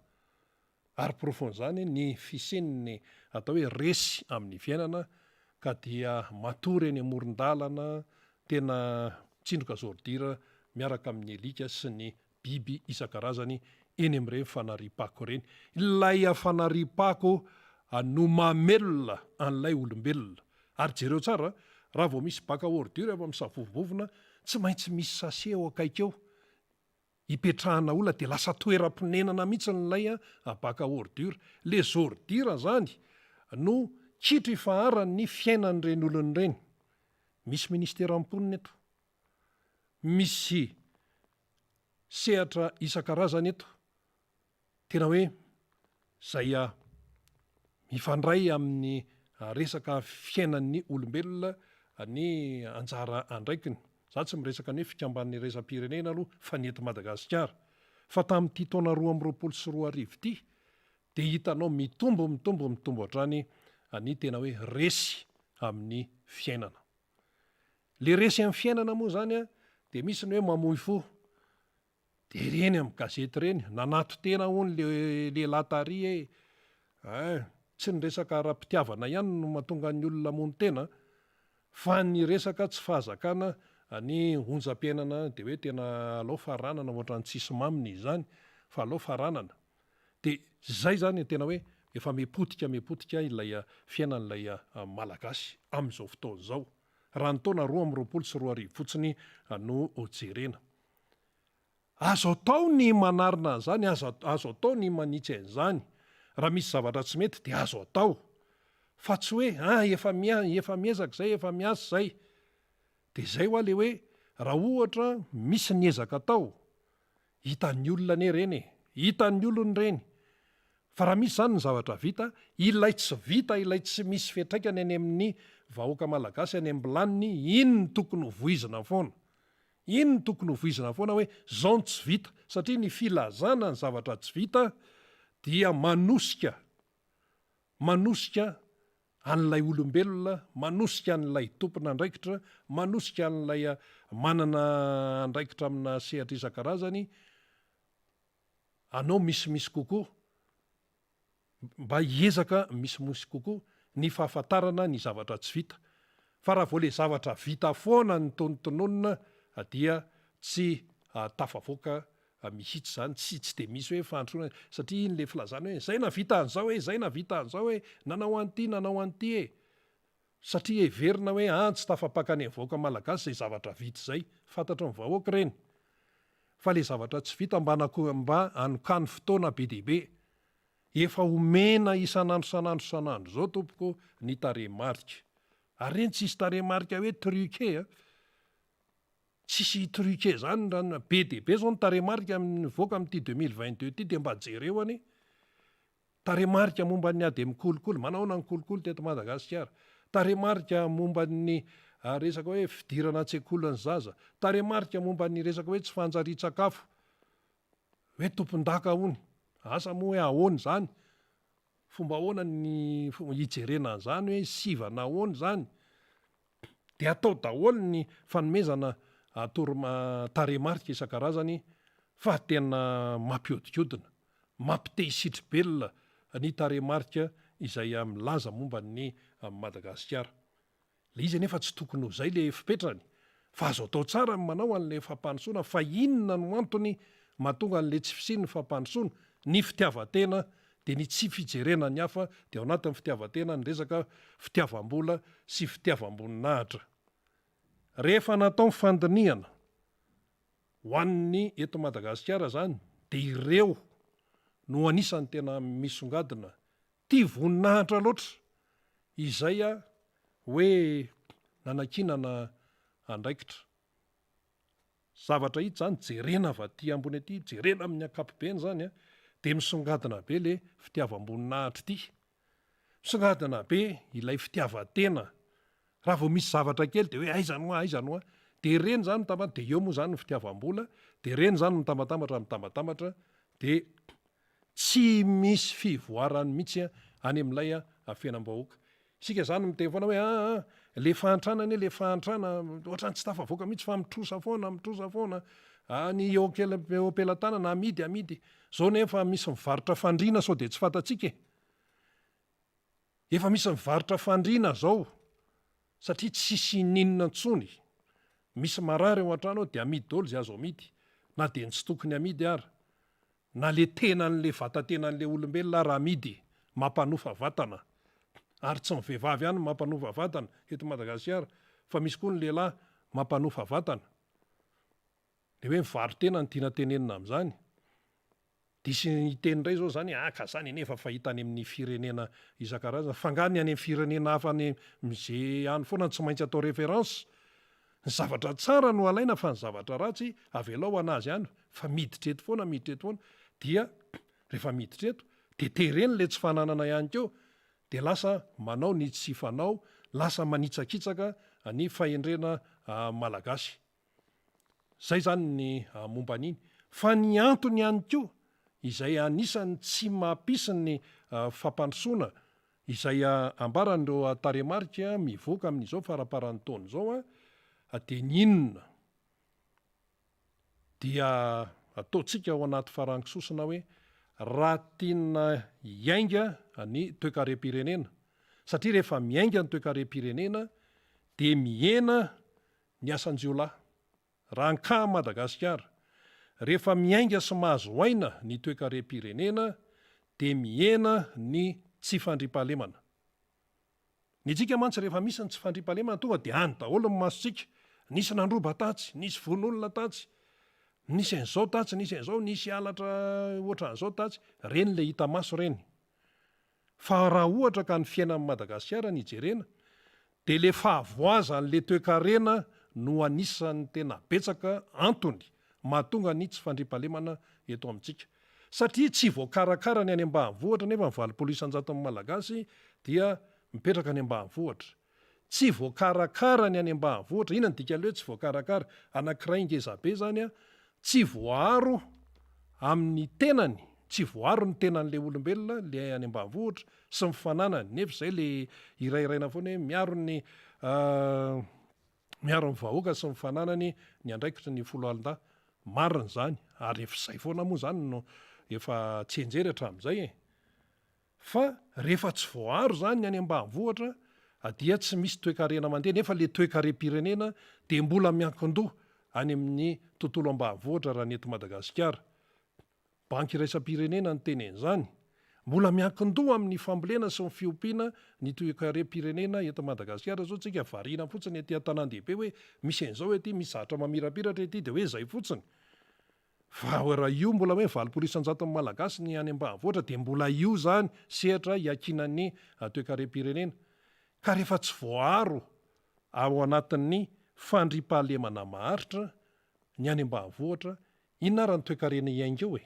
Ary porofon'izany ny fisian'ny atao hoe resy amin'ny fiainana ka dia matory eny amoron-dalana, tena mitsindroka zôridira miaraka amin'ny alika sy ny biby isan-karazany eny amin'ireny fanariam-pako ireny. Ilay fanariam-pako no mamelona an'ilay olombelona. Ary jereo tsara, raha vao misy bac à ordure efa misavovovovona, tsy maintsy misy sachet eo akaiky eo. Ipetrahana olona dia lasa toeram-ponenana mihitsy ilay bac à ordure. Les ordures zany no kitro ifaharan'ny fiainan'ireny olona ireny. Misy ministeran'ny mponina eto. Misy sehatra isan-karazany eto. Tena hoe izay mifandray amin'ny resaka fiainan'ny olombelona ny anjara andraikiny. Za tsy miresaka ny hoe fikambanana iraisam-pirenena aloha fa ny eto Madagasikara. Fa tamin'ity taona 2022 ity dia hitanao mitombo mitombo mitombo hatrany ny tena hoe resy amin'ny fiainana. Le resy amin'ny fiainana moa izany dia misy ny hoe mamoy fo, Dia ireny amin'ny gazety ireny, nanato-tena hono le lehilahy tary e! Ein, tsy ny resaka ara-pitiavana ihany no mahatonga ny olona hamono tena fa ny resaka tsy fahazakana ny onjam-piainana dia hoe tena alao faranana ohatran'ny tsisy maminy izany fa alao faranana. Dia izay izany no tena hoe efa miha-potika miha-potika ilay fiainan'ilay Malagasy amin'izao fotoana izao, raha ny taona 2022 fotsiny no jerena. Azo atao ny manarina an'izany, aza azo atao ny manitsy an'izany. Raha misy zavatra tsy mety dia azo atao. Fa tsy hoe ah efa mia efa miezaka izay, efa miasa izay. Dia izay hoa le hoe raha ohatra misy ny ezaka atao, hitan'ny olona anie ireny e, hitan'ny olona ireny. Fa raha misy izany ny zavatra vita, ilay tsy vita, ilay tsy misy fiantraikany any amin'ny vahoaka malagasy any am-bilaniny, iny no tokony ho voizina foana. Iny no tokony ho voizina foana hoe zao no tsy vita, satria ny filazana ny zavatra tsy vita dia manosika, manosika an'ilay olombelona, manosika an'ilay tompon'andraikitra, manosika an'ilay manana andraikitra amina sehatra isan-karazany hanao misimisy kokoa. Mba hiezaka misimisy kokoa ny fahafantarana ny zavatra tsy vita. Fa raha vao le zavatra vita foana no tonontononina dia tsy tafavoaka mihitsy izany, tsy tsy dia misy hoe fandrosoana satria iny le filazana hoe zay nahavita an'izao e, zay nahavita an'izao e, nanao an'ity nanao an'ity e. Satria heverina hoe an tsy tafapaka any amin'ny vahoaka malagasy izay zavatra vita izay. Fantatry ny vahoaka ireny. Fa ilay zavatra tsy vita mba mba anokano fotoana be dia be. Efa omena isan'andro isan'andro isan'andro izao tompoko ny tarehimarika. Ary ireny tsisy tarehimarika hoe truqué a. Tsisy truqué izany raha be dia be izao ny tarehimarika mivoaka amin'ity 2022 ity dia mba jereo anie. Tarehimarika momba ny ady amin'ny kolikoly, manahoana ny kolikoly teto Madagasikara? Tarehimarika momba ny resaka hoe fidirana an-tsekoly ny zaza, tarehimarika momba ny resaka hoe tsy fanjarian-tsakafo, hoe tompon-daka hono, asa moa hoe ahoana izany, fomba ahoana ny hijerena an'izany hoe sivana ahoana izany? Dia atao daholo ny fanomezana tarehimarika isan-karazany fa tena mampihodinkodina, mampite hisitri-belona ny tarehimarika izay milaza momba ny Madagasikara. Ilay izy anefa tsy tokony ho izay ilay fipetrany fa azo atao tsara ny manao an'ilay fampandrosoana fa inona no antony mahatonga an'ilay tsy fisian'ny fampandrosoana? Ny fitiavan-tena dia ny tsy fijerena ny hafa dia ao anatin'ny fitiavan-tena ny resaka fitiavam-bola sy fitiavam-boninahitra. Rehefa natao ny fandinihana ho an'ny eto Madagasikara izany dia ireo no anisan'ny tena misongadina tia voninahitra loatra izay hoe nanankinana andraikitra. Zavatra hita izany, jerena avy aty ambony aty, jerena amin'ny ankapobeny izany an, dia misongadina be le fitiavam-boninahitra ity. Misongadina be ilay fitiavan-tena. Raha vao misy zavatra kely dia hoe aiza no aiza no dia ireny izany mitambatra, dia eo moa izany ny fitiavam-bola, dia ireny izany mitambatambatra mitambatambatra, dia tsy misy fivoarany mihitsy any amin'ilay fiainam-bahoaka. Isika izany miteny foana hoe aa le fahantrana anie le fahantrana ohatran'ny tsy tafavoaka mihitsy fa mitrosa foana mitrosa foana, ah ny eo ankela eo am-pelatanana amidy amidy, zao nefa misy mivarotra fandriana sao dia tsy fantatsika e! Efa misy mivarotra fandriana zao satria tsisy ininona intsony, misy marary ao an-trano ao dia amidy daholo izay azo amidy na dia ny tsy tokony amidy ara. Na le tenan'le vatatenan'le olombelona ara amidy mampanofa vatana. Ary tsy ny vehivavy ihany no mampanofa vatana eto Madagasikara fa misy koa ny lehilahy mampanofa vatana. Le hoe mivaro-tena no tiana tenenina amin'izany. Diso hiteny indray zao zany ah ka zany anie efa fahita any amin'ny firenena isan-karazany. Fa nga ny any amin'ny firenena hafa any ze any foana no tsy maintsy atao référence? Ny zavatra tsara no alaina fa ny zavatra ratsy avelao anazy any fa miditra eto foana miditra eto foana dia rehefa miditra eto dia tereny le tsy fananana ihany koa dia lasa manao ny tsy fanao lasa manitsakitsaka ny fahendrena malagasy. Zay zany ny momba an'iny. Fa ny antony ihany koa izay anisan'ny tsy mampisy ny fampandrosoana izay ambaran'ireo tarehimarika mivoaka amin'izao faramparan'ny taona izao dia ny inona? Dia ataontsika ao anaty farango sosona hoe raha tiana hiainga ny toekarem-pirenena satria rehefa miainga ny toekarem-pirenena dia mihena ny asan-jiolahy. Raha ankaha Madagasikara, rehefa miainga sy mahazo aina ny toekarem-pirenena dia mihena ny tsy fandriampahalemana. Ny antsika mantsy rehefa misy ny tsy fandriampahalemana tonga dia any daholo ny masontsika, nisy nandroba tatsy, nisy vono olona tatsy, nisy an'izao tatsy, nisy an'izao, nisy halatra ohatran'izao tatsy, ireny ilay hita maso ireny. Fa raha ohatra ka ny fiainan'i Madagasikara no ijerena dia le fahavoazan'le toekarena no anisan'ny tena betsaka antony mahatonga ny tsy fandriampahalemana eto amintsika. Satria tsy voakarakara ny any ambanivohitra nefa ny 80 isan-jaton'ny Malagasy dia mipetraka any ambanivohitra. Tsy voakarakara ny any ambanivohitra. Inona no dikan'ilay hoe tsy voakarakara? Anankiray ngezabe izany an, tsy voaaro amin'ny tenany, tsy voaaro ny tenan'ilay olombelona, ilay any ambanivohitra sy ny fananany. Nefa izay ilay hirahiraina foana hoe miaro ny miaro ny vahoaka sy ny fananany ny andraikitry ny foloalindahy. Marina izany, ary efa izay foana moa izany no efa tsianjery hatramin'izay e. Fa rehefa tsy voaaro izany ny any ambanivohitra dia tsy misy toekarena mandeha nefa le toekarem-pirenena dia mbola miankin-doha any amin'ny tontolo ambanivohitra raha ny eto Madagasikara. Banky iraisam-pirenena niteny an'izany. Mbola miankin-doha amin'ny fambolena sy ny fiompiana ny toekarem-pirenena eto Madagasikara izao tsika variana fotsiny aty an-tanàn-dehibe hoe misy an'izao aty, misy zavatra mamirapiratra ety dia hoe izay fotsiny. Fa raha io mbola hoe 80 isan-jaton'ny Malagasy ny any ambanivohitra dia mbola io izany sehatra iankinan'ny toekarem-pirenena. Ka rehefa tsy voaaro ao anatin'ny fandriampahalemana maharitra ny any ambanivohitra, inona ary ny toekarena hiainga eo e?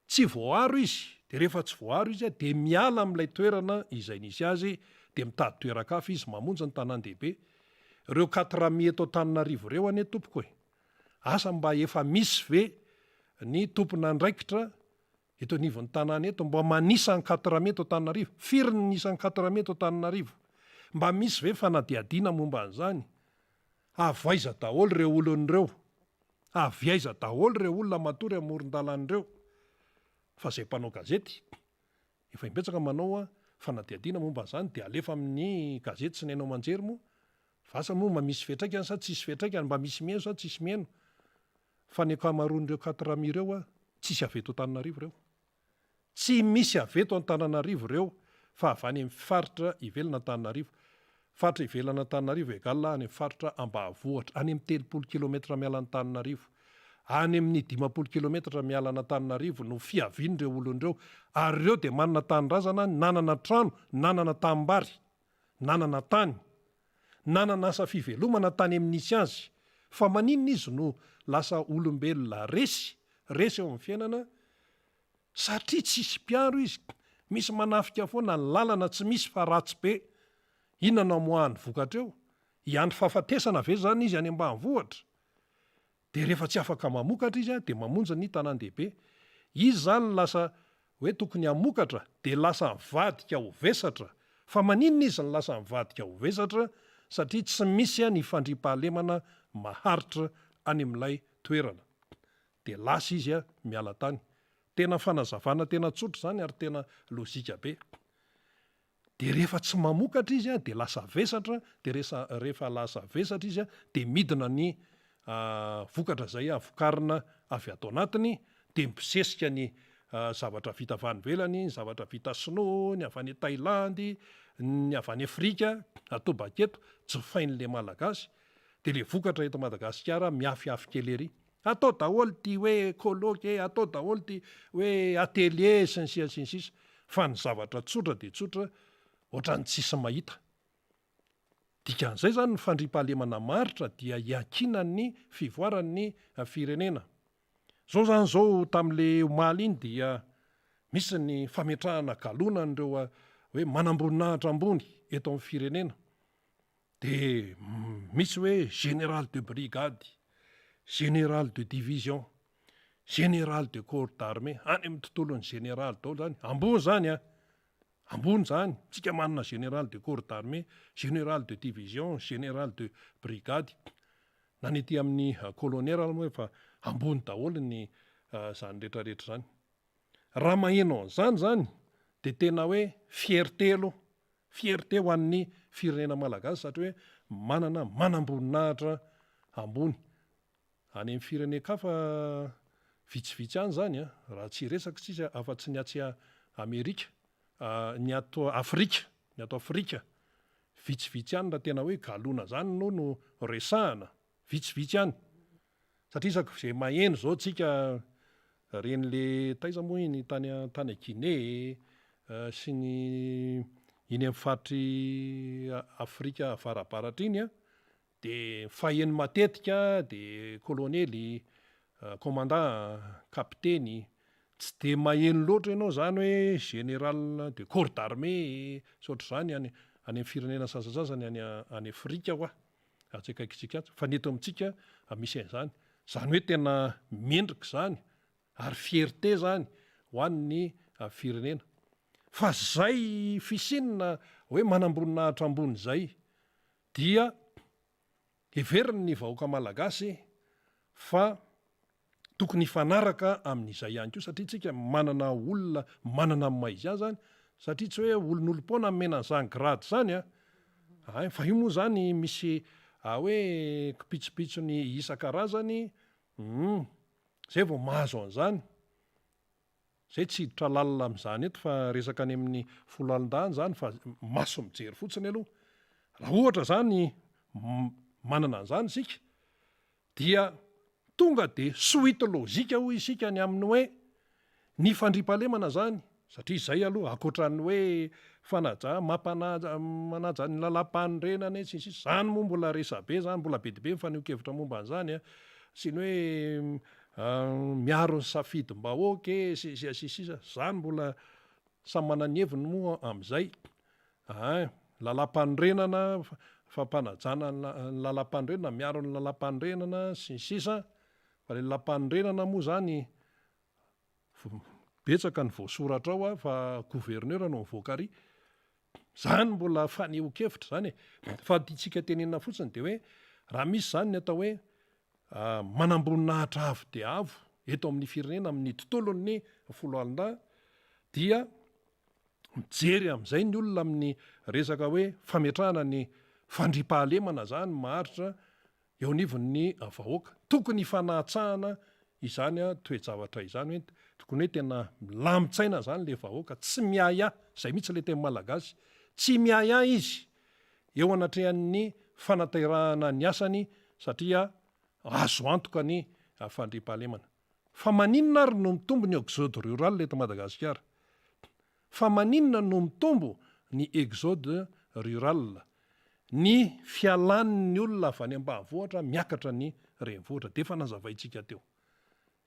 Tsy voaaro izy, dia rehefa tsy voaaro izy dia miala amin'ilay toerana izay nisy azy dia mitady toeran-kafa izy mamonjy ny tanàn-dehibe. Ireo quatre amis eto Antananarivo ireo anie tompoko e! Asa mba efa misy ve ny tompon'andraikitra eto anivon'ny tanàna eto mba manisa ny quatre amis eto Antananarivo? Firy ny isan'ny quatre amis eto Antananarivo? Mba misy ve fanadihadiana momba an'izany? Avy aiza daholo ireo olona ireo? Avy aiza daholo ireo olona matory amoron-dalana ireo? Fa izay mpanao gazety, efa imbetsaka manao fanadihadiana momba an'izany dia alefa amin'ny gazety sy ny haino aman-jery moa. Fa asa moa mba misy fiantraikany sa tsisy fiantraikany, mba misy mihaino sa tsisy mihaino. Fa ny ankamaroan'ireo quatre amis ireo tsisy avy eto Antananarivo ireo. Tsy misy avy eto Antananarivo ireo fa avy any amin'ny faritra ivelan'Antananarivo. Faritra ivelan'Antananarivo egal any amin'ny faritra ambahavohitra, any amin'ny 30 kilometra miala an'Antananarivo. Any amin'ny 50 kilometatra miala an'Antananarivo no fiavian'ireo olona ireo ary ireo dia manana tanindrazana, nanana trano, nanana tanimbary, nanana tany, nanana asa fivelomana tany amin'ny nisy azy. Fa maninona izy no lasa olombelona resy, resy eo amin'ny fiainana? Satria tsisy mpiaro izy, misy manafika foana, ny lalana tsy misy fa ratsy be. Inona no amoahany vokatra eo? Hiandry fahafatesana ve zany izy any ambanivohitra? Dia rehefa tsy afaka mamokatra izy dia mamonjy ny tanàn-dehibe. Izy zany lasa hoe tokony hamokatra dia lasa mivadika ho vesatra. Fa maninona izy no lasa mivadika ho vesatra? Satria tsy misy ny fandriampahalemana maharitra any amin'ilay toerana. Dia lasa izy miala tany. Tena fanazavana tena tsotra izany ary tena lojika be. Dia rehefa tsy mamokatra izy dia lasa vesatra, dia resa rehefa lasa vesatra izy dia midina ny vokatra izay vokarina avy ato anatiny, dia mibosesika ny zavatra vita avy any ivelany, ny zavatra vita sinoa, ny avy any Thailandy, ny avy any Afrika, atobaka eto, jifain'ilay Malagasy, dia ilay vokatra eto Madagasikara miafiafy kely ery. Atao daholo ity hoe colloque e, atao daholo ity hoe atelier sy ny sisa sy ny sisa fa ny zavatra tsotra dia tsotra ohatran'ny tsisy mahita. Dikan'izay izany ny fandriampahalemana maharitra dia iankinan'ny fivoaran'ny firenena. Izao izany izao tamin'ilay omaly iny dia misy ny fametrahana galona an'ireo hoe manamboninahitra ambony eto amin'ny firenena. Dia misy hoe général de brigade, général de division, général de corps d'armée, any amin'ny tontolon'ny général daholo izany, ambony izany an, ambony izany, tsika manana général de corps d'armée, général de division, général de brigade, na ny aty amin'ny colonel ary moa efa ambony daholo ny izany rehetra rehetra izany. Raha maheno an'izany izany dia tena hoe fierté aloha Fierté ho an'ny firenena malagasy satria hoe manana manamboninahitra ambony. Any amin'ny firenen-kafa vitsivitsy any izany an, raha tsy hiresaka isika afa-tsy ny atsy Amerika, ny ato Afrika, ny ato Afrika, vitsivitsy any raha tena hoe galona izany no no resahana, vitsivitsy any. Satria isaky izay maheno izao tsika reny le taiza moa iny tany tany Guinée e, sy ny iny amin'ny faritry Afrika avarabaratra iny an, de faheno matetika de kolonely, commandant, kapiteny, tsy de maheno loatra ianao zany hoe général de corps d'armée sy ohatr'izany any any amin'ny firenena sasasasany any any Afrika hoa. Atsy akaikintsika atsy, fa ny eto amintsika misy an'izany. Izany hoe tena mendrika izany ary fierté izany ho an'ny firenena. Fa izay fisiana hoe manamboninahitra ambony izay dia heverin'ny vahoaka malagasy fa tokony hifanaraka amin'izay ihany koa satria tsika manana olona manana ny maha izy azy zany satria tsy hoe olon'olom-poana nomena an'izany grade izany an! Hay, fa io moa zany misy hoe kipitsopitsony isan-karazany, hum, zay vao mahazo an'izany. Zay tsy hiditra lalina amin'izany eto fa resaka any amin'ny foloalindahy any izany fa maso mijery fotsiny aloha. Raha ohatra izany manana an'izany isika dia tonga dia suite logique hoy isika ny amin'ny hoe ny fandriampahalemana izany satria izay aloha ankoatran'ny hoe fanaja mampanaja manaja ny lalàmpanorenana e sy ny sisa izany moa mbola resabe izany mbola be dia be ny fanehoan-kevitra momba an'izany a sy ny hoe Miaro ny safidim-bahoaka e, sy sy sy sisa, zany mbola samy manana ny heviny moa amin'izay ein, lalàmpanorenana, fampanajana ny lalàmpanorenana, miaro ny lalàmpanorenana sy ny sisa, fa le lalàmpanorenana moa zany betsaka ny voasoratra ao a, fa gouverneur no mivoaka ary, zany mbola fanehoan-kevitra zany e, fa ny tiantsika tenenina fotsiny de hoe raha misy zany ny atao hoe manamboninahitra avo dia avo eto amin'ny firenena amin'ny tontolon'ny foloalindahy dia mijery amin'izay ny olona amin'ny resaka hoe fametrahana ny fandriampahalemana zany maharitra eo anivon'ny vahoaka. Tokony hifanahatsahana izany toe-javatra izany hoe tokony hoe tena milamin-tsaina zany le vahoaka, tsy miahiahy, zay mihitsy le teny malagasy, tsy miahiahy izy eo anatrehan'ny fanaterahana ny asany satria azo antoka ny fandriampahalemana. Fa maninona ary no mitombo ny exode rural eto Madagasikara? Fa maninona no mitombo ny exode rural? Ny fialan'ny olona avy any ambanivohitra miakatra ny renivohitra. Dia efa nazavaintsika teo.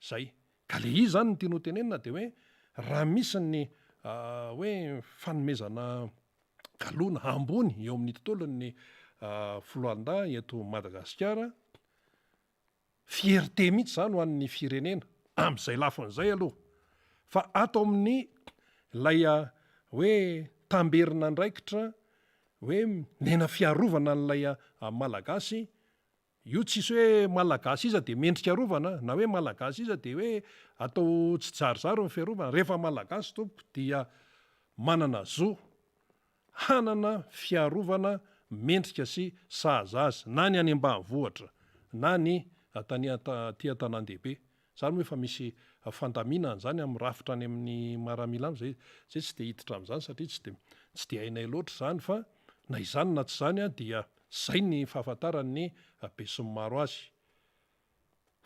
Zay. Ka le izy zany no tiany ho tenenina dia hoe raha misy ny hoe fanomezana galona ambony eo amin'ny tontolon'ny foloalindahy eto Madagasikara, Fierté mihitsy izany ho an'ny firenena, amin'izay lafiny izay aloha. Fa ato amin'ny ilay hoe tamberin'andraikitra hoe nena fiarovana an'ilay Malagasy, io tsisy hoe Malagasy iza dia mendrika arovana na hoe Malagasy iza dia hoe atao tsy jarizary ny fiarovana, rehefa Malagasy tompoko dia manana zo hanana fiarovana mendrika sy sahaza azy na ny any ambanivohitra na ny tany aty an-tanàn-dehibe. Izany moa efa misy fandaminana izany amin'ny rafitra any amin'ny maramila any, izay izay tsy dia hiditra amin'izany satria tsy dia tsy dia hainay loatra izany fa na izany na tsy izany dia izay ny fahafantaran'ny besinimaro azy.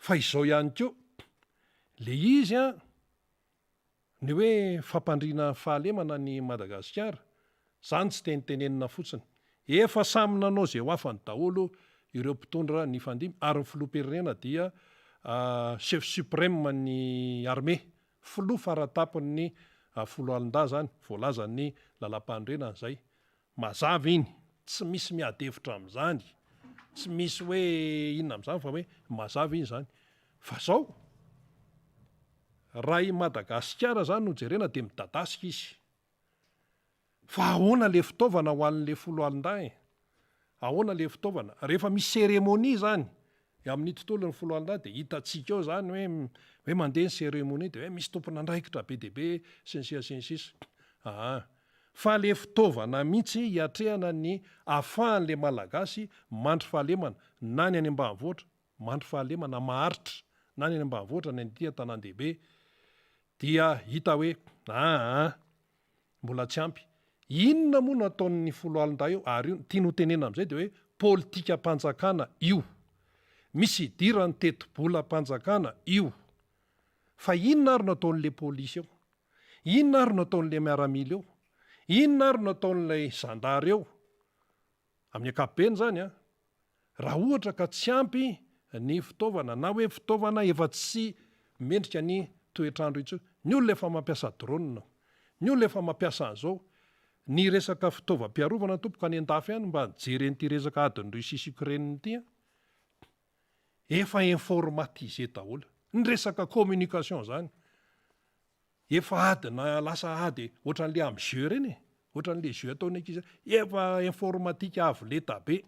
Fa izao ihany koa, ilay izy an, Ny hoe fampandriana fahalemana an'i Madagasikara, zany tsy tenitenenina fotsiny. Efa samy nanao ze ho afany daholo ireo mpitondra nifandimby ary ny filoham-pirenena dia chef supreme ny armée, filoha faratapon'ny foloalindahy zany, voalazan'ny lalampanorenana zay. Mazava iny, tsy misy miady hevitra amin'izany, tsy misy hoe inona amin'izany fa hoe mazava iny izany. Fa zao, raha i Madagasikara izany no jerena dia midadasika izy. Fa ahoana le fitaovana ho an'le foloalindahy e? Ahoana le fitaovana? Rehefa misy cérémonie izany amin'ny tontolon'ny foloalindahy dia hitantsika eo izany hoe hoe mandeha ny cérémonie dia hoe misy tompon'andraikitra be dia be sy ny sisa sy ny sisa. Aa. Fa le fitaovana mihitsy hiatrehana ny afahan'le Malagasy mandry fahalemana na ny any ambanivohitra, mandry fahalemana maharitra na ny any ambanivohitra na ny aty an-tanàn-dehibe dia hita hoe aa mbola tsy ampy. Inona moa no ataon'ny foloalindahy eo? Ary io, ny tiany ho tenenina amin'izay dia hoe politikam-panjakana io. Misy idiran'ny tetibolam-panjakana io. Fa inona ary no ataon'le polisy eo? Inona ary no ataon'ilay miaramila eo? Inona ary no ataon'ilay zandary eo? Amin'ny ankapobeny izany an! Raha ohatra ka tsy ampy ny fitaovana na hoe fitaovana efa tsy mendrika ny toetr'andro intsony, ny olona efa mampiasa drone, ny olona efa mampiasa an'izao, ny resaka fitaovam-piarovana tompoko any an-dafy any mba nijery an'ity resaka adin'i Russie sy Ukraine ity an! Efa informatisé daholo. Ny resaka communication zany. Efa ady na lasa ady ohatran'le am jeu reny e. Ohatran'le jeu ataon'ny ankizy reny. Efa informatique avo lenta be.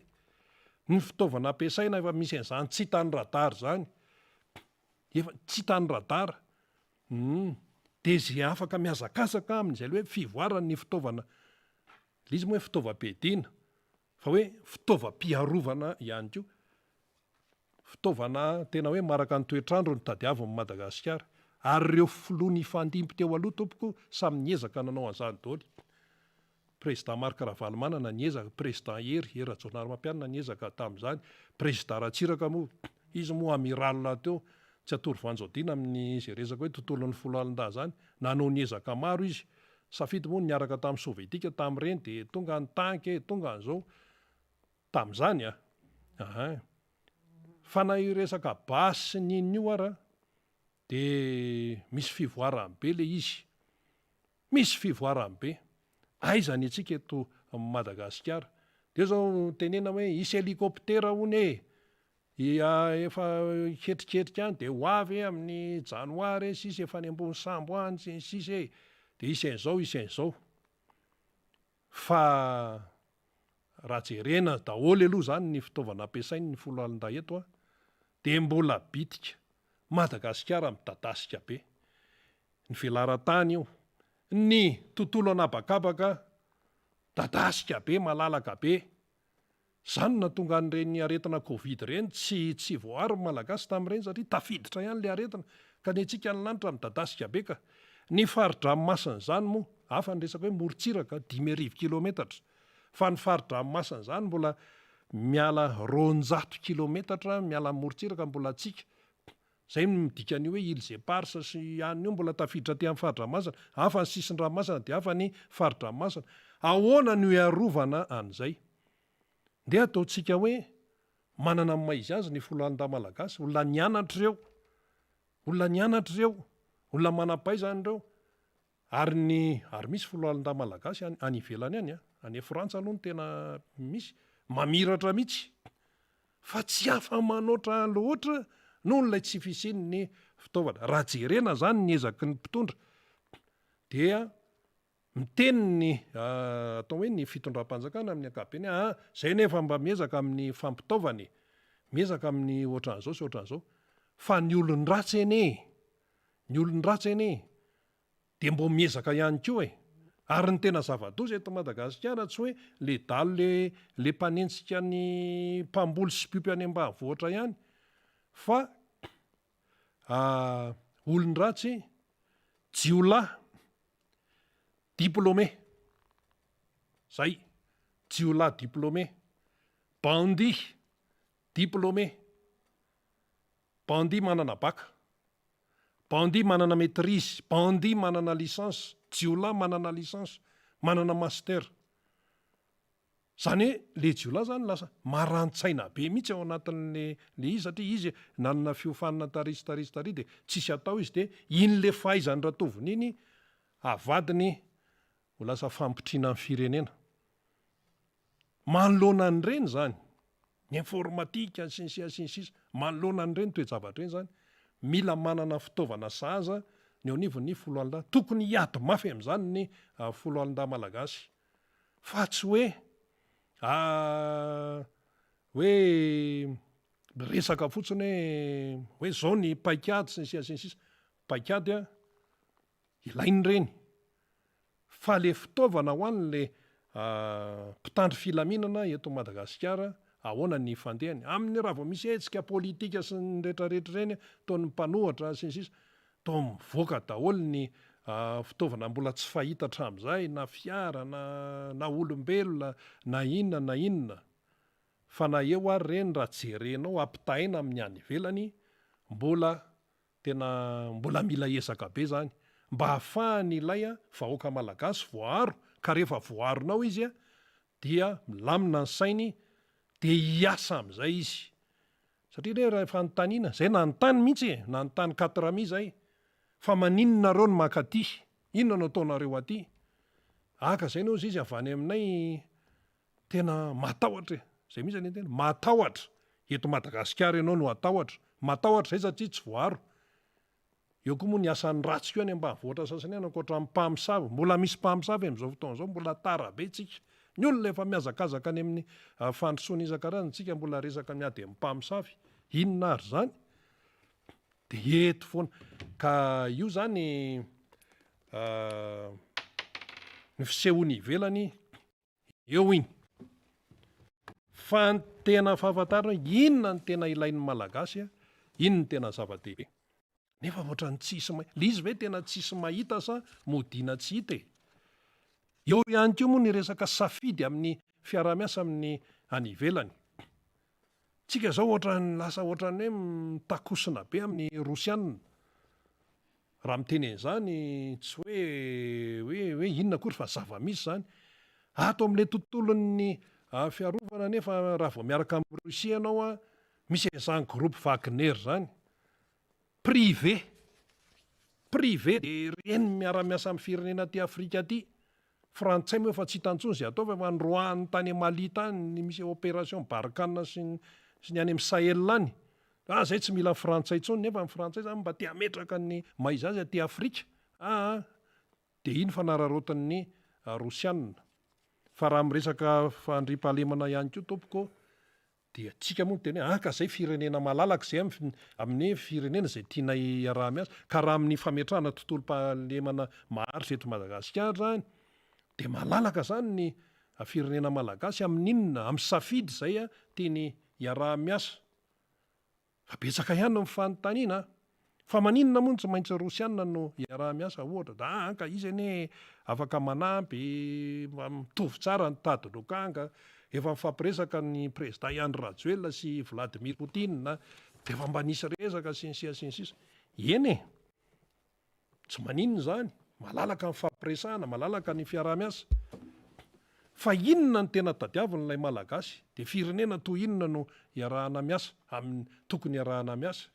Ny fitaovana ampiasaina efa misy an'izany tsy hitan'ny radar zany. Efa tsy hitan'ny radar. Hum. Dia ze afaka mihazakazaka amin'izay le hoe fivoaran'ny fitaovana. Le izy moa hoe fitaovam-piadiana. Fa hoe fitaovam-piarovana ihany koa. Fitaovana tena hoe maraka ny toetr'andro no tadiavin'i Madagasikara. Ary ireo filoha nifandimby teo aloha tompoko samy niezaka nanao an'izany daholo. Président Marc Ravalomanana niezaka, Président Hery, Hery Rajaonarimampianina niezaka tamin'izany, Président Ratsiraka moa, izy moa amiral rahateo, tsy atoro voanjo-adina amin'ny izay resaka hoe tontolon'ny foloalindahy izany, nanao ny ezaka maro izy, safidy moa ny niaraka tamin'ny sovietika tamin'ireny dia tonga ny tank e, tonga an'izao, tamin'izany a! Ahin. Fa na io resaka basy sy ny inona io ara dia misy fivoarany be ilay izy. Misy fivoarany be. Aiza ny antsika eto Madagasikara? Dia zao tenena hoe hisy hélicoptère hono e! Efa hiketriketrika any dia ho avy amin'ny janoary e, sisa efa any ambony sambo any sy ny sisa e! Dia hisy an'izao hisy an'izao. Fa raha jerena daholo aloha izany ny fitaovana ampiasain'ny foloalindahy eto an, dia mbola bitika. Madagasikara midadasika be. Ny velaran-tany io, ny tontolo an'habakabaka dadasika be, malalaka be. Izany no nahatonga an'ireny aretina covid ireny tsy tsy voaaro ny Malagasy tamin'ireny satria tafiditra ihany ilay aretina ka ny antsika ny lanitra midadasika be ka. Ny fari-dranomasina izany moa, hafa ny resaka hoe morontsiraka, 55 kilometatra, fa ny fari-dranomasina izany mbola miala 200 kilometatra miala ny morontsiraka mbola antsika. Izay no midika an'io hoe îles éparses sy anona io mbola tafiditra aty amin'ny fari-dranomasina. Hafa ny sisin-dranomasina dia hafa ny fari-dranomasina. Ahoana no hiarovana an'izay? Ndeha ataontsika hoe manana ny maha izy azy ny foloalindahy malagasy, olona nianatra ireo, olona nianatra ireo, olona manam-pahaizana ireo. Ary ny ary misy foloalindahy malagasy any any ivelany any an, any Frantsa aloha no tena misy, mamiratra mihitsy fa tsy afa-manoatra loatra noho ilay tsy fisian'ny fitaovana. Raha jerena izany ny ezaky ny mpitondra dia miteny ny atao hoe ny fitondram-panjakana amin'ny ankapobeny hoe aa zay nefa mba miezaka amin'ny fampitaovana e, miezaka amin'ny ohatran'izao sy ohatran'izao fa ny olon-dratsy anie e, Ny olon-dratsy anie dia mbô miezaka ihany koa e! Ary ny tena zava-doza eto Madagasikara tsy hoe le dalo le le mpanenjika ny mpamboly sy mpiompy any ambanivohitra ihany fa olon-dratsy, jiolahy, diplômé, zay, jiolahy diplômé, bandit diplômé, Bandit manana bac, bandit manana maitrise, bandit manana licence, jiolahy manana licence, manana master. Zany hoe le jiolahy zany lasa marani-tsaina be mihitsy ao anatin'le le izy satria izy nanana fiofanana tary sy tary sy tary de tsisy atao izy de iny le fahaizany ratovony iny avadiny ho lasa fampitriana ny firenena. Manoloana an'ireny izany, ny informatika sy ny sisa sy ny sisa, manoloana an'ireny toe-javatra ireny izany, mila manana fitaovana sahaza ny eo anivon'ny foloalindahy. Tokony hiady mafy amin'izany ny foloalindahy malagasy fa tsy hoe hoe miresaka fotsiny hoe hoe izao ny paikady sy ny sisa sy ny sisa. Paikady ilaina ireny. Fa le fitaovana ho an le mpitandro filaminana eto Madagasikara ahoana ny fandehany? Aminy raha vao misy hetsika politika sy ny retraretra ireny ataon'ny mpanohatra sy ny sisa toa mivoaka daholo ny fitaovana mbola tsy fahita hatramin'izay na fiara na na olombelona na inona na inona. Fa na eo ary ireny raha jerenao ampitahaina amin'ny any ivelany mbola Tena mbola mila ezaka be zany mba hahafahany ilay vahoaka malagasy voaaro ka rehefa voaaronao izy dia milamina ny sainy dia hiasa amin'izay izy satria re raha fanontaniana zay nanontany mihitsy e nanontany quatre mi zay fa maninona nareo no maka aty inona no ataonareo aty aka zay no izy avy any aminay Tena matahotra e! Zay mihitsy anie ny tena, matahotra! Eto Madagasikara ianao no hatahotra. Matahotra izay satria tsy voaaro. Eo koa moa ny asan'ny ratsy koa any ambanivohitra sasany any ankoatra ny mpamosavy. Mbola misy mpamosavy amin'izao fotoana izao, mbola tara be tsika. Ny olona efa mihazakazaka any amin'ny fandrosoana isan-karazany, tsika mbola resaka miady amin'ny mpamosavy. Inona ary izany? Dia eto foana. Ka io izany ny fisehoany ivelany. Eo iny. Fa ny tena fahafantarana hoe inona no tena ilain'ny Malagasy, iny no tena zava-dehibe. Nefa ohatran'ny tsisy ma-, le izy ve tena tsisy mahita sa modiana tsy hita e? Eo ihany koa moa ny resaka safidy amin'ny fiaraha-miasa amin'ny any ivelany. Tsika zao ohatran'ny lasa ohatran'ny hoe mitakosina be amin'ny Rosiana. Raha miteny an'izany tsy hoe hoe hoe inona akory fa zava-misy izany. Ato amin'ilay tontolon'ny fiarovana anefa raha vao miaraka amin'i Russie ianao an, misy an'izany groupe Wagner izany. Privé. Privé dia ireny miara-miasa amin'ny firenena aty Afrika aty. Frantsay moa efa tsy hita intsony izay atao fa efa noroahiny tany Mali tany ny misy opération Barkhane sy ny sy ny any amin'ny Sahel any. Ah zay tsy mila ny frantsay intsony nefa ny frantsay zany mba te hametraka ny maha izy azy aty Afrika. Aa dia iny fanararaotin'ny Rosiana. Fa raha miresaka fandriampahalemana ihany koa tompoko Dia tsika moa miteny hoe ah ka zay firenena malalaka zay amin'ny firenena izay tianay hiaraha-miasa, ka raha amin'ny fametrahana tontolom-pahalemana maharitra eto Madagasikara izany dia malalaka izany ny firenena malagasy amin'inona? Amin'ny safidy izay tiany hiaraha-miasa. Fa betsaka ihany ny fanontaniana an! Fa maninona moa no tsy maintsy Rosiana no iaraha-miasa ohatra? Da an ka izy anie afaka manampy, mitovy tsara ny tady lokanga, efa nifampiresaka ny Prezida i Andry Rajoelina sy i Vladimir Poutine, dia efa mba nisy resaka sy ny sisa sy ny sisa. Eny e! Tsy maninona izany, malalaka ny fampiresahana, malalaka ny fiaraha-miasa. Fa inona no tena tadiavin'ilay Malagasy? Dia firenena toy inona no iarahana miasa, amin'ny tokony iarahana miasa?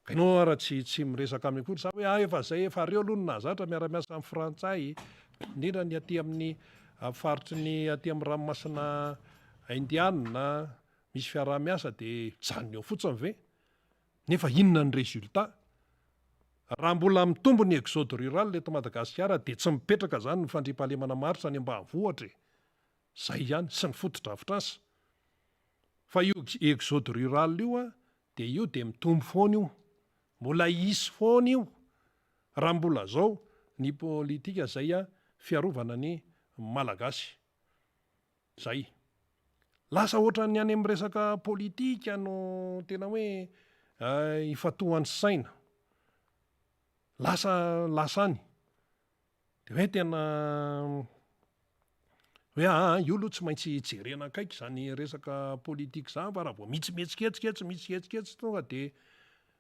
Ka ianao ara tsy tsy miresaka aminy akory sa hoe ah efa zay efa reo aloha no nahazatra miara-miasa amin'ny frantsay, indrindra ny aty amin'ny faritry ny aty amin'ny ranomasina Indiana, misy fiaraha-miasa dia mijanona eo fotsiny ve? Nefa inona ny résultat? Raha mbola mitombo ny exode rural eto Madagasikara dia tsy mipetraka izany ny fandriampahalemana maharitra any ambanivohitra e! Zay ihany, sy ny fotodrafitrasa. Fa io exode rural io an, dia io dia mitombo foana io. Mbola hisy foana io raha mbola zao ny politika izay fiarovana ny Malagasy. Zay. Lasa ohatran'ny any amin'ny resaka politika no tena hoe ifantohan'ny saina. Lasa lasa any. Dia hoe tena hoe aa io aloha tsy maintsy jerena akaiky izany resaka politika izany fa raha vao misy mihetsiketsika etsy, misy mihetsika etsy tonga dia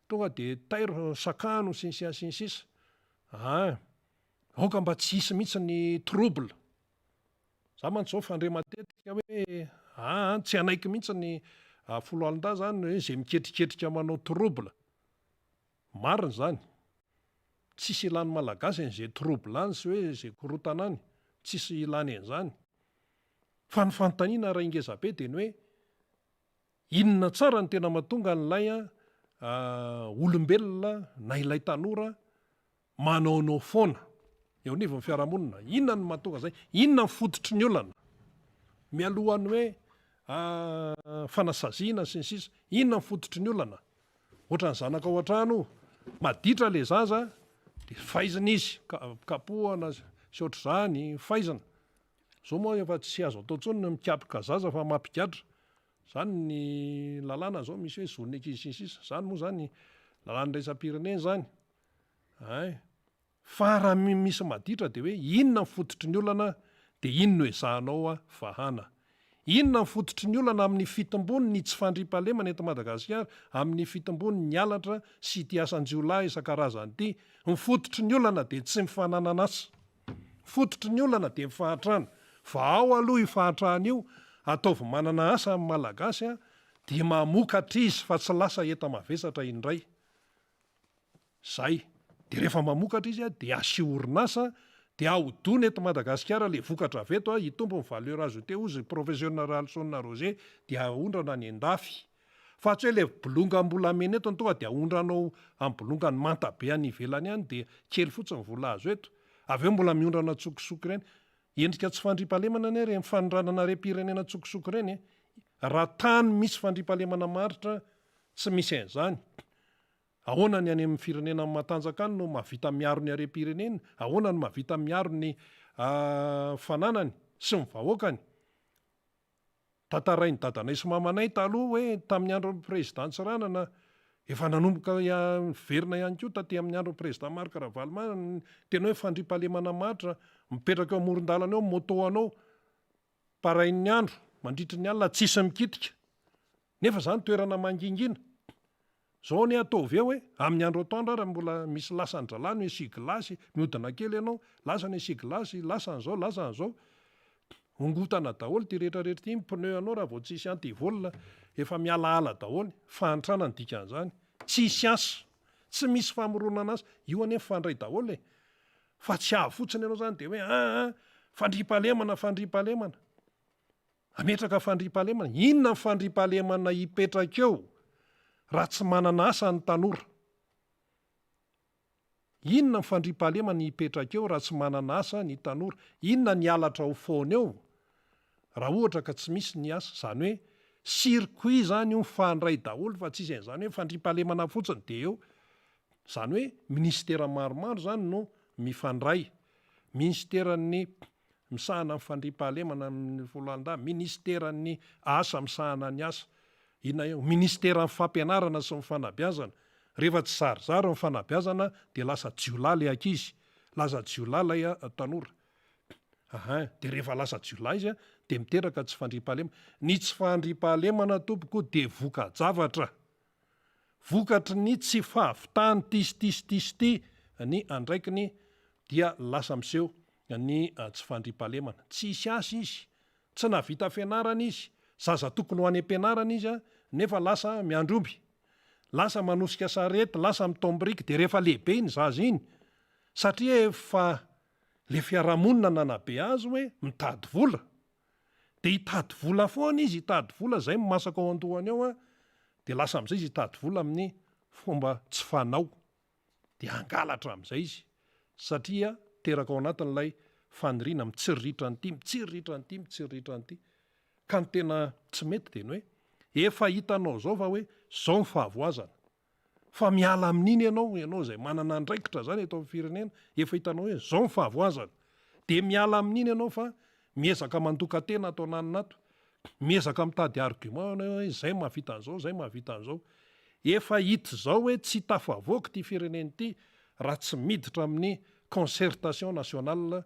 tonga dia tairo, sakano sy ny sisa sy ny sisa. Aa aoka mba tsy hisy mihitsy ny trouble. Za mantsy zao fandre matetika hoe aa tsy hanaiky mihitsy ny foloalindahy zany hoe ze miketriketrika manao trouble. Marina izany. Tsisy ilan'ny malagasy an'ze trouble any sy hoe ze korontana any. Tsisy ilany an'izany. Fa ny fanontaniana ray ngezabe dia ny hoe inona tsara no tena mahatonga an'ilay olombelona na ilay tanora manaonao foana eo anivon'ny fiarahamonina. Inona no mahatonga izay? Inona ny fototry ny olana? Mialohan'ny hoe fanasaziana sy ny sisa, inona ny fototry ny olana? Ohatran'ny zanaka ao an-trano io, maditra ilay zaza dia faizina izy, kapohana sy ohatr'izany, faizina. Izao moa efa tsy azo atao intsony ny mikapoka zaza fa mampigadra. Izany ny lalàna izao misy hoe zon'ny ankizy sy ny sisa. Izany moa izany lalàna iraisam-pirenena izany. Hay. Fa raha misy maditra dia hoe inona ny fototry ny olana dia iny no ezahanao vahana. Inona ny fototry ny olana amin'ny fitombony ny tsy fandriampahalemana eto Madagasikara, amin'ny fitombony ny halatra sy ity asan-jiolahy isan-karazany ity? Ny fototry ny olana dia tsy ny fananan'asa. Ny fototry ny olana dia ny fahantrana. Vahao aloha io fahantrana io, ataovy manana asa ny Malagasy dia mamokatra izy fa tsy lasa enta-mavesatra indray. Zay. De rehefa mamokatra izy de asio orinasa de ahodona eto Madagasikara le vokatra avy eto hitombo ny valeur ajoutée hozy professiona Ralison Roger de aondrana any andafy. Fa tsy hoe le bolongam-bolamena eto no tonga de aondranao am bolongany manta be any ivelany any de kely fotsiny ny vola azo eto. Avy eo mbola miondrana an-tsokosoko ireny. Endrika tsy fandriampahalemana anie ireny fanondranana harem-pirenena an-tsokosoko ireny e. Raha tany misy fandriampahalemana maharitra tsy misy an'izany. Ahoana ny any amin'ny firenena matanjaka any no mahavita miaro ny harem-pireneny? Ahoana no mahavita miaro ny fananany sy ny vahoakany? Tantarain'i dadanay sy mamanay taloha hoe tamin'ny andron'ny président Tsiranana, Efa nanomboka niverina ihany koa taty amin'ny andron'ny Président Marc Ravalomanana ny tena hoe fandriampahalemana maharitra, mipetraka eo amoron-dalana eo ny moto anao, parain'ny andro, mandritry ny alina tsisy mikitika. Nefa izany toerana mangingina. Zao anie ataovy eo e, amin'ny andro atoandro ary mbola misy lasan-dralahy ny essuie-glace, mihodina kely ianao, lasa ny essuie-glace, lasa an'izao, lasa an'izao. Ongotana daholo ity rehetra rehetra ity, ny pneu anao raha vao tsisy anti-vol efa mialaala daholo, fahantrana ny dikan'izany. Tsisy asa, tsy misy famoronana asa, io anie mifandray daholo e. Fa tsy avy fotsiny ianao zany de hoe aa fandriampahalemana, fandriampahalemana. Hametraka fandriampahalemana? Inona ny fandriampahalemana hipetraka eo raha tsy manana asa ny tanora? Inona ny fandriampahalemana hipetraka eo raha tsy manana asa ny tanora? Inona ny halatra ho foana eo raha ohatra ka tsy misy ny asa? Izany hoe circuit izany io mifandray daholo fa tsisy an'izany hoe fandriampahalemana fotsiny dia eo. Izany hoe minisitera maromaro izany no mifandray. Minisiteran'ny misahana ny fandriampahalemana amin'ny foloalindahy, minisiteran'ny asa misahana ny asa, inona eo, minisiteran'ny fampianarana sy ny fanabeazana. Rehefa tsy zarizary ny fanabeazana dia lasa jiolahy ilay ankizy, lasa jiolahy ilay tanora. Ahin, dia rehefa lasa jiolahy izy dia miteraka tsy fandriampahalemana. Ny tsy fandriampahalemana tompoko dia voka-javatra. Vokatry ny tsy fahavitan'ity sy ity sy ity sy ity ny andraikiny dia lasa miseho ny tsy fandriampahalemana. Tsy hisy asa izy, tsy nahavita fianarana izy, zaza tokony ho any am-pianarana izy nefa lasa miandry omby, lasa manosika sarety, lasa mitaom-biriky dia rehefa lehibe iny zaza iny satria efa le fiarahamonina nanabe azy hoe mitady vola Dia hitady vola foana izy, hitady vola, izay no masaka ao an-dohany ao an, dia lasa amin'izay izy hitady vola amin'ny fomba tsy fanao, dia hangalatra amin'izay izy, satria teraka ao anatin'ilay faniriana mitsiriritra an'ity, mitsiriritra an'ity, mitsiriritra an'ity. Ka ny tena tsy mety dia ny hoe, efa hitanao izao fa hoe izao ny fahavoazana, Fa miala amin'iny ianao, ianao izay manana andraikitra izany eto amin'ny firenena, efa hitanao hoe izao ny fahavoazana. Dia miala amin'iny ianao fa miezaka mandoka tena ato ananona ato, miezaka mitady argument ianao hoe izay mahavita an'izao, izay mahavita an'izao. Efa hita izao hoe tsy tafavoaka ity firenena ity raha tsy miditra amin'ny concertation nationale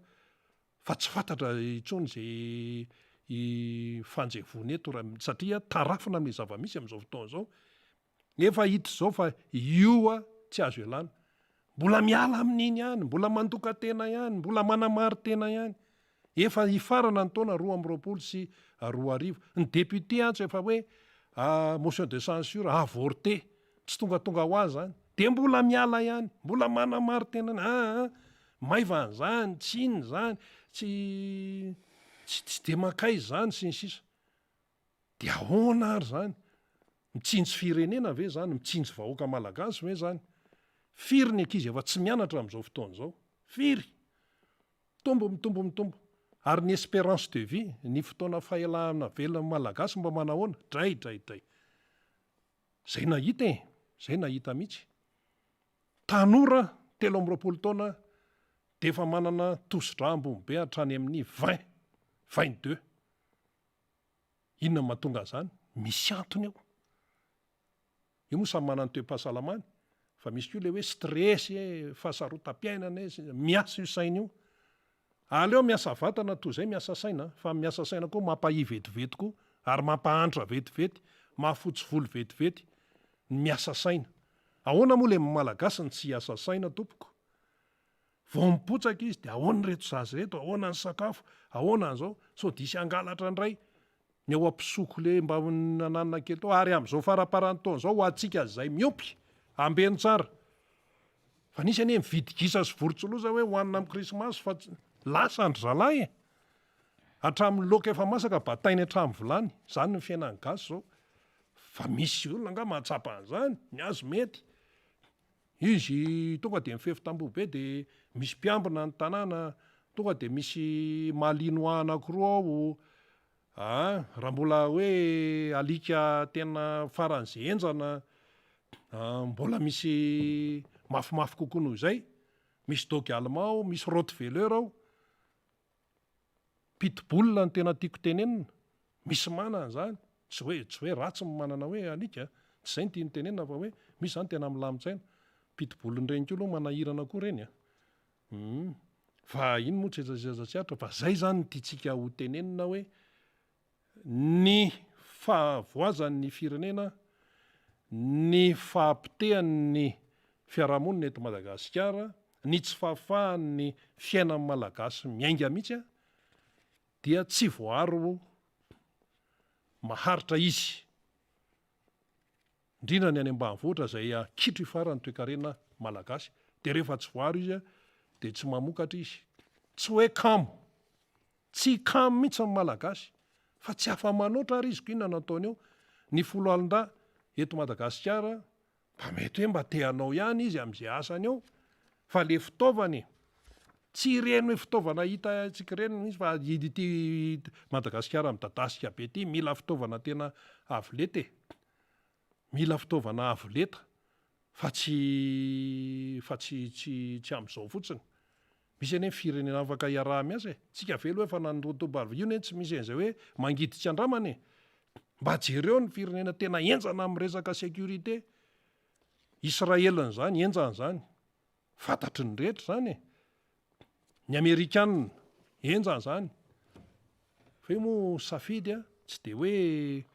fa tsy fantatra intsony izay hifanjevoana eto raha satria tarafina amin'ilay zava-misy amin'izao fotoana izao. Efa hita izao fa io a tsy azo ialana. Mbola miala amin'iny ihany, mbola mandoka tena ihany, mbola manamari-tena ihany. Efa hifarana ny taona 2022. Ny député antso efa hoe motion de censure avorté, tsy tongatonga ho azy izany. Dia mbola miala ihany, mbola manamari-tena ihany, aa maivana izany, tsy inona izany, tsy tsy dia mankaiza izany sy ny sisa. Dia ahoana ary izany? Mitsinjo firenena ve izany? Mitsinjo vahoaka malagasy ve izany? Firy ny ankizy efa tsy mianatra amin'izao fotoana izao? Firy? Mitombo, mitombo, mitombo. Ary ny espérance de vie, ny fotoana fahelana velon'ny malagasy mba manahoana? Dray, dray, dray. Izay nahita e! Izay nahita mihitsy. Tanora 23 taona dia efa manana tosi-drà ambony be hatrany amin'ny 20, 22. Inona no mahatonga an'izany? Misy antony ao. Io moa samy manana ny toe-pahasalamany, fa misy koa ilay hoe stress e, fahasarotam-piainana e, miasa io saina io. Aleo miasa vatana toy izay miasa saina, fa ny miasa saina koa mampahia vetivety koa, ary mampahantra vetivety, mahafotsy volo vetivety ny miasa saina. Ahoana moa ilay Malagasy no tsy hiasa saina tompoko? Vao mipotsaka izy dia ahoana ireto zaza ireto, ahoana ny sakafo, ahoana an'izao, sao diso hangalatra indray ny ao am-pisoko le mba nananana kely tao, ary amin'izao faramparan'ny taona izao ho antsika izay miompy, ambeno tsara. Fa nisy anie mividy gisa sy vorontsiloza hoe hohanina amin'ny krismasy fa lasa an-dry zalahy e! Hatramin'ny laoka efa masaka batainy hatramin'ny vilany, izany ny fiainan'ny gasy izao. Fa misy olona angaha mahatsapa an'izany, ny azy mety. Izy tonga dia mifefy tamboho be dia misy mpiambina ny tanàna, tonga dia misy malinois anakiroa ao, aa raha mbola hoe alika tena faran'izay henjana mbola misy mafimafy kokoa noho izay, misy dogue allemand ao, misy rottweiler ao. Pitbull no tena tiako tenenina, misy manana izany, tsy hoe tsy hoe ratsy ny manana hoe alika a, Tsy izay no tiany tenenina fa hoe misy izany tena milamin-tsaina. Pitbull-n'ireny koa aloha manahirana koa ireny a. Humm. Fa iny moa tsetsatsetsa tsy aritra fa zay zany ny tiantsika ho tenenina hoe ny fahavoazan'ny firenena, ny fahapotehan'ny fiarahamonina eto Madagasikara, ny tsy fahafahan'ny fiainan'ny Malagasy miainga mihitsy dia tsy voaaro maharitra izy. Indrindra ny any ambanivohitra izay kitro ifaran'ny toekarena malagasy. Dia rehefa tsy voaro izy dia tsy mamokatra izy. Tsy hoe kamo. Tsy kamo mihitsy ny malagasy. Fa tsy afa-manoatra ary izy ko inona no ataony eo. Ny foloalindahy eto Madagasikara mba mety hoe mba te hanao ihany izy amin'izay asany eo. Fa le fitaovana e! Tsy ireny hoe fitaovana hitantsika ireny mihitsy fa ity Madagasikara midadasika be ity mila fitaovana tena avo lenta e! Mila fitaovana avo lenta fa tsy fa tsy tsy tsy amin'izao fotsiny. Misy anie ny firenena afaka iaraha-miasa e! Tsika ve aloha efa nandrotoba io anie tsy misy an'izay hoe mangidy tsy andramana e! Mba jereo ny firenena tena henjana amin'ny resaka sécurité. Israel an'izany, henjana izany. Fantatry ny rehetra izany e! Ny amerikanina, henjana izany. Fa io moa safidy a, tsy dia hoe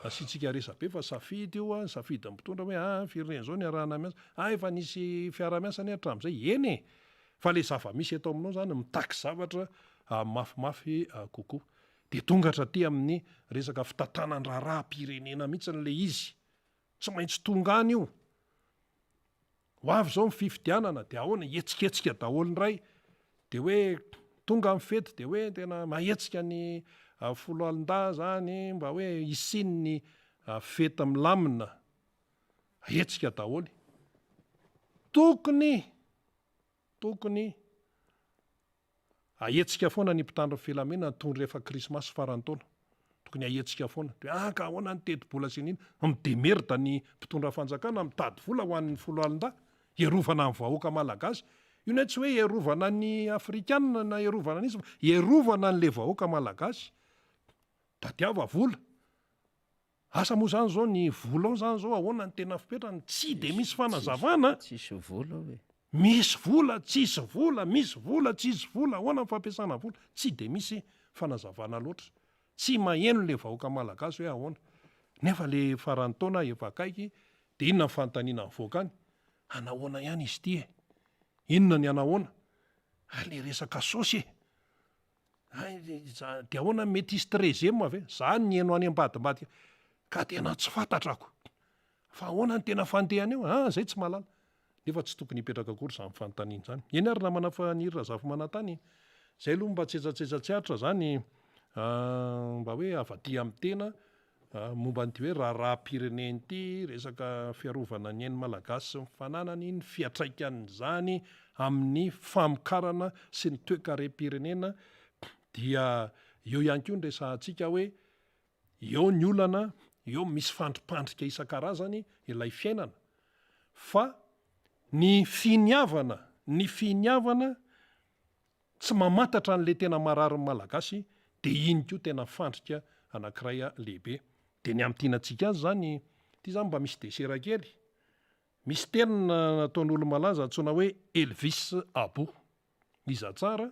asiantsika resabe fa safidy io a, ny safidin'ny mpitondra hoe aa firenena izao niarahana miasa, ah efa nisy fiaraha-miasa anie hatramin'izay, eny e! Fa ilay zava-misy eto aminao izany mitaky zavatra mafimafy kokoa. Dia tonga hatraty amin'ny resaka fitantanan-draharaham-pirenena mihitsy ilay izy. Tsy maintsy tonga any io. Ho avy izao ny fifidianana dia ahoana? Hihetsiketsika daholo indray. Dia hoe tonga ny fety dia hoe tena mahetsika ny foloalindahy izany mba hoe hisian'ny fety milamina. Hetsika daholo. Tokony, tokony Ahetsika foana ny mpitandro ny filaminana toy ny rehefa krismasy faran'ny taona. Tokony ahetsika foana. Dia ah ka ahoana ny tetibola sy ny inona. Mi-demerda ny mpitondra fanjakana mitady vola ho an'ny foloalindahy. Hiarovana ny vahoaka malagasy. Io anie tsy hoe hiarovana ny afrikanina na hiarovana an'iza fa hiarovana an'ilay vahoaka malagasy. Tadiava vola. Asa moa zany zao ny vola ao zany zao ahoana ny tena fipetrany tsy de misy fanazavana. Tsisy vola ao e. Misy vola, tsisy vola, misy vola, tsisy vola, ahoana ny fampiasana vola, tsy de misy fanazavana loatra. Tsy maheno le vahoaka malagasy hoe ahoana. Nefa le faran'ny taona efa akaiky de inona ny fanontaniana mivoaka any? Anahoana ihany izy ity e? Inona ny anahoana? Hay le resaka saosy e! Hay de ahoana mety hisy treizième ve? Za niheno any ambadimbadika ka tena tsy fantatrako fa ahoana ny tena fandehany eo? Ah zay tsy mahalala. Nefa tsy tokony hipetraka akory izany fanontaniana izany. Eny ary namana Faniry Razafimanantany, zay aloha mba tsetsatsetsa tsy aritra zany mba hoe avy aty amin'ny tena Momba an'ity hoe raharaham-pirenena ity, resaka fiarovana ny ain'ny Malagasy sy ny fananany, ny fiantraikan'izany amin'ny famokarana sy ny toekarem-pirenena dia eo ihany koa ny resahantsika hoe eo ny olana, eo misy fandripandrika isan-karazany ilay fiainana fa ny finiavana, ny finiavana Tsy mamantatra an'ilay tena marary ny Malagasy dia iny koa tena fandrika anankiray lehibe. Dia ny hamintinantsika azy izany, ity izany mba misy desera kely. Misy teny nataon'olo-malaza antsoina hoe Elvis Abou. Iza tsara?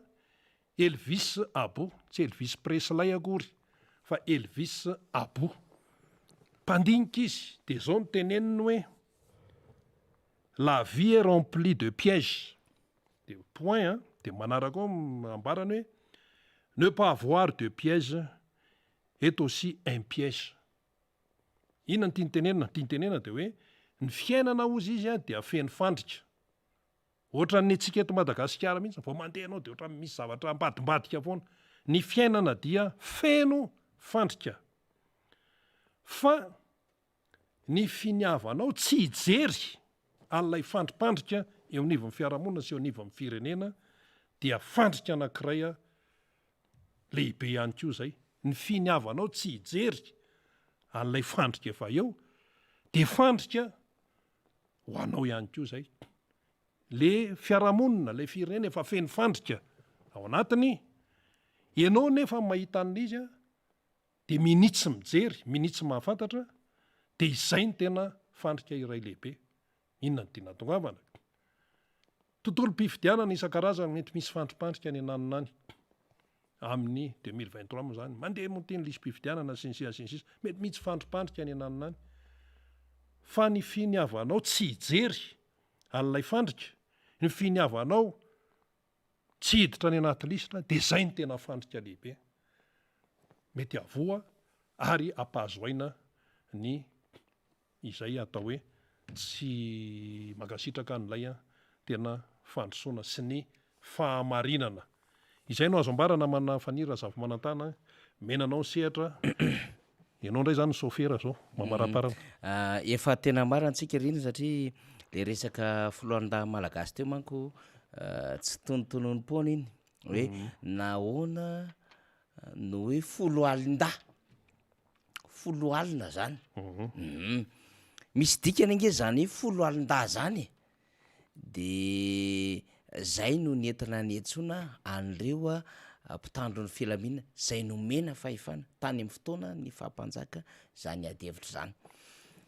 Elvis Abou, tsy Elvis Presley akory fa Elvis Abou. Mpandinika izy, dia izao no teneniny hoe, La vie est remplie de pièges. Dia point an, dia manaraka ao ambarany hoe ne pas avoir de piège est aussi un piège. Inona no tiany tenenina? Ny tiany tenenina dia hoe ny fiainana hozy izy an dia feno fandrika. Ohatran'ny antsika eto Madagasikara mihitsy, vao mandeha ianao dia ohatran'ny misy zavatra ambadimbadika foana. Ny fiainana dia feno fandrika. Fa Ny finiavanao tsy hijery an'ilay fandripandrika eo anivon'ny fiarahamonina sy eo anivon'ny firenena dia fandrika anankiray lehibe ihany koa izay. Ny finiavanao tsy hijery an'ilay fandrika efa eo dia fandrika ho anao ihany koa izay. Le fiarahamonina, ilay firenena efa feno fandrika ao anatiny, ianao nefa mahita an'ilay izy dia minia tsy mijery, minia tsy mahafantatra, Dia izay no tena fandrika iray lehibe. Inona no tiana hatongavana? Tontolom-pifidianana isan-karazany mety misy fandripandrika any ananona any. Amin'ny 2023 moa izany, mandeha moa ity ny lisi-pifidianana sy ny sisa sy ny sisa. Mety misy fandripandrika any ananona any. Fa ny finiavanao tsy hijery an'ilay fandrika, ny finiavanao tsy hiditra any anaty lisitra dia izay no tena fandrika lehibe. Mety havoa ary hampahazo aina ny izay atao hoe tsy mankasitraka an'ilay tena fandrosoana sy ny fahamarinana. Izay no azo ambara namana Faniry Razafimanantana, mena anao ny sehatra, ianao indray izany ny sôfera izao, mamaraparana. Efa tena marina antsika ry Rina satria le resaka foloalindahy malagasy teo manko tsy tonotononim-poana iny hoe nahoana no hoe foloalindahy, foloalina zany, misy dikany ange zany hoe foloalindahy zany e. De zay no nentina niantsoana an'ireo mpitandro ny filaminana zay nomena fahefana tany amin'ny fotoana ny faha-mpanjaka zany ady hevitra zany.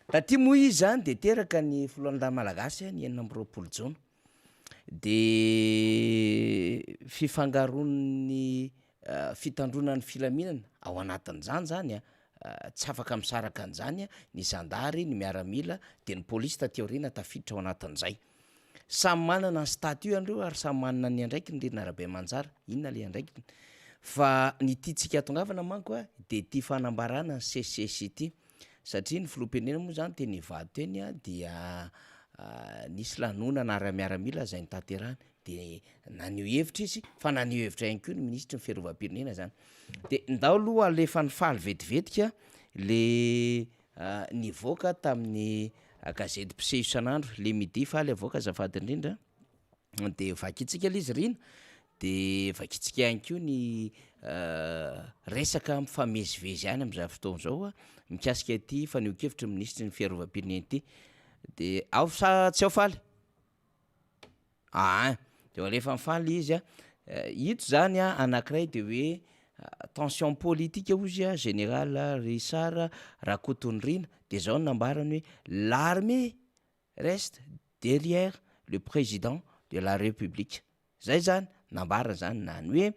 Taty moa izy zany de teraka ny filohan'ny malagasy ny 26 jona, de fifangaroan'ny fitandroana ny filaminana ao anatin'izany zany an, tsy afaka misaraka an'izany ny zandary, ny miaramila, de ny polisy taty aoriana tafiditra ao anatin'izay. Samy manana ny statut-ny ireo ary samy manana ny andraikiny ry Narabemanjara, inona le andraikiny? Fa ny tiantsika hatongavana manko an de ity fanambarana ny seces ity, satria ny filoham-pirenena moa zany teny Ivato teny an dia nisy lanonana ara-miaramila izay notanterahiny, de naneho hevitra izy fa naneho hevitra ihany koa ny minisitry ny fiarovam-pirenena zany, de ndao aloha alefan'i Faly vetivetika le nivoaka tamin'ny gazety mpiseho isan'andro le midi Faly avoaka azafady indrindra de vakintsika le izy Rina de vakintsika ihany koa ny resaka mifamezivezy any am'zao fotoana zao mikasika ity fanehoan-kevitry ny minisitry ny fiarovam-pirenena ity de ao sa tsy ao Faly? Aa de alefa mifaly izy a, ito zany a anakiray de hoe tension politique hozy a général Richard Rakotonirina de zao no nambarany hoe l'armée reste derrière le président de la république. Zay zany nambarany zany na ny hoe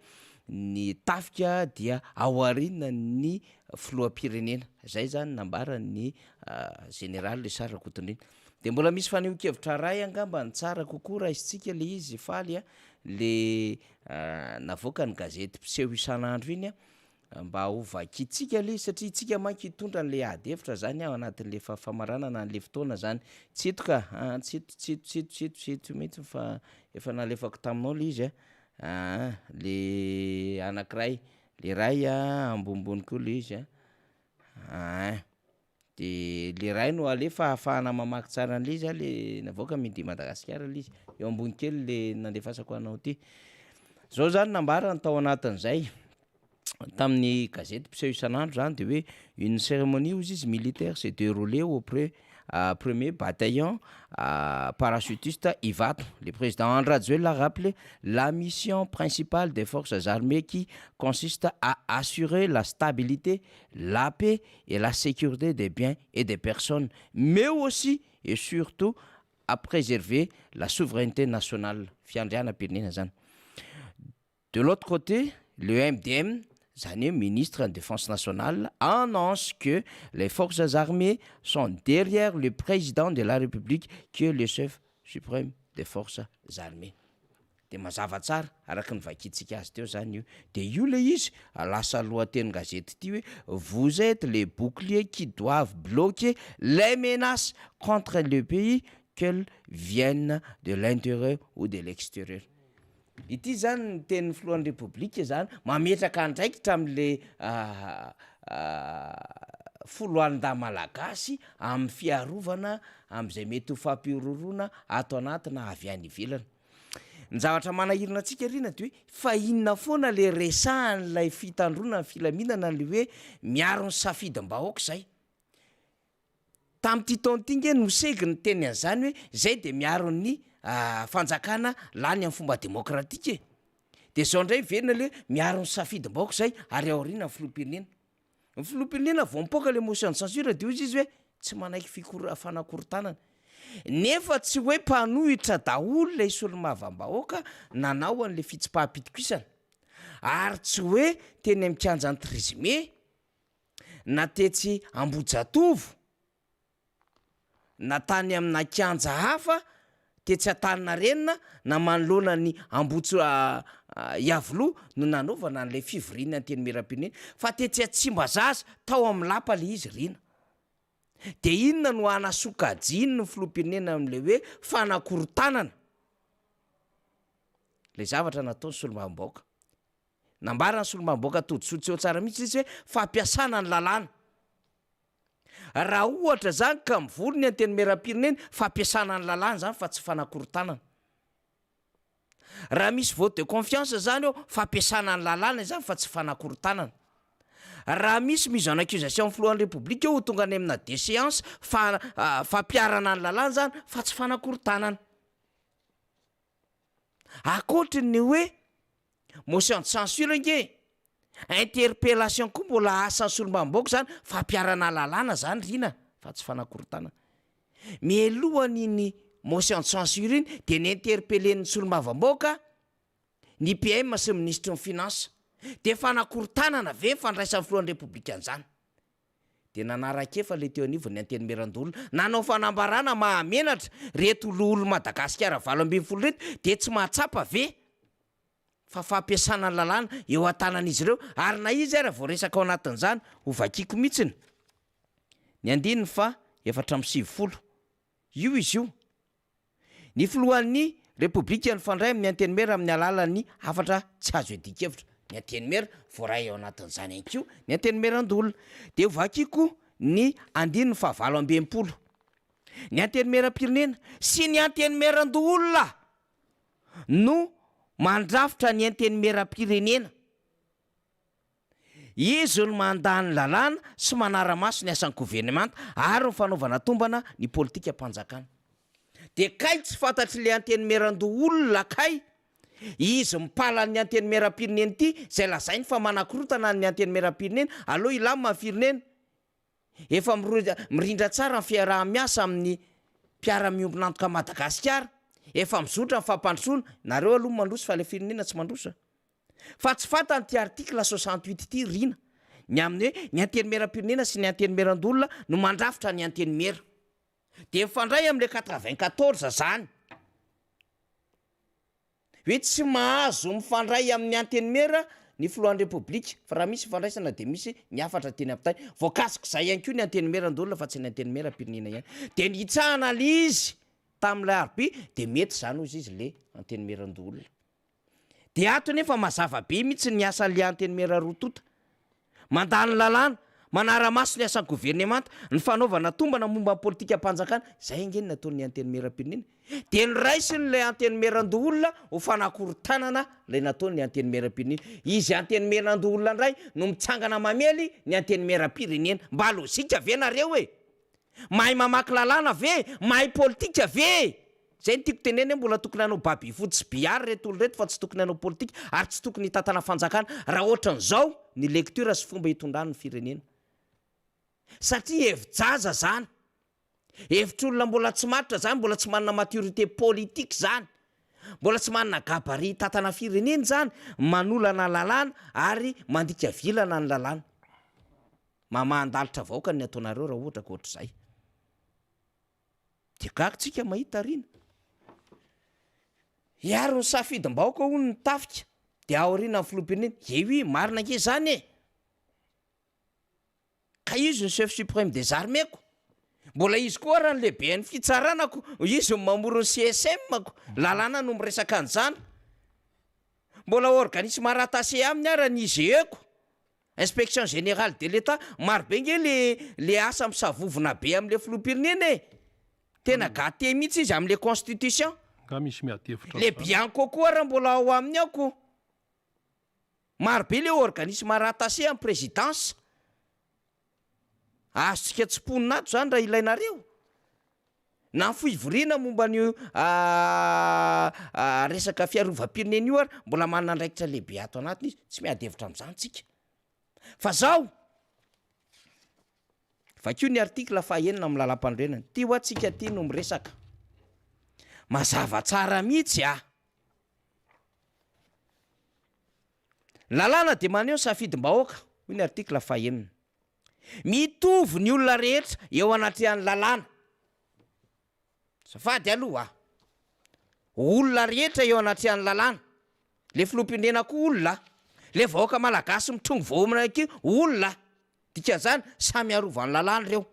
ny tafika dia ao aorianan'ny filoham-pirenena, zay zany nambaran'ny général Richard Rakotonirina. De mbola misy fanehoan-kevitra ray angamba ny tsara kokoa raisintsika le izy Faly a, le navoakan'ny gazety mpiseho isan'andro iny a, Mba ho vakintsika le izy satria itsika manko hitondra an'le ady hevitra zany ao anatin'le famaranana an'le fotoana zany. Tsy eto ka, aa tsy eto tsy eto tsy eto tsy eto tsy eto mihitsy fa efa nalefako taminao le izy a, aa le anakiray, le ray a ambonimbony koa le izy a, aa. De le ray no alefa ahafahana mamaky tsara an'le izy a, le navoaka Midi Madagasikara le izy, eo ambony kely le nandefasako anao ty. Zao zany nambarany tao anatin'izay tamin'ny gazety mpiseho isan'andro zany de hoe une cérémonie hozy izy militaire s'est déroulée auprès premier bataillon parachutiste Ivato, le président Andry Rajoelina a rappelé la mission principale des forces armées qui consiste à assurer la stabilité, la paix et la sécurité des biens et des personnes mais aussi et surtout à préserver la souveraineté nationale, fiandrianam-pirenena zany. De l'autre côté, le MDM, zany hoe ministre ny défense nationale, annonce que les forces armées sont derrière le président de la république qui est le chef suprême des forces armées. De mazava tsara araka ny vakintsika azy teo zany io, de io le izy lasa lohatenin-gazety ity hoe vous êtes les boucliers qui doivent bloquer les menaces contre le pays qu'elles viennent de l'intérieur ou de l'extérieur. Ity zany ny tenin'ny filohan'ny repoblika zany mametraka andraikitra am'le foloalindahy malagasy amin'ny fiarovana am'zay mety ho fampihorohoroana ato anaty na avy any ivelany. Ny zavatra manahirana antsika ry na de hoe fa inona foana le resahan'ilay fitandroana ny filaminana le hoe miaro ny safidim-bahoaka zay. Tamin'ity taona ity nge Noseg niteny an'izany hoe zay de miaro ny fanjakana lany amin'ny fomba demokratika e! De zao ndray miverina le hoe miaro ny safidim-bahoaka zay ary aoriana ny filoham-pirenena. Ny filoham-pirenena vao mipoaka le motion de censure de hozy izy hoe. Tsy manaiky fikor- fanakorontanana. Nefa tsy hoe mpanohitra daholo ilay solombavambahoaka nanao an'ilay fitsipaham-pitokisana. Ary tsy hoe teny amin'ny kianjan'ny treize mai na tetsy Ambohijatovo na tany amina kianja hafa tetsy Antaninarenina na manoloana ny Ambohitso Iavoloha no nanaovana an'ilay fivorian'ny Antenimierampirenena fa tetsy Tsimbazaza tao amin'ny lapa ilay izy Rina. Dia inona no hanasokajiany ny filoham-pirenena amin'ilay hoe fanakorontanana ilay zavatra nataon'ny solombavambahoaka? Nambaran'ny solombavambahoaka Todisoa tsy eo tsara mihitsy izy hoe fampiasana ny lalàna. Raha ohatra izany ka mivory ny Antenimierampirenena, fampiasana ny lalàna izany fa tsy fanakorontanana. Raha misy vote de confiance izany eo, fampiasana ny lalàna izany fa tsy fanakorontanana. Raha misy mise en accusation amin'ny filohan'ny Repoblika eo ho tonga any amina déchéance, fa fampiharana ny lalàna izany fa tsy fanakorontanana. Ankoatry ny hoe motion de censure ange e, interpellation koa mbola asan'ny solombavambahoaka izany, fampiharana lalàna izany Rina fa tsy fanakorontanana. Mialohan'iny motion de censure iny dia ni-interpeller-n'ny solombavambahoaka ny PM sy ny minisitry ny finance. Dia fanakorontanana ve ny fandraisan'ny filohan'ny Repoblika an'izany? Dia nanara-kefa ilay teo anivon'ny Antenimierandoholona nanao fanambarana mahamenatra ireto loholon'i Madagasikara 18 ireto dia tsy mahatsapa ve fa fampiasana ny lalàna eo an-tanan'izy ireo ary na izy ara voaresaka ao anatin'izany ho vakiako mihitsiny ny andininy faha 94 io izy io. Ny filohan'ny Repoblika nifandray amin'ny Antenimiera amin'ny alalan'ny hafatra tsy azo iadian-kevitra. Ny Antenimiera, voaray ao anatin'izany ihany koa ny Antenimierandoholona. Dia hovakiko ny andininy faha 68. Ny Antenimierampirenena sy ny Antenimierandoholona no mandrafitra ny Antenimierampirenena. Izy no mandany lalàna sy manara-maso ny asan'ny governemanta ary ny fanaovana tombana ny politikam-panjakana. Dia kay tsy fantatr'ilay antenimierandoholona kay izy mipalan'ny antenimierampirenena ity izay lazainy fa manakorontana ny antenimierampirenena, aleo hilamina ny firenena. Efa mirindra tsara ny fiaraha-miasa amin'ny mpiara-miombon'antoka Madagasikara, efa mizotra ny fampandrosoana, nareo aloha mandroso fa ilay firenena tsy mandroso a. Fa tsy fantany ity article 68 ity Rina, ny amin'ny hoe ny antenimierampirenena sy ny antenimierandoholona no mandrafitra ny antenimiera. Dia mifandray amin'ilay 94 zany. Hoe tsy mahazo mifandray amin'ny antenimiera ny filohan'ny repoblika, fa raha misy ifandraisana dia misy ny hafatra tiany ampitaina. Voakasik'izay ihany koa ny antenimierandoholona fa tsy ny antenimierampirenena ihany. Dia nitsahana ilay izy tamin'ilay alarobia dia mety izany hozy izy ilay antenimierandoholona. Dia ato anefa mazava be mihitsy ny asan'ilay Antenimiera roa tonta. Mandany lalàna, manara-maso ny asan'ny governemanta, ny fanaovana tombana momba ny politikam-panjakana, izay ange no nataon'ny Antenimierampirenena. Dia noraisin'ilay Antenimierandoholona ho fanakorontanana ilay nataon'ny Antenimierampirenena. Izy Antenimierandoholona indray no mitsangana mamely ny Antenimierampirenena. Mba lojika ve nareo e? Mahay mamaky lalàna ve? Mahay politika ve? Zay no tiako tenenina hoe mbola tokony hanao babyfoot sy billard ireto olona ireto fa tsy tokony hanao politika ary tsy tokony hitantana fanjakana raha ohatran'izao ny lecture sy fomba hitondrany ny firenena. Satria hevi-jaza zany. Hevitr'olona mbola tsy matotra zany, mbola tsy manana maturité politique zany. Mbola tsy manana gabarit hitantana firenena zany, manolana lalàna ary mandika vilana ny lalàna. Mamahan-dalitra vahoaka ny ataonareo raha ohatra ka ohatr'izay. Dia gaga tsika mahita Rina. Hiaro ny safidim-bahoaka hono ny tafika, dia aoriana ny filoham-pirenena. Eh oui, marina ange izany e! Ka izy no chef supreme des armées ko. Mbola izy koa ara ny lehiben'ny fitsarana ko, izy no mamoron'ny CSM ko, lalàna no miresaka an'izany. Mbola organisme rattaché aminy ara ny IGE ko. Inspection générale de l'Etat, maro be nge le le asa misavovona be amle filoham-pirenena e! Tena gâté mihitsy izy amle constitution. Nga misy miady hevitra Le amzany? Bianco koa ara mbola ao aminy ao ko! Maro be le organisme rattaché am présidence. Azontsika tsimponina ato zany raha ilainareo. Na ny fivoriana momba an'io resaka fiarovam-pirenena io ary mbola manana andraikitra lehibe ato anatiny izy, tsy miady hevitra amin'izany tsika. Fa zao, Vakio ny article faha enina amin'ny lalàmpanorenana. Ty hoa tsika ty no miresaka. Mazava tsara mihitsy a! Ny lalàna dia maneho ny safidim-bahoaka, hoy ny article fahenina. Mitovy ny olona rehetra eo anatrehan'ny lalàna. Azafady aloha a! Olona rehetra eo anatrehan'ny lalàna. Le filoham-pirenena koa olona a! Le vahoaka malagasy mitrongy voahomana koa olona a! Dikan'izany samy arovan'ny lalàna ireo.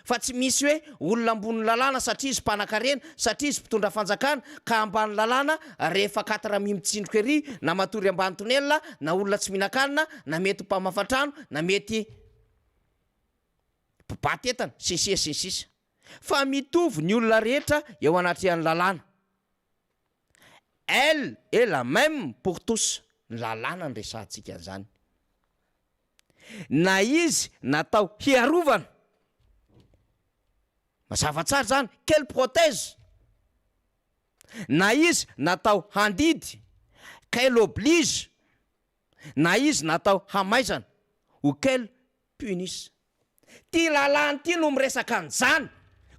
Fa tsy misy hoe olona ambonin'ny lalàna satria izy mpanakarena, satria izy mpitondra fanjakana, ka ambany lalàna rehefa quatre mi mitsindroka ery, na matory ambany tonelina, na olona tsy mihinan-kanina, na mety ho mpamafa trano, na mety mpibaty entana, sy ny sisa sy ny sisa. Fa mitovy ny olona rehetra eo anatrehan'ny lalàna. Elle est la même pour tous. Ny lalàna no resahantsika an'izany. Na izy natao hiarovana. Mazava tsara izany, quelle protège? Na izy natao handidy, qu'elle oblige? Na izy natao hamaizana, ou qu'elle punisse? Ty lalàna ty no miresaka an'izany.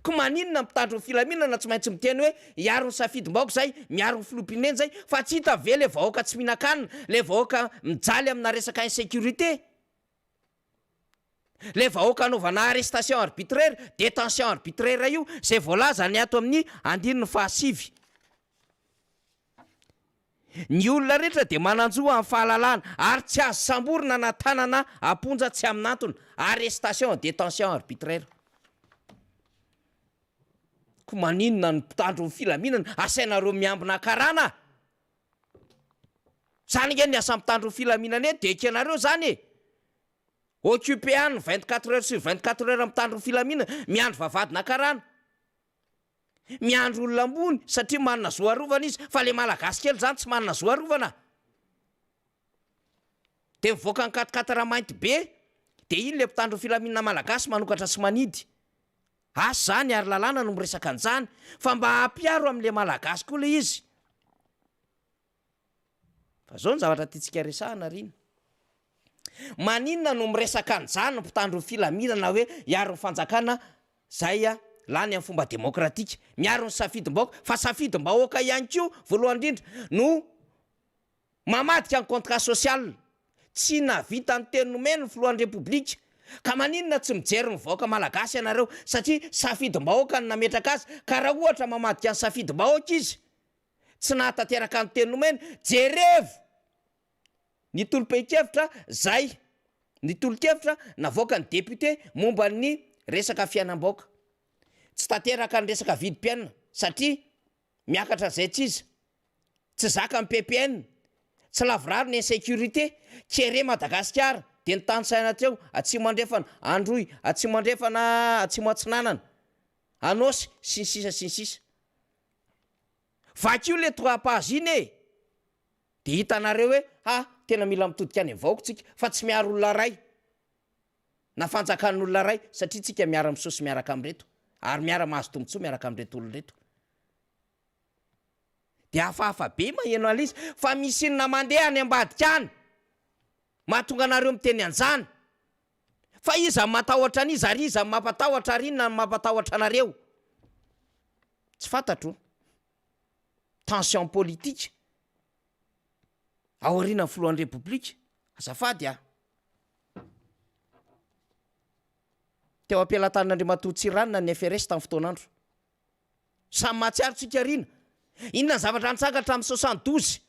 Ko maninona mpitandro ny filaminana tsy maintsy miteny hoe hiaro ny safidim-bahoaka zay, miaro ny filoham-pirenena zay, fa tsy hita ve le vahoaka tsy mihinan-kanina, le vahoaka mijaly amina resaka insécurité, le vahoaka anaovana arrestation arbitraire, détention arbitraire io, zay voalazany ato amin'ny andininy fahasivy. Ny olona rehetra dia manan-jo amin'ny fahalalahana ary tsy azo samborina na tanana am-ponja tsy amin'antony, arrestation et détention arbitraire. Koa maninona ny mpitandro ny filaminana asainareo miambina karana? Zany ange ny asan'ny mpitandro ny filaminana eto dia ekenareo zany e! Occupé any 24 heures sur 24 heures mitandro ny filaminana, miandry vavahadina karana. Miandry olona ambony satria manana zo arovana izy fa le malagasy kely zany tsy manana zo arovana. De mivoaka ny quatre quatre mainty be de iny le mpitandro ny filaminana malagasy manokatra sy manidy. Asa zany ary lalàna no miresaka an'izany fa mba ampiaro amle malagasy koa le izy. Fa zao ny zavatra tiantsika resahana ry. Maninona no miresaka an'izany ny mpitandro ny filaminana hoe hiaro ny fanjakana zay lany amin'ny fomba demokratika, miaro ny safidim-bahoaka, fa safidim-bahoaka ihany koa voalohany indrindra no mamadika ny contrat social. Tsy nahavita ny teny nomeny ny filohan'ny repoblika, ka maninona tsy mijery ny vahoaka malagasy ianareo satria safidim-bahoaka no nametraka azy, ka raha ohatra mamadika ny safidim-bahoaka izy, tsy nahatanteraka ny teny nomeny, jerevo ny tolo-pehin-kevitra zay, ny tolo-kevitra navoakan'ny député momba ny resaka fiainam-bahoaka. Tsy tanteraka ny resaka vidim-piainana satria miakatra zay tsy izy, tsy zaka ny PPN, tsy lavorary ny insécurité, kere Madagasikara dia ny tany saina hatreo, atsimo andrefana, Androy, atsimo andrefana, atsimo atsinanana, Anôsy, sy ny sisa sy ny sisa. Vakio le trois pages iny e! De hitanareo hoe ha tena mila mitodika any vahoaka tsika fa tsy miaro olona ray na fanjakan'olona ray satria tsika miara misosy miaraka amreto ary miara mahazo tombotsoa miaraka amreto olona reto. De hafahafa be maheno an'izy fa misy inona mandeha any ambadika any mahatonga anareo miteny an'zany. Fa iza no matahotra an'iza ary iza no mampatahotra ary inona no mampatahotra anareo? Tsy fantatro. Tension politique aorianan'ny filohan'ny repoblika. Azafady ah. Teo am-pelatanan'Andriamatoa Tsiranana ny FRS tamin'ny fotoan'andro. Samy mahatsiaro tsika aoriana. Inona ny zavatra nitranga hatramin'ny 72?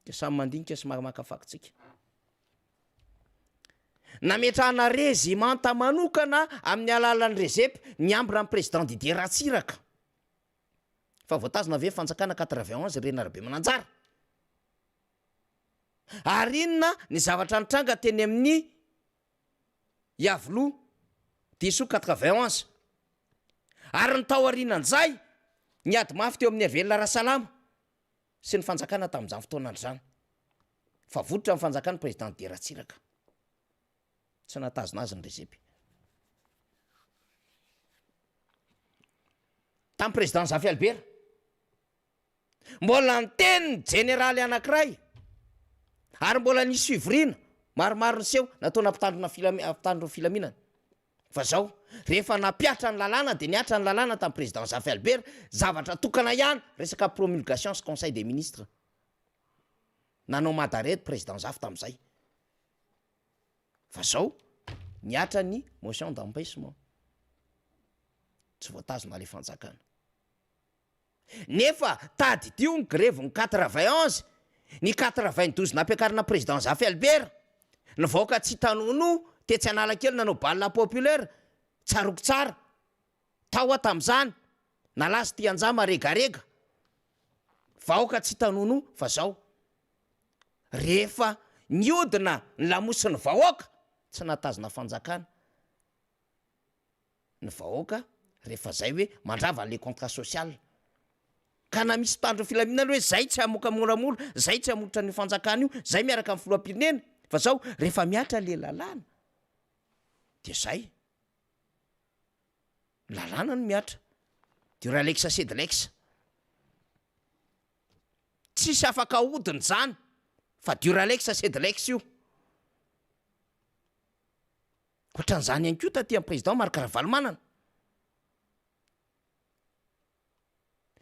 Dia samy mandinika sy mamakafaky tsika. Nametrahana rezimanta manokana amin'ny alalan'ny Rezep miambina ny président Didier Ratsiraka. Fa voatazona ve fanjakana 91 ry Rena Rabemananjara? Ary inona ny zavatra nitranga teny amin'ny Iavoloha diso 91? Ary ny tao aorianan'izay, niady mafy teo amin'ny Hervé Rasalama. sy ny fanjakana tamin'izany fotoana izany fa vototra ny fanjakan'ny président Didier Ratsiraka. Tsy nahatazona azy ny Rezepy. Tamin'ny président Zafy Albert. Mbola niteny ny jeneraly anankiray ary mbola nisy fivoriana. Maromaro niseho nataona mpitandrona filami- mpitandro ny filaminana. Fa zao, rehefa nampihatra ny lalàna dia nihatra ny lalàna tamin'ny président Zafy Albert, zavatra tokana ihany, resaka promulgation sy conseil des ministres. Nanao madared président Zafy tamin'izay. Fa zao, nihatra ny motion d'empêchement. Tsy voatazona ilay fanjakana. Nefa tadidio ny grevin'ny quatre-vingt onze, ny quatre-vingt douze nampiakarina président Zafy Albert, ny vahoaka tsy hita nonoa tetsy Analakely nanao bal populaire, tsaroako tsara, tao aho tamin'izany, nalaza ity anjama regarega, vahoaka tsy hita nonoa, fa zao, rehefa niodina ny lamosin'ny vahoaka, tsy nahatazona fanjakana. ny vahoaka rehefa zay hoe mandrava an'le contrat social ka na misy mpitandro ny filaminana hoe zay tsy hamoaka moramora zay tsy hamoritra an'io fanjakana io zay miaraka amin'ny filoham-pirenena fa zao rehefa mihatra le lalàna de zay lalàna no mihatra dura lex sed lex tsisy afaka ahodina zany fa dura lex sed lex io. Ohatran'izany ihany koa taty amin'ny président Marc Ravalomanana.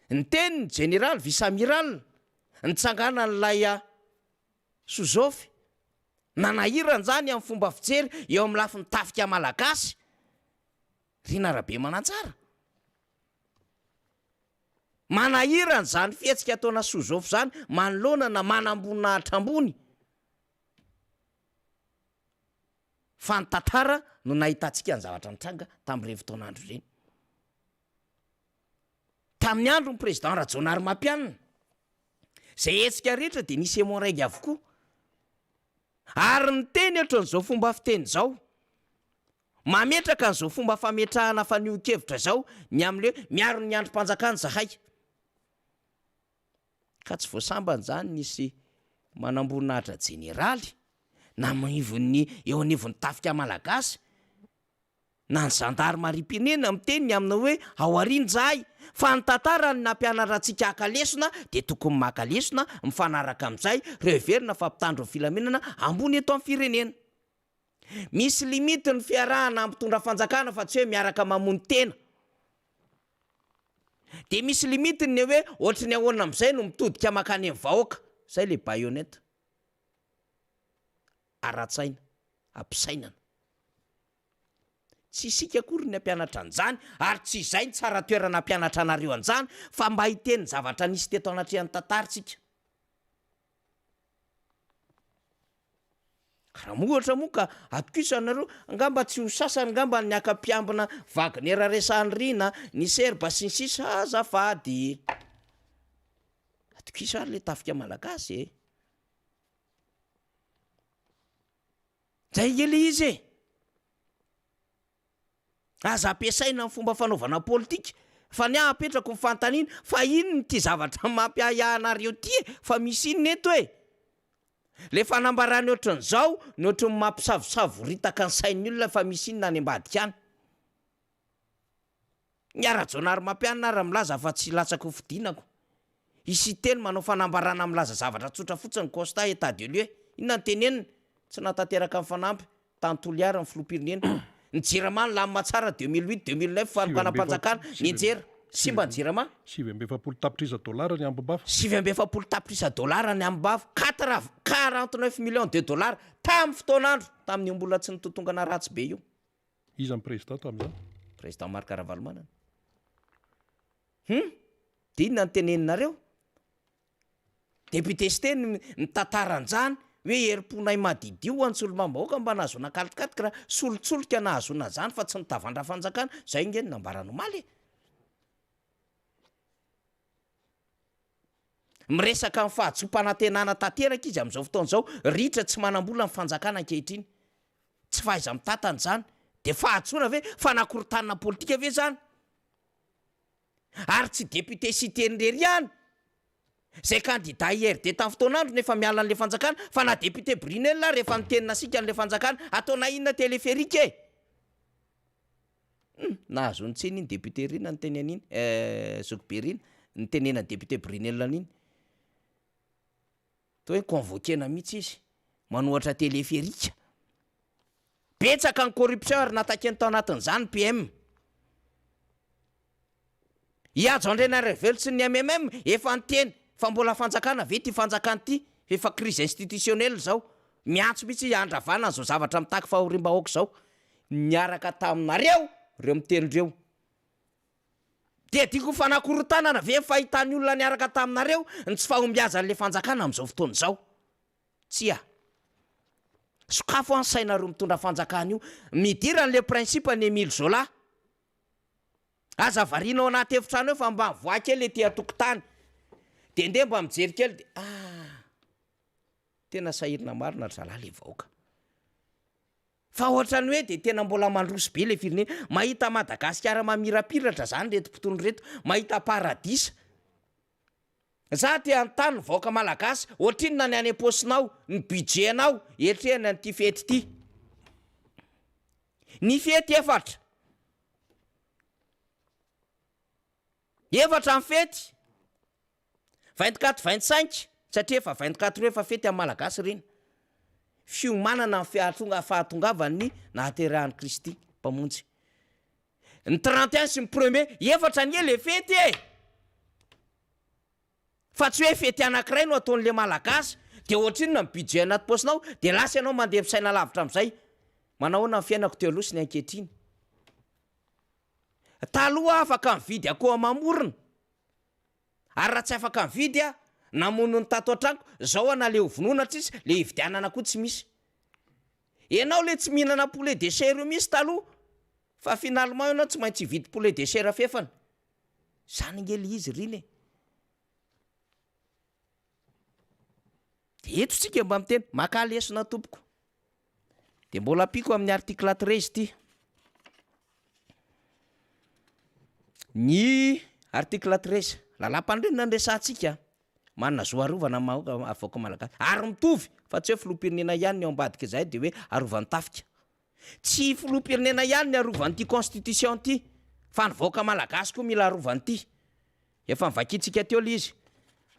Niteny ny jeneraly vice amiral nitsanganan'ilay sous-ofy nanahirana izany amin'ny fomba fijery eo amin'ny lafiny tafika malagasy, Rina Rabemanantsara. Manahirana izany fihetsika ataona sous-ofy izany manoloana na manamboninahitra ambony. Fa ny tantara no nahitantsika ny zavatra nitranga tamin'ireny fotoan'andro ireny. Tamin'ny andron'ny président Rajaonarimampianina, izay hetsika rehetra dia nisy Emmo-Reg avokoa. Ary niteny ohatran'izao fomba fiteny izao, mametraka an'izao fomba fametrahana fanehoan-kevitra izao ny amin'ilay hoe miaro ny andrim-panjakana izahay. Ka tsy vao sambany izany nisy manamboninahitra jeneraly na anivon'ny eo anivon'ny tafika malagasy na ny zandarimariam-pirenena miteny ny amina hoe ao aoriana izahay fa ny tantara no nampianatra antsika haka lesona dia tokony maka lesona mifanaraka amin'izay ireo heverina fa mpitandro ny filaminana ambony eto amin'ny firenena. Misy limite ny fiarahana amin'ny mpitondra fanjakana fa tsy hoe miaraka mamono tena. Dia misy limite ny hoe ohatry ny ahoana amin'izay no mitodika mankany amin'ny vahoaka. Izay ilay baïonnette. Ara-tsaina, ampisainana. Tsy isika akory ny hampianatra an'izany ary tsy izay ny tsara toerana hampianatra anareo an'izany fa mba hiteny ny zavatra nisy teto anatrehan'ny tantara isika. Raha moa ohatra moa ka atokisanareo, angamba tsy ho sasany angamba ny haka mpiambina Wagner resahan'i Rina, ny Serba sy ny sisa azafady. Atokiso ary le tafika malagasy e. Zay nge le izy e. Aza ampiasaina amin'ny fomba fanaovana politika fa ny ahy apetrako ny fanontaniana fa inona ity zavatra mampiahiahy anareo ity e? Fa misy inona eto e? Le fanambarana ohatran'izao no ohatran'ny mampisavosavoritaka ny sain'ny olona fa misy inona any ambadika any? Ny Rajaonarimampianina ary milaza fa tsy hilatsaka ho fidiana ko. I Siteny manao fanambarana milaza zavatra tsotra fotsiny, constat, état de lieu. Inona no teneniny? Tsy nahatanteraka ny fanampy tany Toliara ny filoham-pirenena. Ny Jirama nilamina tsara 2008, 2009 fanokanam-panjakana, nianjera. Simba ny Jirama. 49 tapitrisa dolara ny ambim-bava. 49 tapitrisa dolara ny ambim-bava, quatre, 49 millions de dollars, tamin'ny fotoan'andro, tamin'io mbola tsy nitontongana ratsy be io. Iza ny président tamin'izany? Président Marc Ravalomanana. Hum! Dia inona no teneninareo? Député Siteny mitantara an'izany hoe herim-ponay madidio ho an'ny solombavambahoaka mba nahazoana quat-quatre, solitsolika nahazoana an'izany fa tsy nitavandra fanjakana, izay ange no nambarany omaly e! Miresaka ny fahadisoam-panantenana tanteraka izy amin'izao fotoana izao, ritra tsy manam-bola ny fanjakana ankehitriny. Tsy fahaiza-mitantana izany. Dia fahadisoana ve? Fanakorontanana politika ve izany? Ary tsy député Siteny irery ihany, izay kandida IRD tamin'ny fotoan'androny efa miala an'ilay fanjakana, fa na député Brunelle ary efa niteny nasiaka an'ilay fanjakana, ataonay inona téléphérique e? Hum, nahazoany tsiny iny député Rina niteny an'iny, eh, zokibe Rina, nitenenan'i député Brunelle an'iny. Toa hoe convoquer-na mihitsy izy. Manohatra téléphérique. Betsaka ny corruption ary natakiany tao anatin'izany ny PM. I Hajo Andrianarivelo sy ny mmm efa niteny fa mbola fanjakana ve ity fanjakana ity fa efa crise institutionnelle izao. Miantso mihitsy handravana an'izao zavatra mitaky fahoriam-bahoaka izao. Niaraka taminareo ireo miteny ireo. Dia diako fanakorontanana ve ny fahitan'ny olona niaraka taminareo ny tsy fahombiazan'ilay fanjakana amin'izao fotoana izao? Tsia. Sokafo an sainareo mitondra fanjakana io. Midira an'le principe an'i Emile Zola. Aza variana ao anaty efitrano eo fa mba mivoaha kely ety an-tokotany. Dia ndeha mba mijery kely dia ah! Tena sahirana marina ry zalahy le vahoaka. Fa ohatran'ny hoe dia tena mbola mandroso be le firenena. Mahita Madagasikara mamirapiratra zany reto mpitondra reto. Mahita paradisa. Za te hanontany ny vahoaka malagasy, ohatrinona ny any am-paosinao, ny budget-nao hiatrehana an'ity fety ity? Ny fety efatra. Efatra ny fety. 24 25 satria efa 24 eo efa fety amin'ny malagasy ireny. Fiomanana ny fiahatonga fahatongavan'ny nahaterahan'i Kristy Mpamonjy. Ny 31 sy ny premier, efatra anie le fety e! Fa tsy hoe fety anakiray no ataon'le malagasy de ohatrinona ny budget anaty paosinao de lasa ianao mandeha misaina lavitra amizay. Manahoana ny fiainako teo aloha sy ny ankehitriny? Taloha aho afaka nividy akoho amam-orona, ary raha tsy afaka nividy aho, namono ny tato an-tranoko, zao aho na le ho vonoina tsisy, le hividianana koa tsy misy. Enao le tsy mihinana poulet de chair io mihintsy taloha fa finalement enao tsy maintsy hividy poulet de chair fefany. Zany ange le izy ry iny e. De eto tsika mba miteny, makà lesona tompoko. De mbola ampiako amin'ny article 13 ity. Ny article 13, lalàmpanorenana no resahantsika. Manana zo arovana ny maha vahoaka malagasy. Ary mitovy fa tsy hoe filoham-pirenena ihany ny ao ambadik'izay dia hoe arovan'ny tafika. Tsy filoham-pirenena ihany ny arovan'ity constitution ity fa ny vahoaka malagasy koa mila arovan'ity. Efa novakintsika teo ilay izy.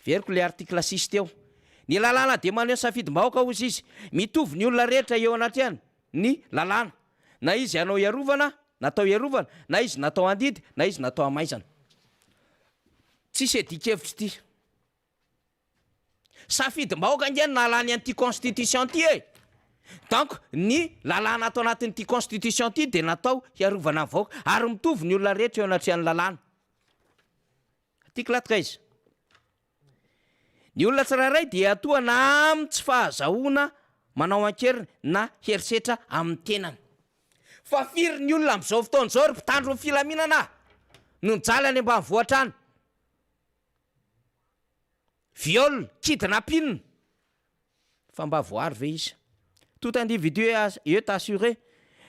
Averiko ilay article six teo. Ny lalàna dia maneho safidim-bahoaka hozy izy. Mitovy ny olona rehetra eo anatrehany ny lalàna. Na izy hanao hiarovana, natao hiarovana, na izy natao handidy, na izy natao hamaizana. Tsisy adikevitra ity. Safidim-bahoaka ange no nahalany an'ity constitution ity e! Donc ny lalàna ato anatin'ity constitution ity dia natao hiarovana ny vahoaka ary mitovy ny olona rehetra eo anatrehan'ny lalàna. Article 13. Ny olona tsirairay dia tohana amin'ny tsy fahazahoana manao an-keriny na herisetra amin'ny tenany. Fa firy ny olona amin'izao fotoana izao ry mpitandro ny filaminana no mijaly any ambanivohitra any? Viol, kidnapping. Fa mba voaaro ve izy? Tout individu est assuré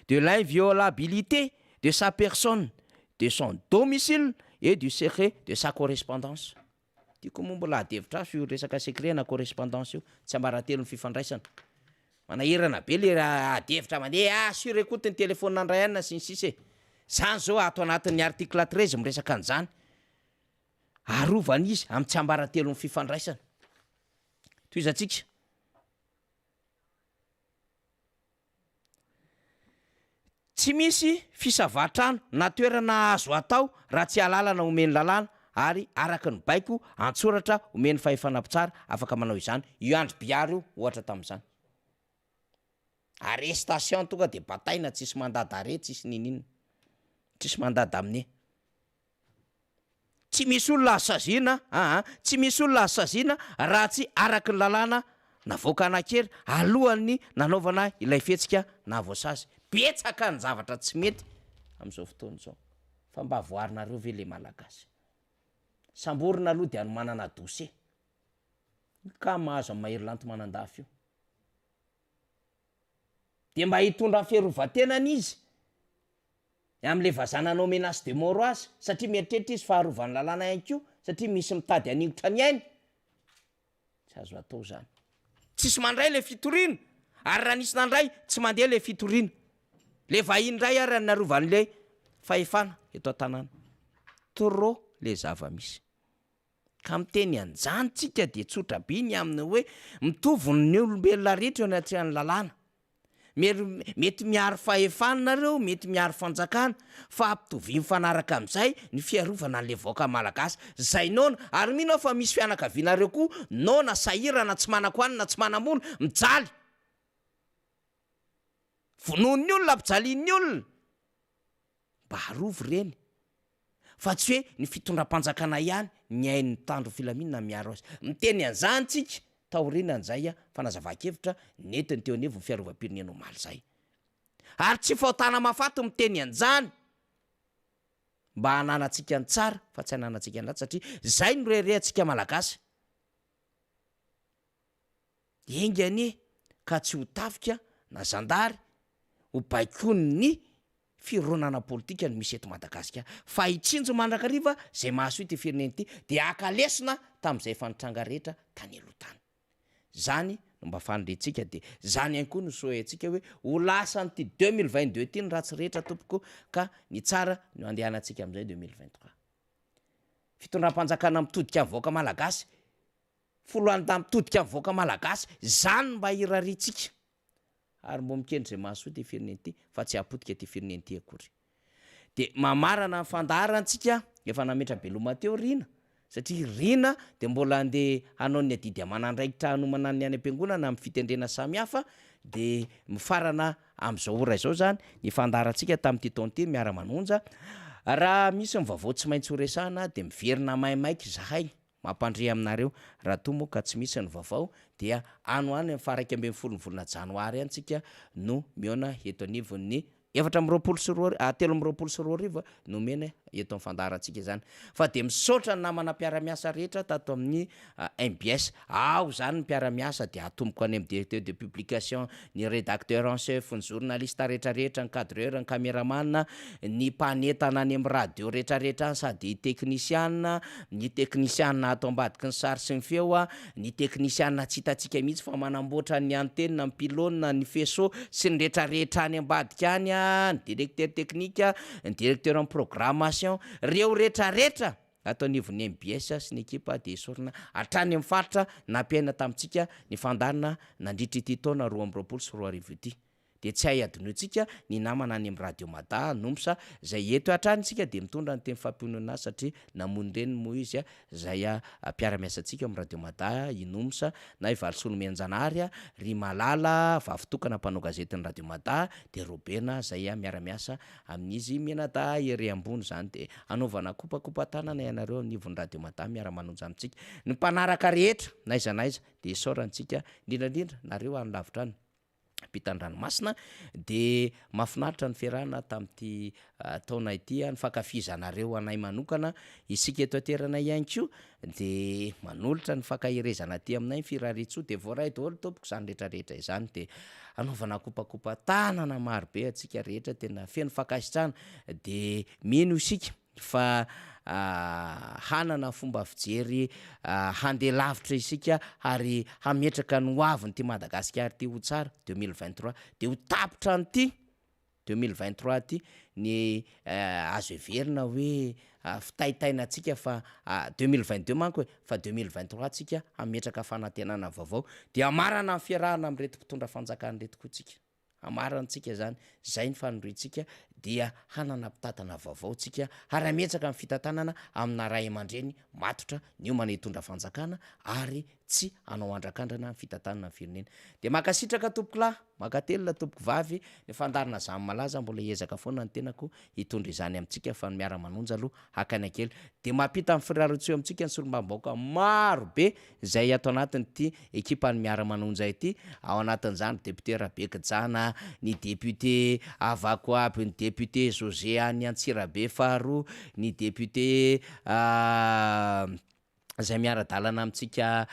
de l'inviolabilité de sa personne, de son domicile et du secret de sa correspondance. Tiako moa mbola ady hevitra hafa io resaka secret na correspondance io, tsiambaratelon'ny fifandraisana. Manahirana be le ady hevitra mandeha ah sur écoute ny telephone andray anona sy ny sisa e. Zany zao ato anatin'ny article 13 miresaka an'izany. Arovana izy amin'ny tsiambaratelon'ny fifandraisana. Tohizantsika. Tsy misy fisavatrano na toerana azo atao raha tsy alalana omen'ny lalàna ary araka ny baiko an-tsoratra omen'ny fahefana mpitsara afaka manao izany. Io Andry Bihary io ohatra tamin'izany. Arrestation tonga dia bataina tsisy mandat d'arrêt tsisy niniana. Tsisy mandat d'amener. Tsy misy olona azo saziana aa, tsy misy olona azo saziana raha tsy araka ny lalàna navoaka anan-kery alohan'ny nanaovana ilay fihetsika nahavoasazy. Betsaka ny zavatra tsy mety amin'izao fotoana izao. Fa mba voarinareo ve le Malagasy? Samborina aloha dia anomanana dossier. Io cas mahazo an'i Mahery Lanto Manandafy io. Dia mba hitondra ny fiarovan-tenany izy. Ny amin'ilay vazaha nanao menace de mort azy, satria mieritreritra izy fa arovan'ny lalàna ihany koa, satria misy mitady haningotra ny ainy. Tsy azo atao izany. Tsisy mandray ilay fitoriana, ary raha nisy nandray, tsy mandeha ilay fitoriana. Ilay vahiny indray ary narovan'ilay fahefana eto an-tanàna. Trop le zava-misy. Ka miteny an'izany tsika dia tsotra be ny amin'ny hoe mitovy ny olombelona rehetra eo anatrehan'ny lalàna. Mety miaro fahefana nareo, mety miaro fanjakana, fa ampitovia mifanaraka amin'izay ny fiarovana an'le vahoaka malagasy zay noana, ary mino aho fa misy fianakavianareo koa noana, sahirana, tsy manan-kohanina, tsy manam-bola, mijaly. Vonoin'ny olona, ampijalian'ny olona. Mba arovy ireny fa tsy hoe ny fitondram-panjakana ihany ny hain'ny mpitandro filaminana miaro azy. Miteny an'izany tsika taorianan'izay fanazavan-kevitra nentiny teo anivon'ny fiarovam-pirenena omaly izay. Ary tsy fahotana mahafaty miteny an'izany mba hananantsika ny tsara fa tsy hananantsika ny ratsy satria izay no reharehantsika Malagasy. Enga anie ka tsy ho tafika na zandary ho baikoin'ny fironana politika no misy eto Madagasikara fa hitsinjo mandrakariva izay mahasoa ity firenena ity dia haka lesona tamin'izay efa nitranga rehetra tany aloha tany. Zany no mba faniriantsika dia zany ihany koa no souhait-tsika hoe ho lasan'ity 2022 ity ny ratsy rehetra tompoko ka ny tsara no andehanantsika amin'izay 2023. Fitondram-panjakana mitodika amin'ny vahoaka malagasy Foloalindahy mitodika amin'ny vahoaka malagasy, izany no mba irariantsika. Ary mbo mikendry izay mahasoa ity firenena ity fa tsy hahapotika ity firenena ity akory. Dia mamarana ny fandaharantsika, efa nametra-beloma teo Rina, satria Rina dia mbola handeha hanao ny adidy aman'andraikitra hanomana ny any am-piangonana amin'ny fitendrena samihafa, dia mifarana amin'izao ora izao izany ny fandaharantsika tamin'ity taona ity miara-manonja. Raha misy ny vaovao tsy maintsy horesahana dia miverina maimaika izahay. Mampandre aminareo, raha toa moa ka tsy misy ny vaovao dia any ho any amin'ny faha 11 ny volana janoary any tsika no mihaona eto anivon'ny 2024 2023 no omena eto amin'ny fandaharantsika izany. Fa dia misaotra ny namana mpiara-miasa rehetra tato amin'ny mbs. Ao izany ny mpiara-miasa dia atomboko any amin'ny directeur de publication, ny rédacteur en chef, ny journaliste rehetrarehetra, ny cadreur, ny cameraman, ny mpanentana any amin'ny radio rehetrarehetra any sady teknisiana, ny teknisiana ato ambadiky ny sary sy ny feo, ny teknisiana tsy hitantsika mihitsy fa manamboatra ny antenne, ny pylone, ny faisceau sy ny rehetrarehetra any ambadika any, ny directeur technique, ny directeur en programmation, reo rehetrarehetra ato anivon'ny mbs sy ny ekipa dia esorina hatrany amin'ny faritra nampiaina tamintsika ny fandaharana nandritra ity taona 2022 ity. Dia tsy hay adinointsika ny namana any amin'ny Radio Mada, Nomsa, izay eto hatrany isika dia mitondra ny teny fampiononana azy satria namoy ny reniny moa izy izay mpiara-miasa antsika ao amin'ny Radio Mada, i Nomsa, na i Valisoa Nomenjanahary, ry Malala, vavy tokana mpanao gazetin'ny Radio Mada, dia Robena izay miara-miasa amin'izy mianadahy ery ambony izany dia anaovana kopakopa-tanana ianareo anivon'ny Radio Mada miara-manonja amintsika. Ny mpanaraka rehetra n'aiza n'aiza dia isaorantsika indrindra indrindra nareo any lavitra any. ampitan-dranomasina dia mahafinaritra ny fiarahana tamin'ity taona ity, ny fankafizanareo anay manokana, isika eto an-toerana ihany koa dia manolotra ny fankaherezana aty aminay, ny firariantsoa dia voaray daholo tompoko izany rehetra rehetra izany dia anaovana kopakopa-tanana maro be antsika rehetra tena feno fankasitrahana dia mino isika fa hanana fomba fijery handeha lavitra isika ary hametraka ny ho avin'ity Madagasikara ity ho tsara 2023 dia ho tapitra an'ity 2023 ity ny azo heverina hoe fitaitainantsika fa 2022 manko e fa 2023 tsika hametraka fanantenana vaovao dia hamarana ny fiarahana amin'ireto mpitondra fanjakana ireto koa tsika. Amarantsika izany, izay ny faniriantsika dia hanana mpitantana vaovao tsika ary hametsaka ny fitantanana amina ray aman-dreny matotra niomana hitondra fanjakana ary tsy hanao andrakandrana ny fitantanana ny firenena. Dia mankasitraka tompokolahy, mankatelina tompokovavy ny fandaharana zany malaza mbola hiezaka foana ny tenako hitondra izany amintsika fa ny miara-manonja aloha haka aina kely dia mampita ny firariantsoa amintsika ny solombavambahoaka maro be izay ato anatin'ity ekipan'ny Miara-Manonja ity, ao anatin'izany député Rabekijana, ny député Avakoaby, ny député José any Antsirabe faharoa, ny député izay miara-dalana amintsika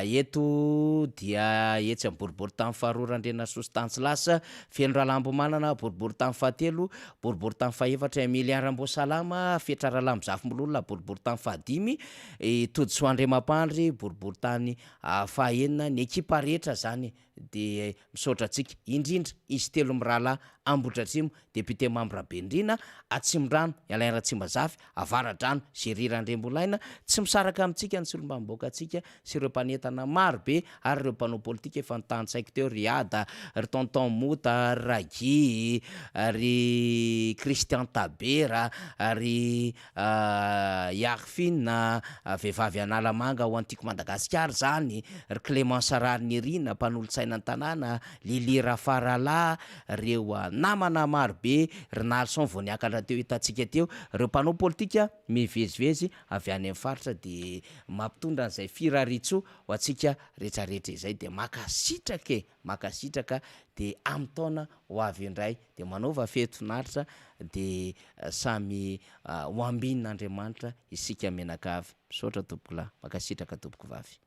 eto dia etsy amin'ny boriborintany faharoa Randrianasoa Stanislas, Feno Ralambomanana, boriborintany fahatelo, boriborintany fahefatra Emilien Ramboasalama, Fetra Ralambozafimbolola, boriborintany fahadimy, I Todisoa Andriamampandry, boriborintany faha enina, ny ekipa rehetra zany dia misaotra antsika, indrindra izy telo mirahalahy. Ambohidratrimo, Député Mamy Rabendrina, Atsimondrano, i Alain Ratsimbazafy, Avaradrano, Jerry Randriambolaina, tsy misaraka amintsika ny solombavambahoakantsika sy ireo mpanentana maro be ary ireo mpanao politika efa notantsaiko teo, ry Ada, ry Tonton Mota, ry Raguy, ry Christian Tabera, ry Iarfine, vehivavy Analamanga ho an'ny Tiako Madagasikara izany, ry Clémence Raharinirina, mpanolotsaina ny tanàna, Lily Rafaralahy, ireo namana maro be, ry Nalson vao niakatra teo hitantsika teo, ireo mpanao politika mivezivezy avy any amin'ny faritra dia mampitondra an'izay firariantsoa ho antsika rehetrarehetra izay dia mankasitraka e! Mankasitraka dia amin'ny taona ho avy indray dia manaova fety finaritra dia samy ho ambinin'Andriamanitra isika mianakavy. Misaotra tompokolahy, mankasitraka tompokovavy.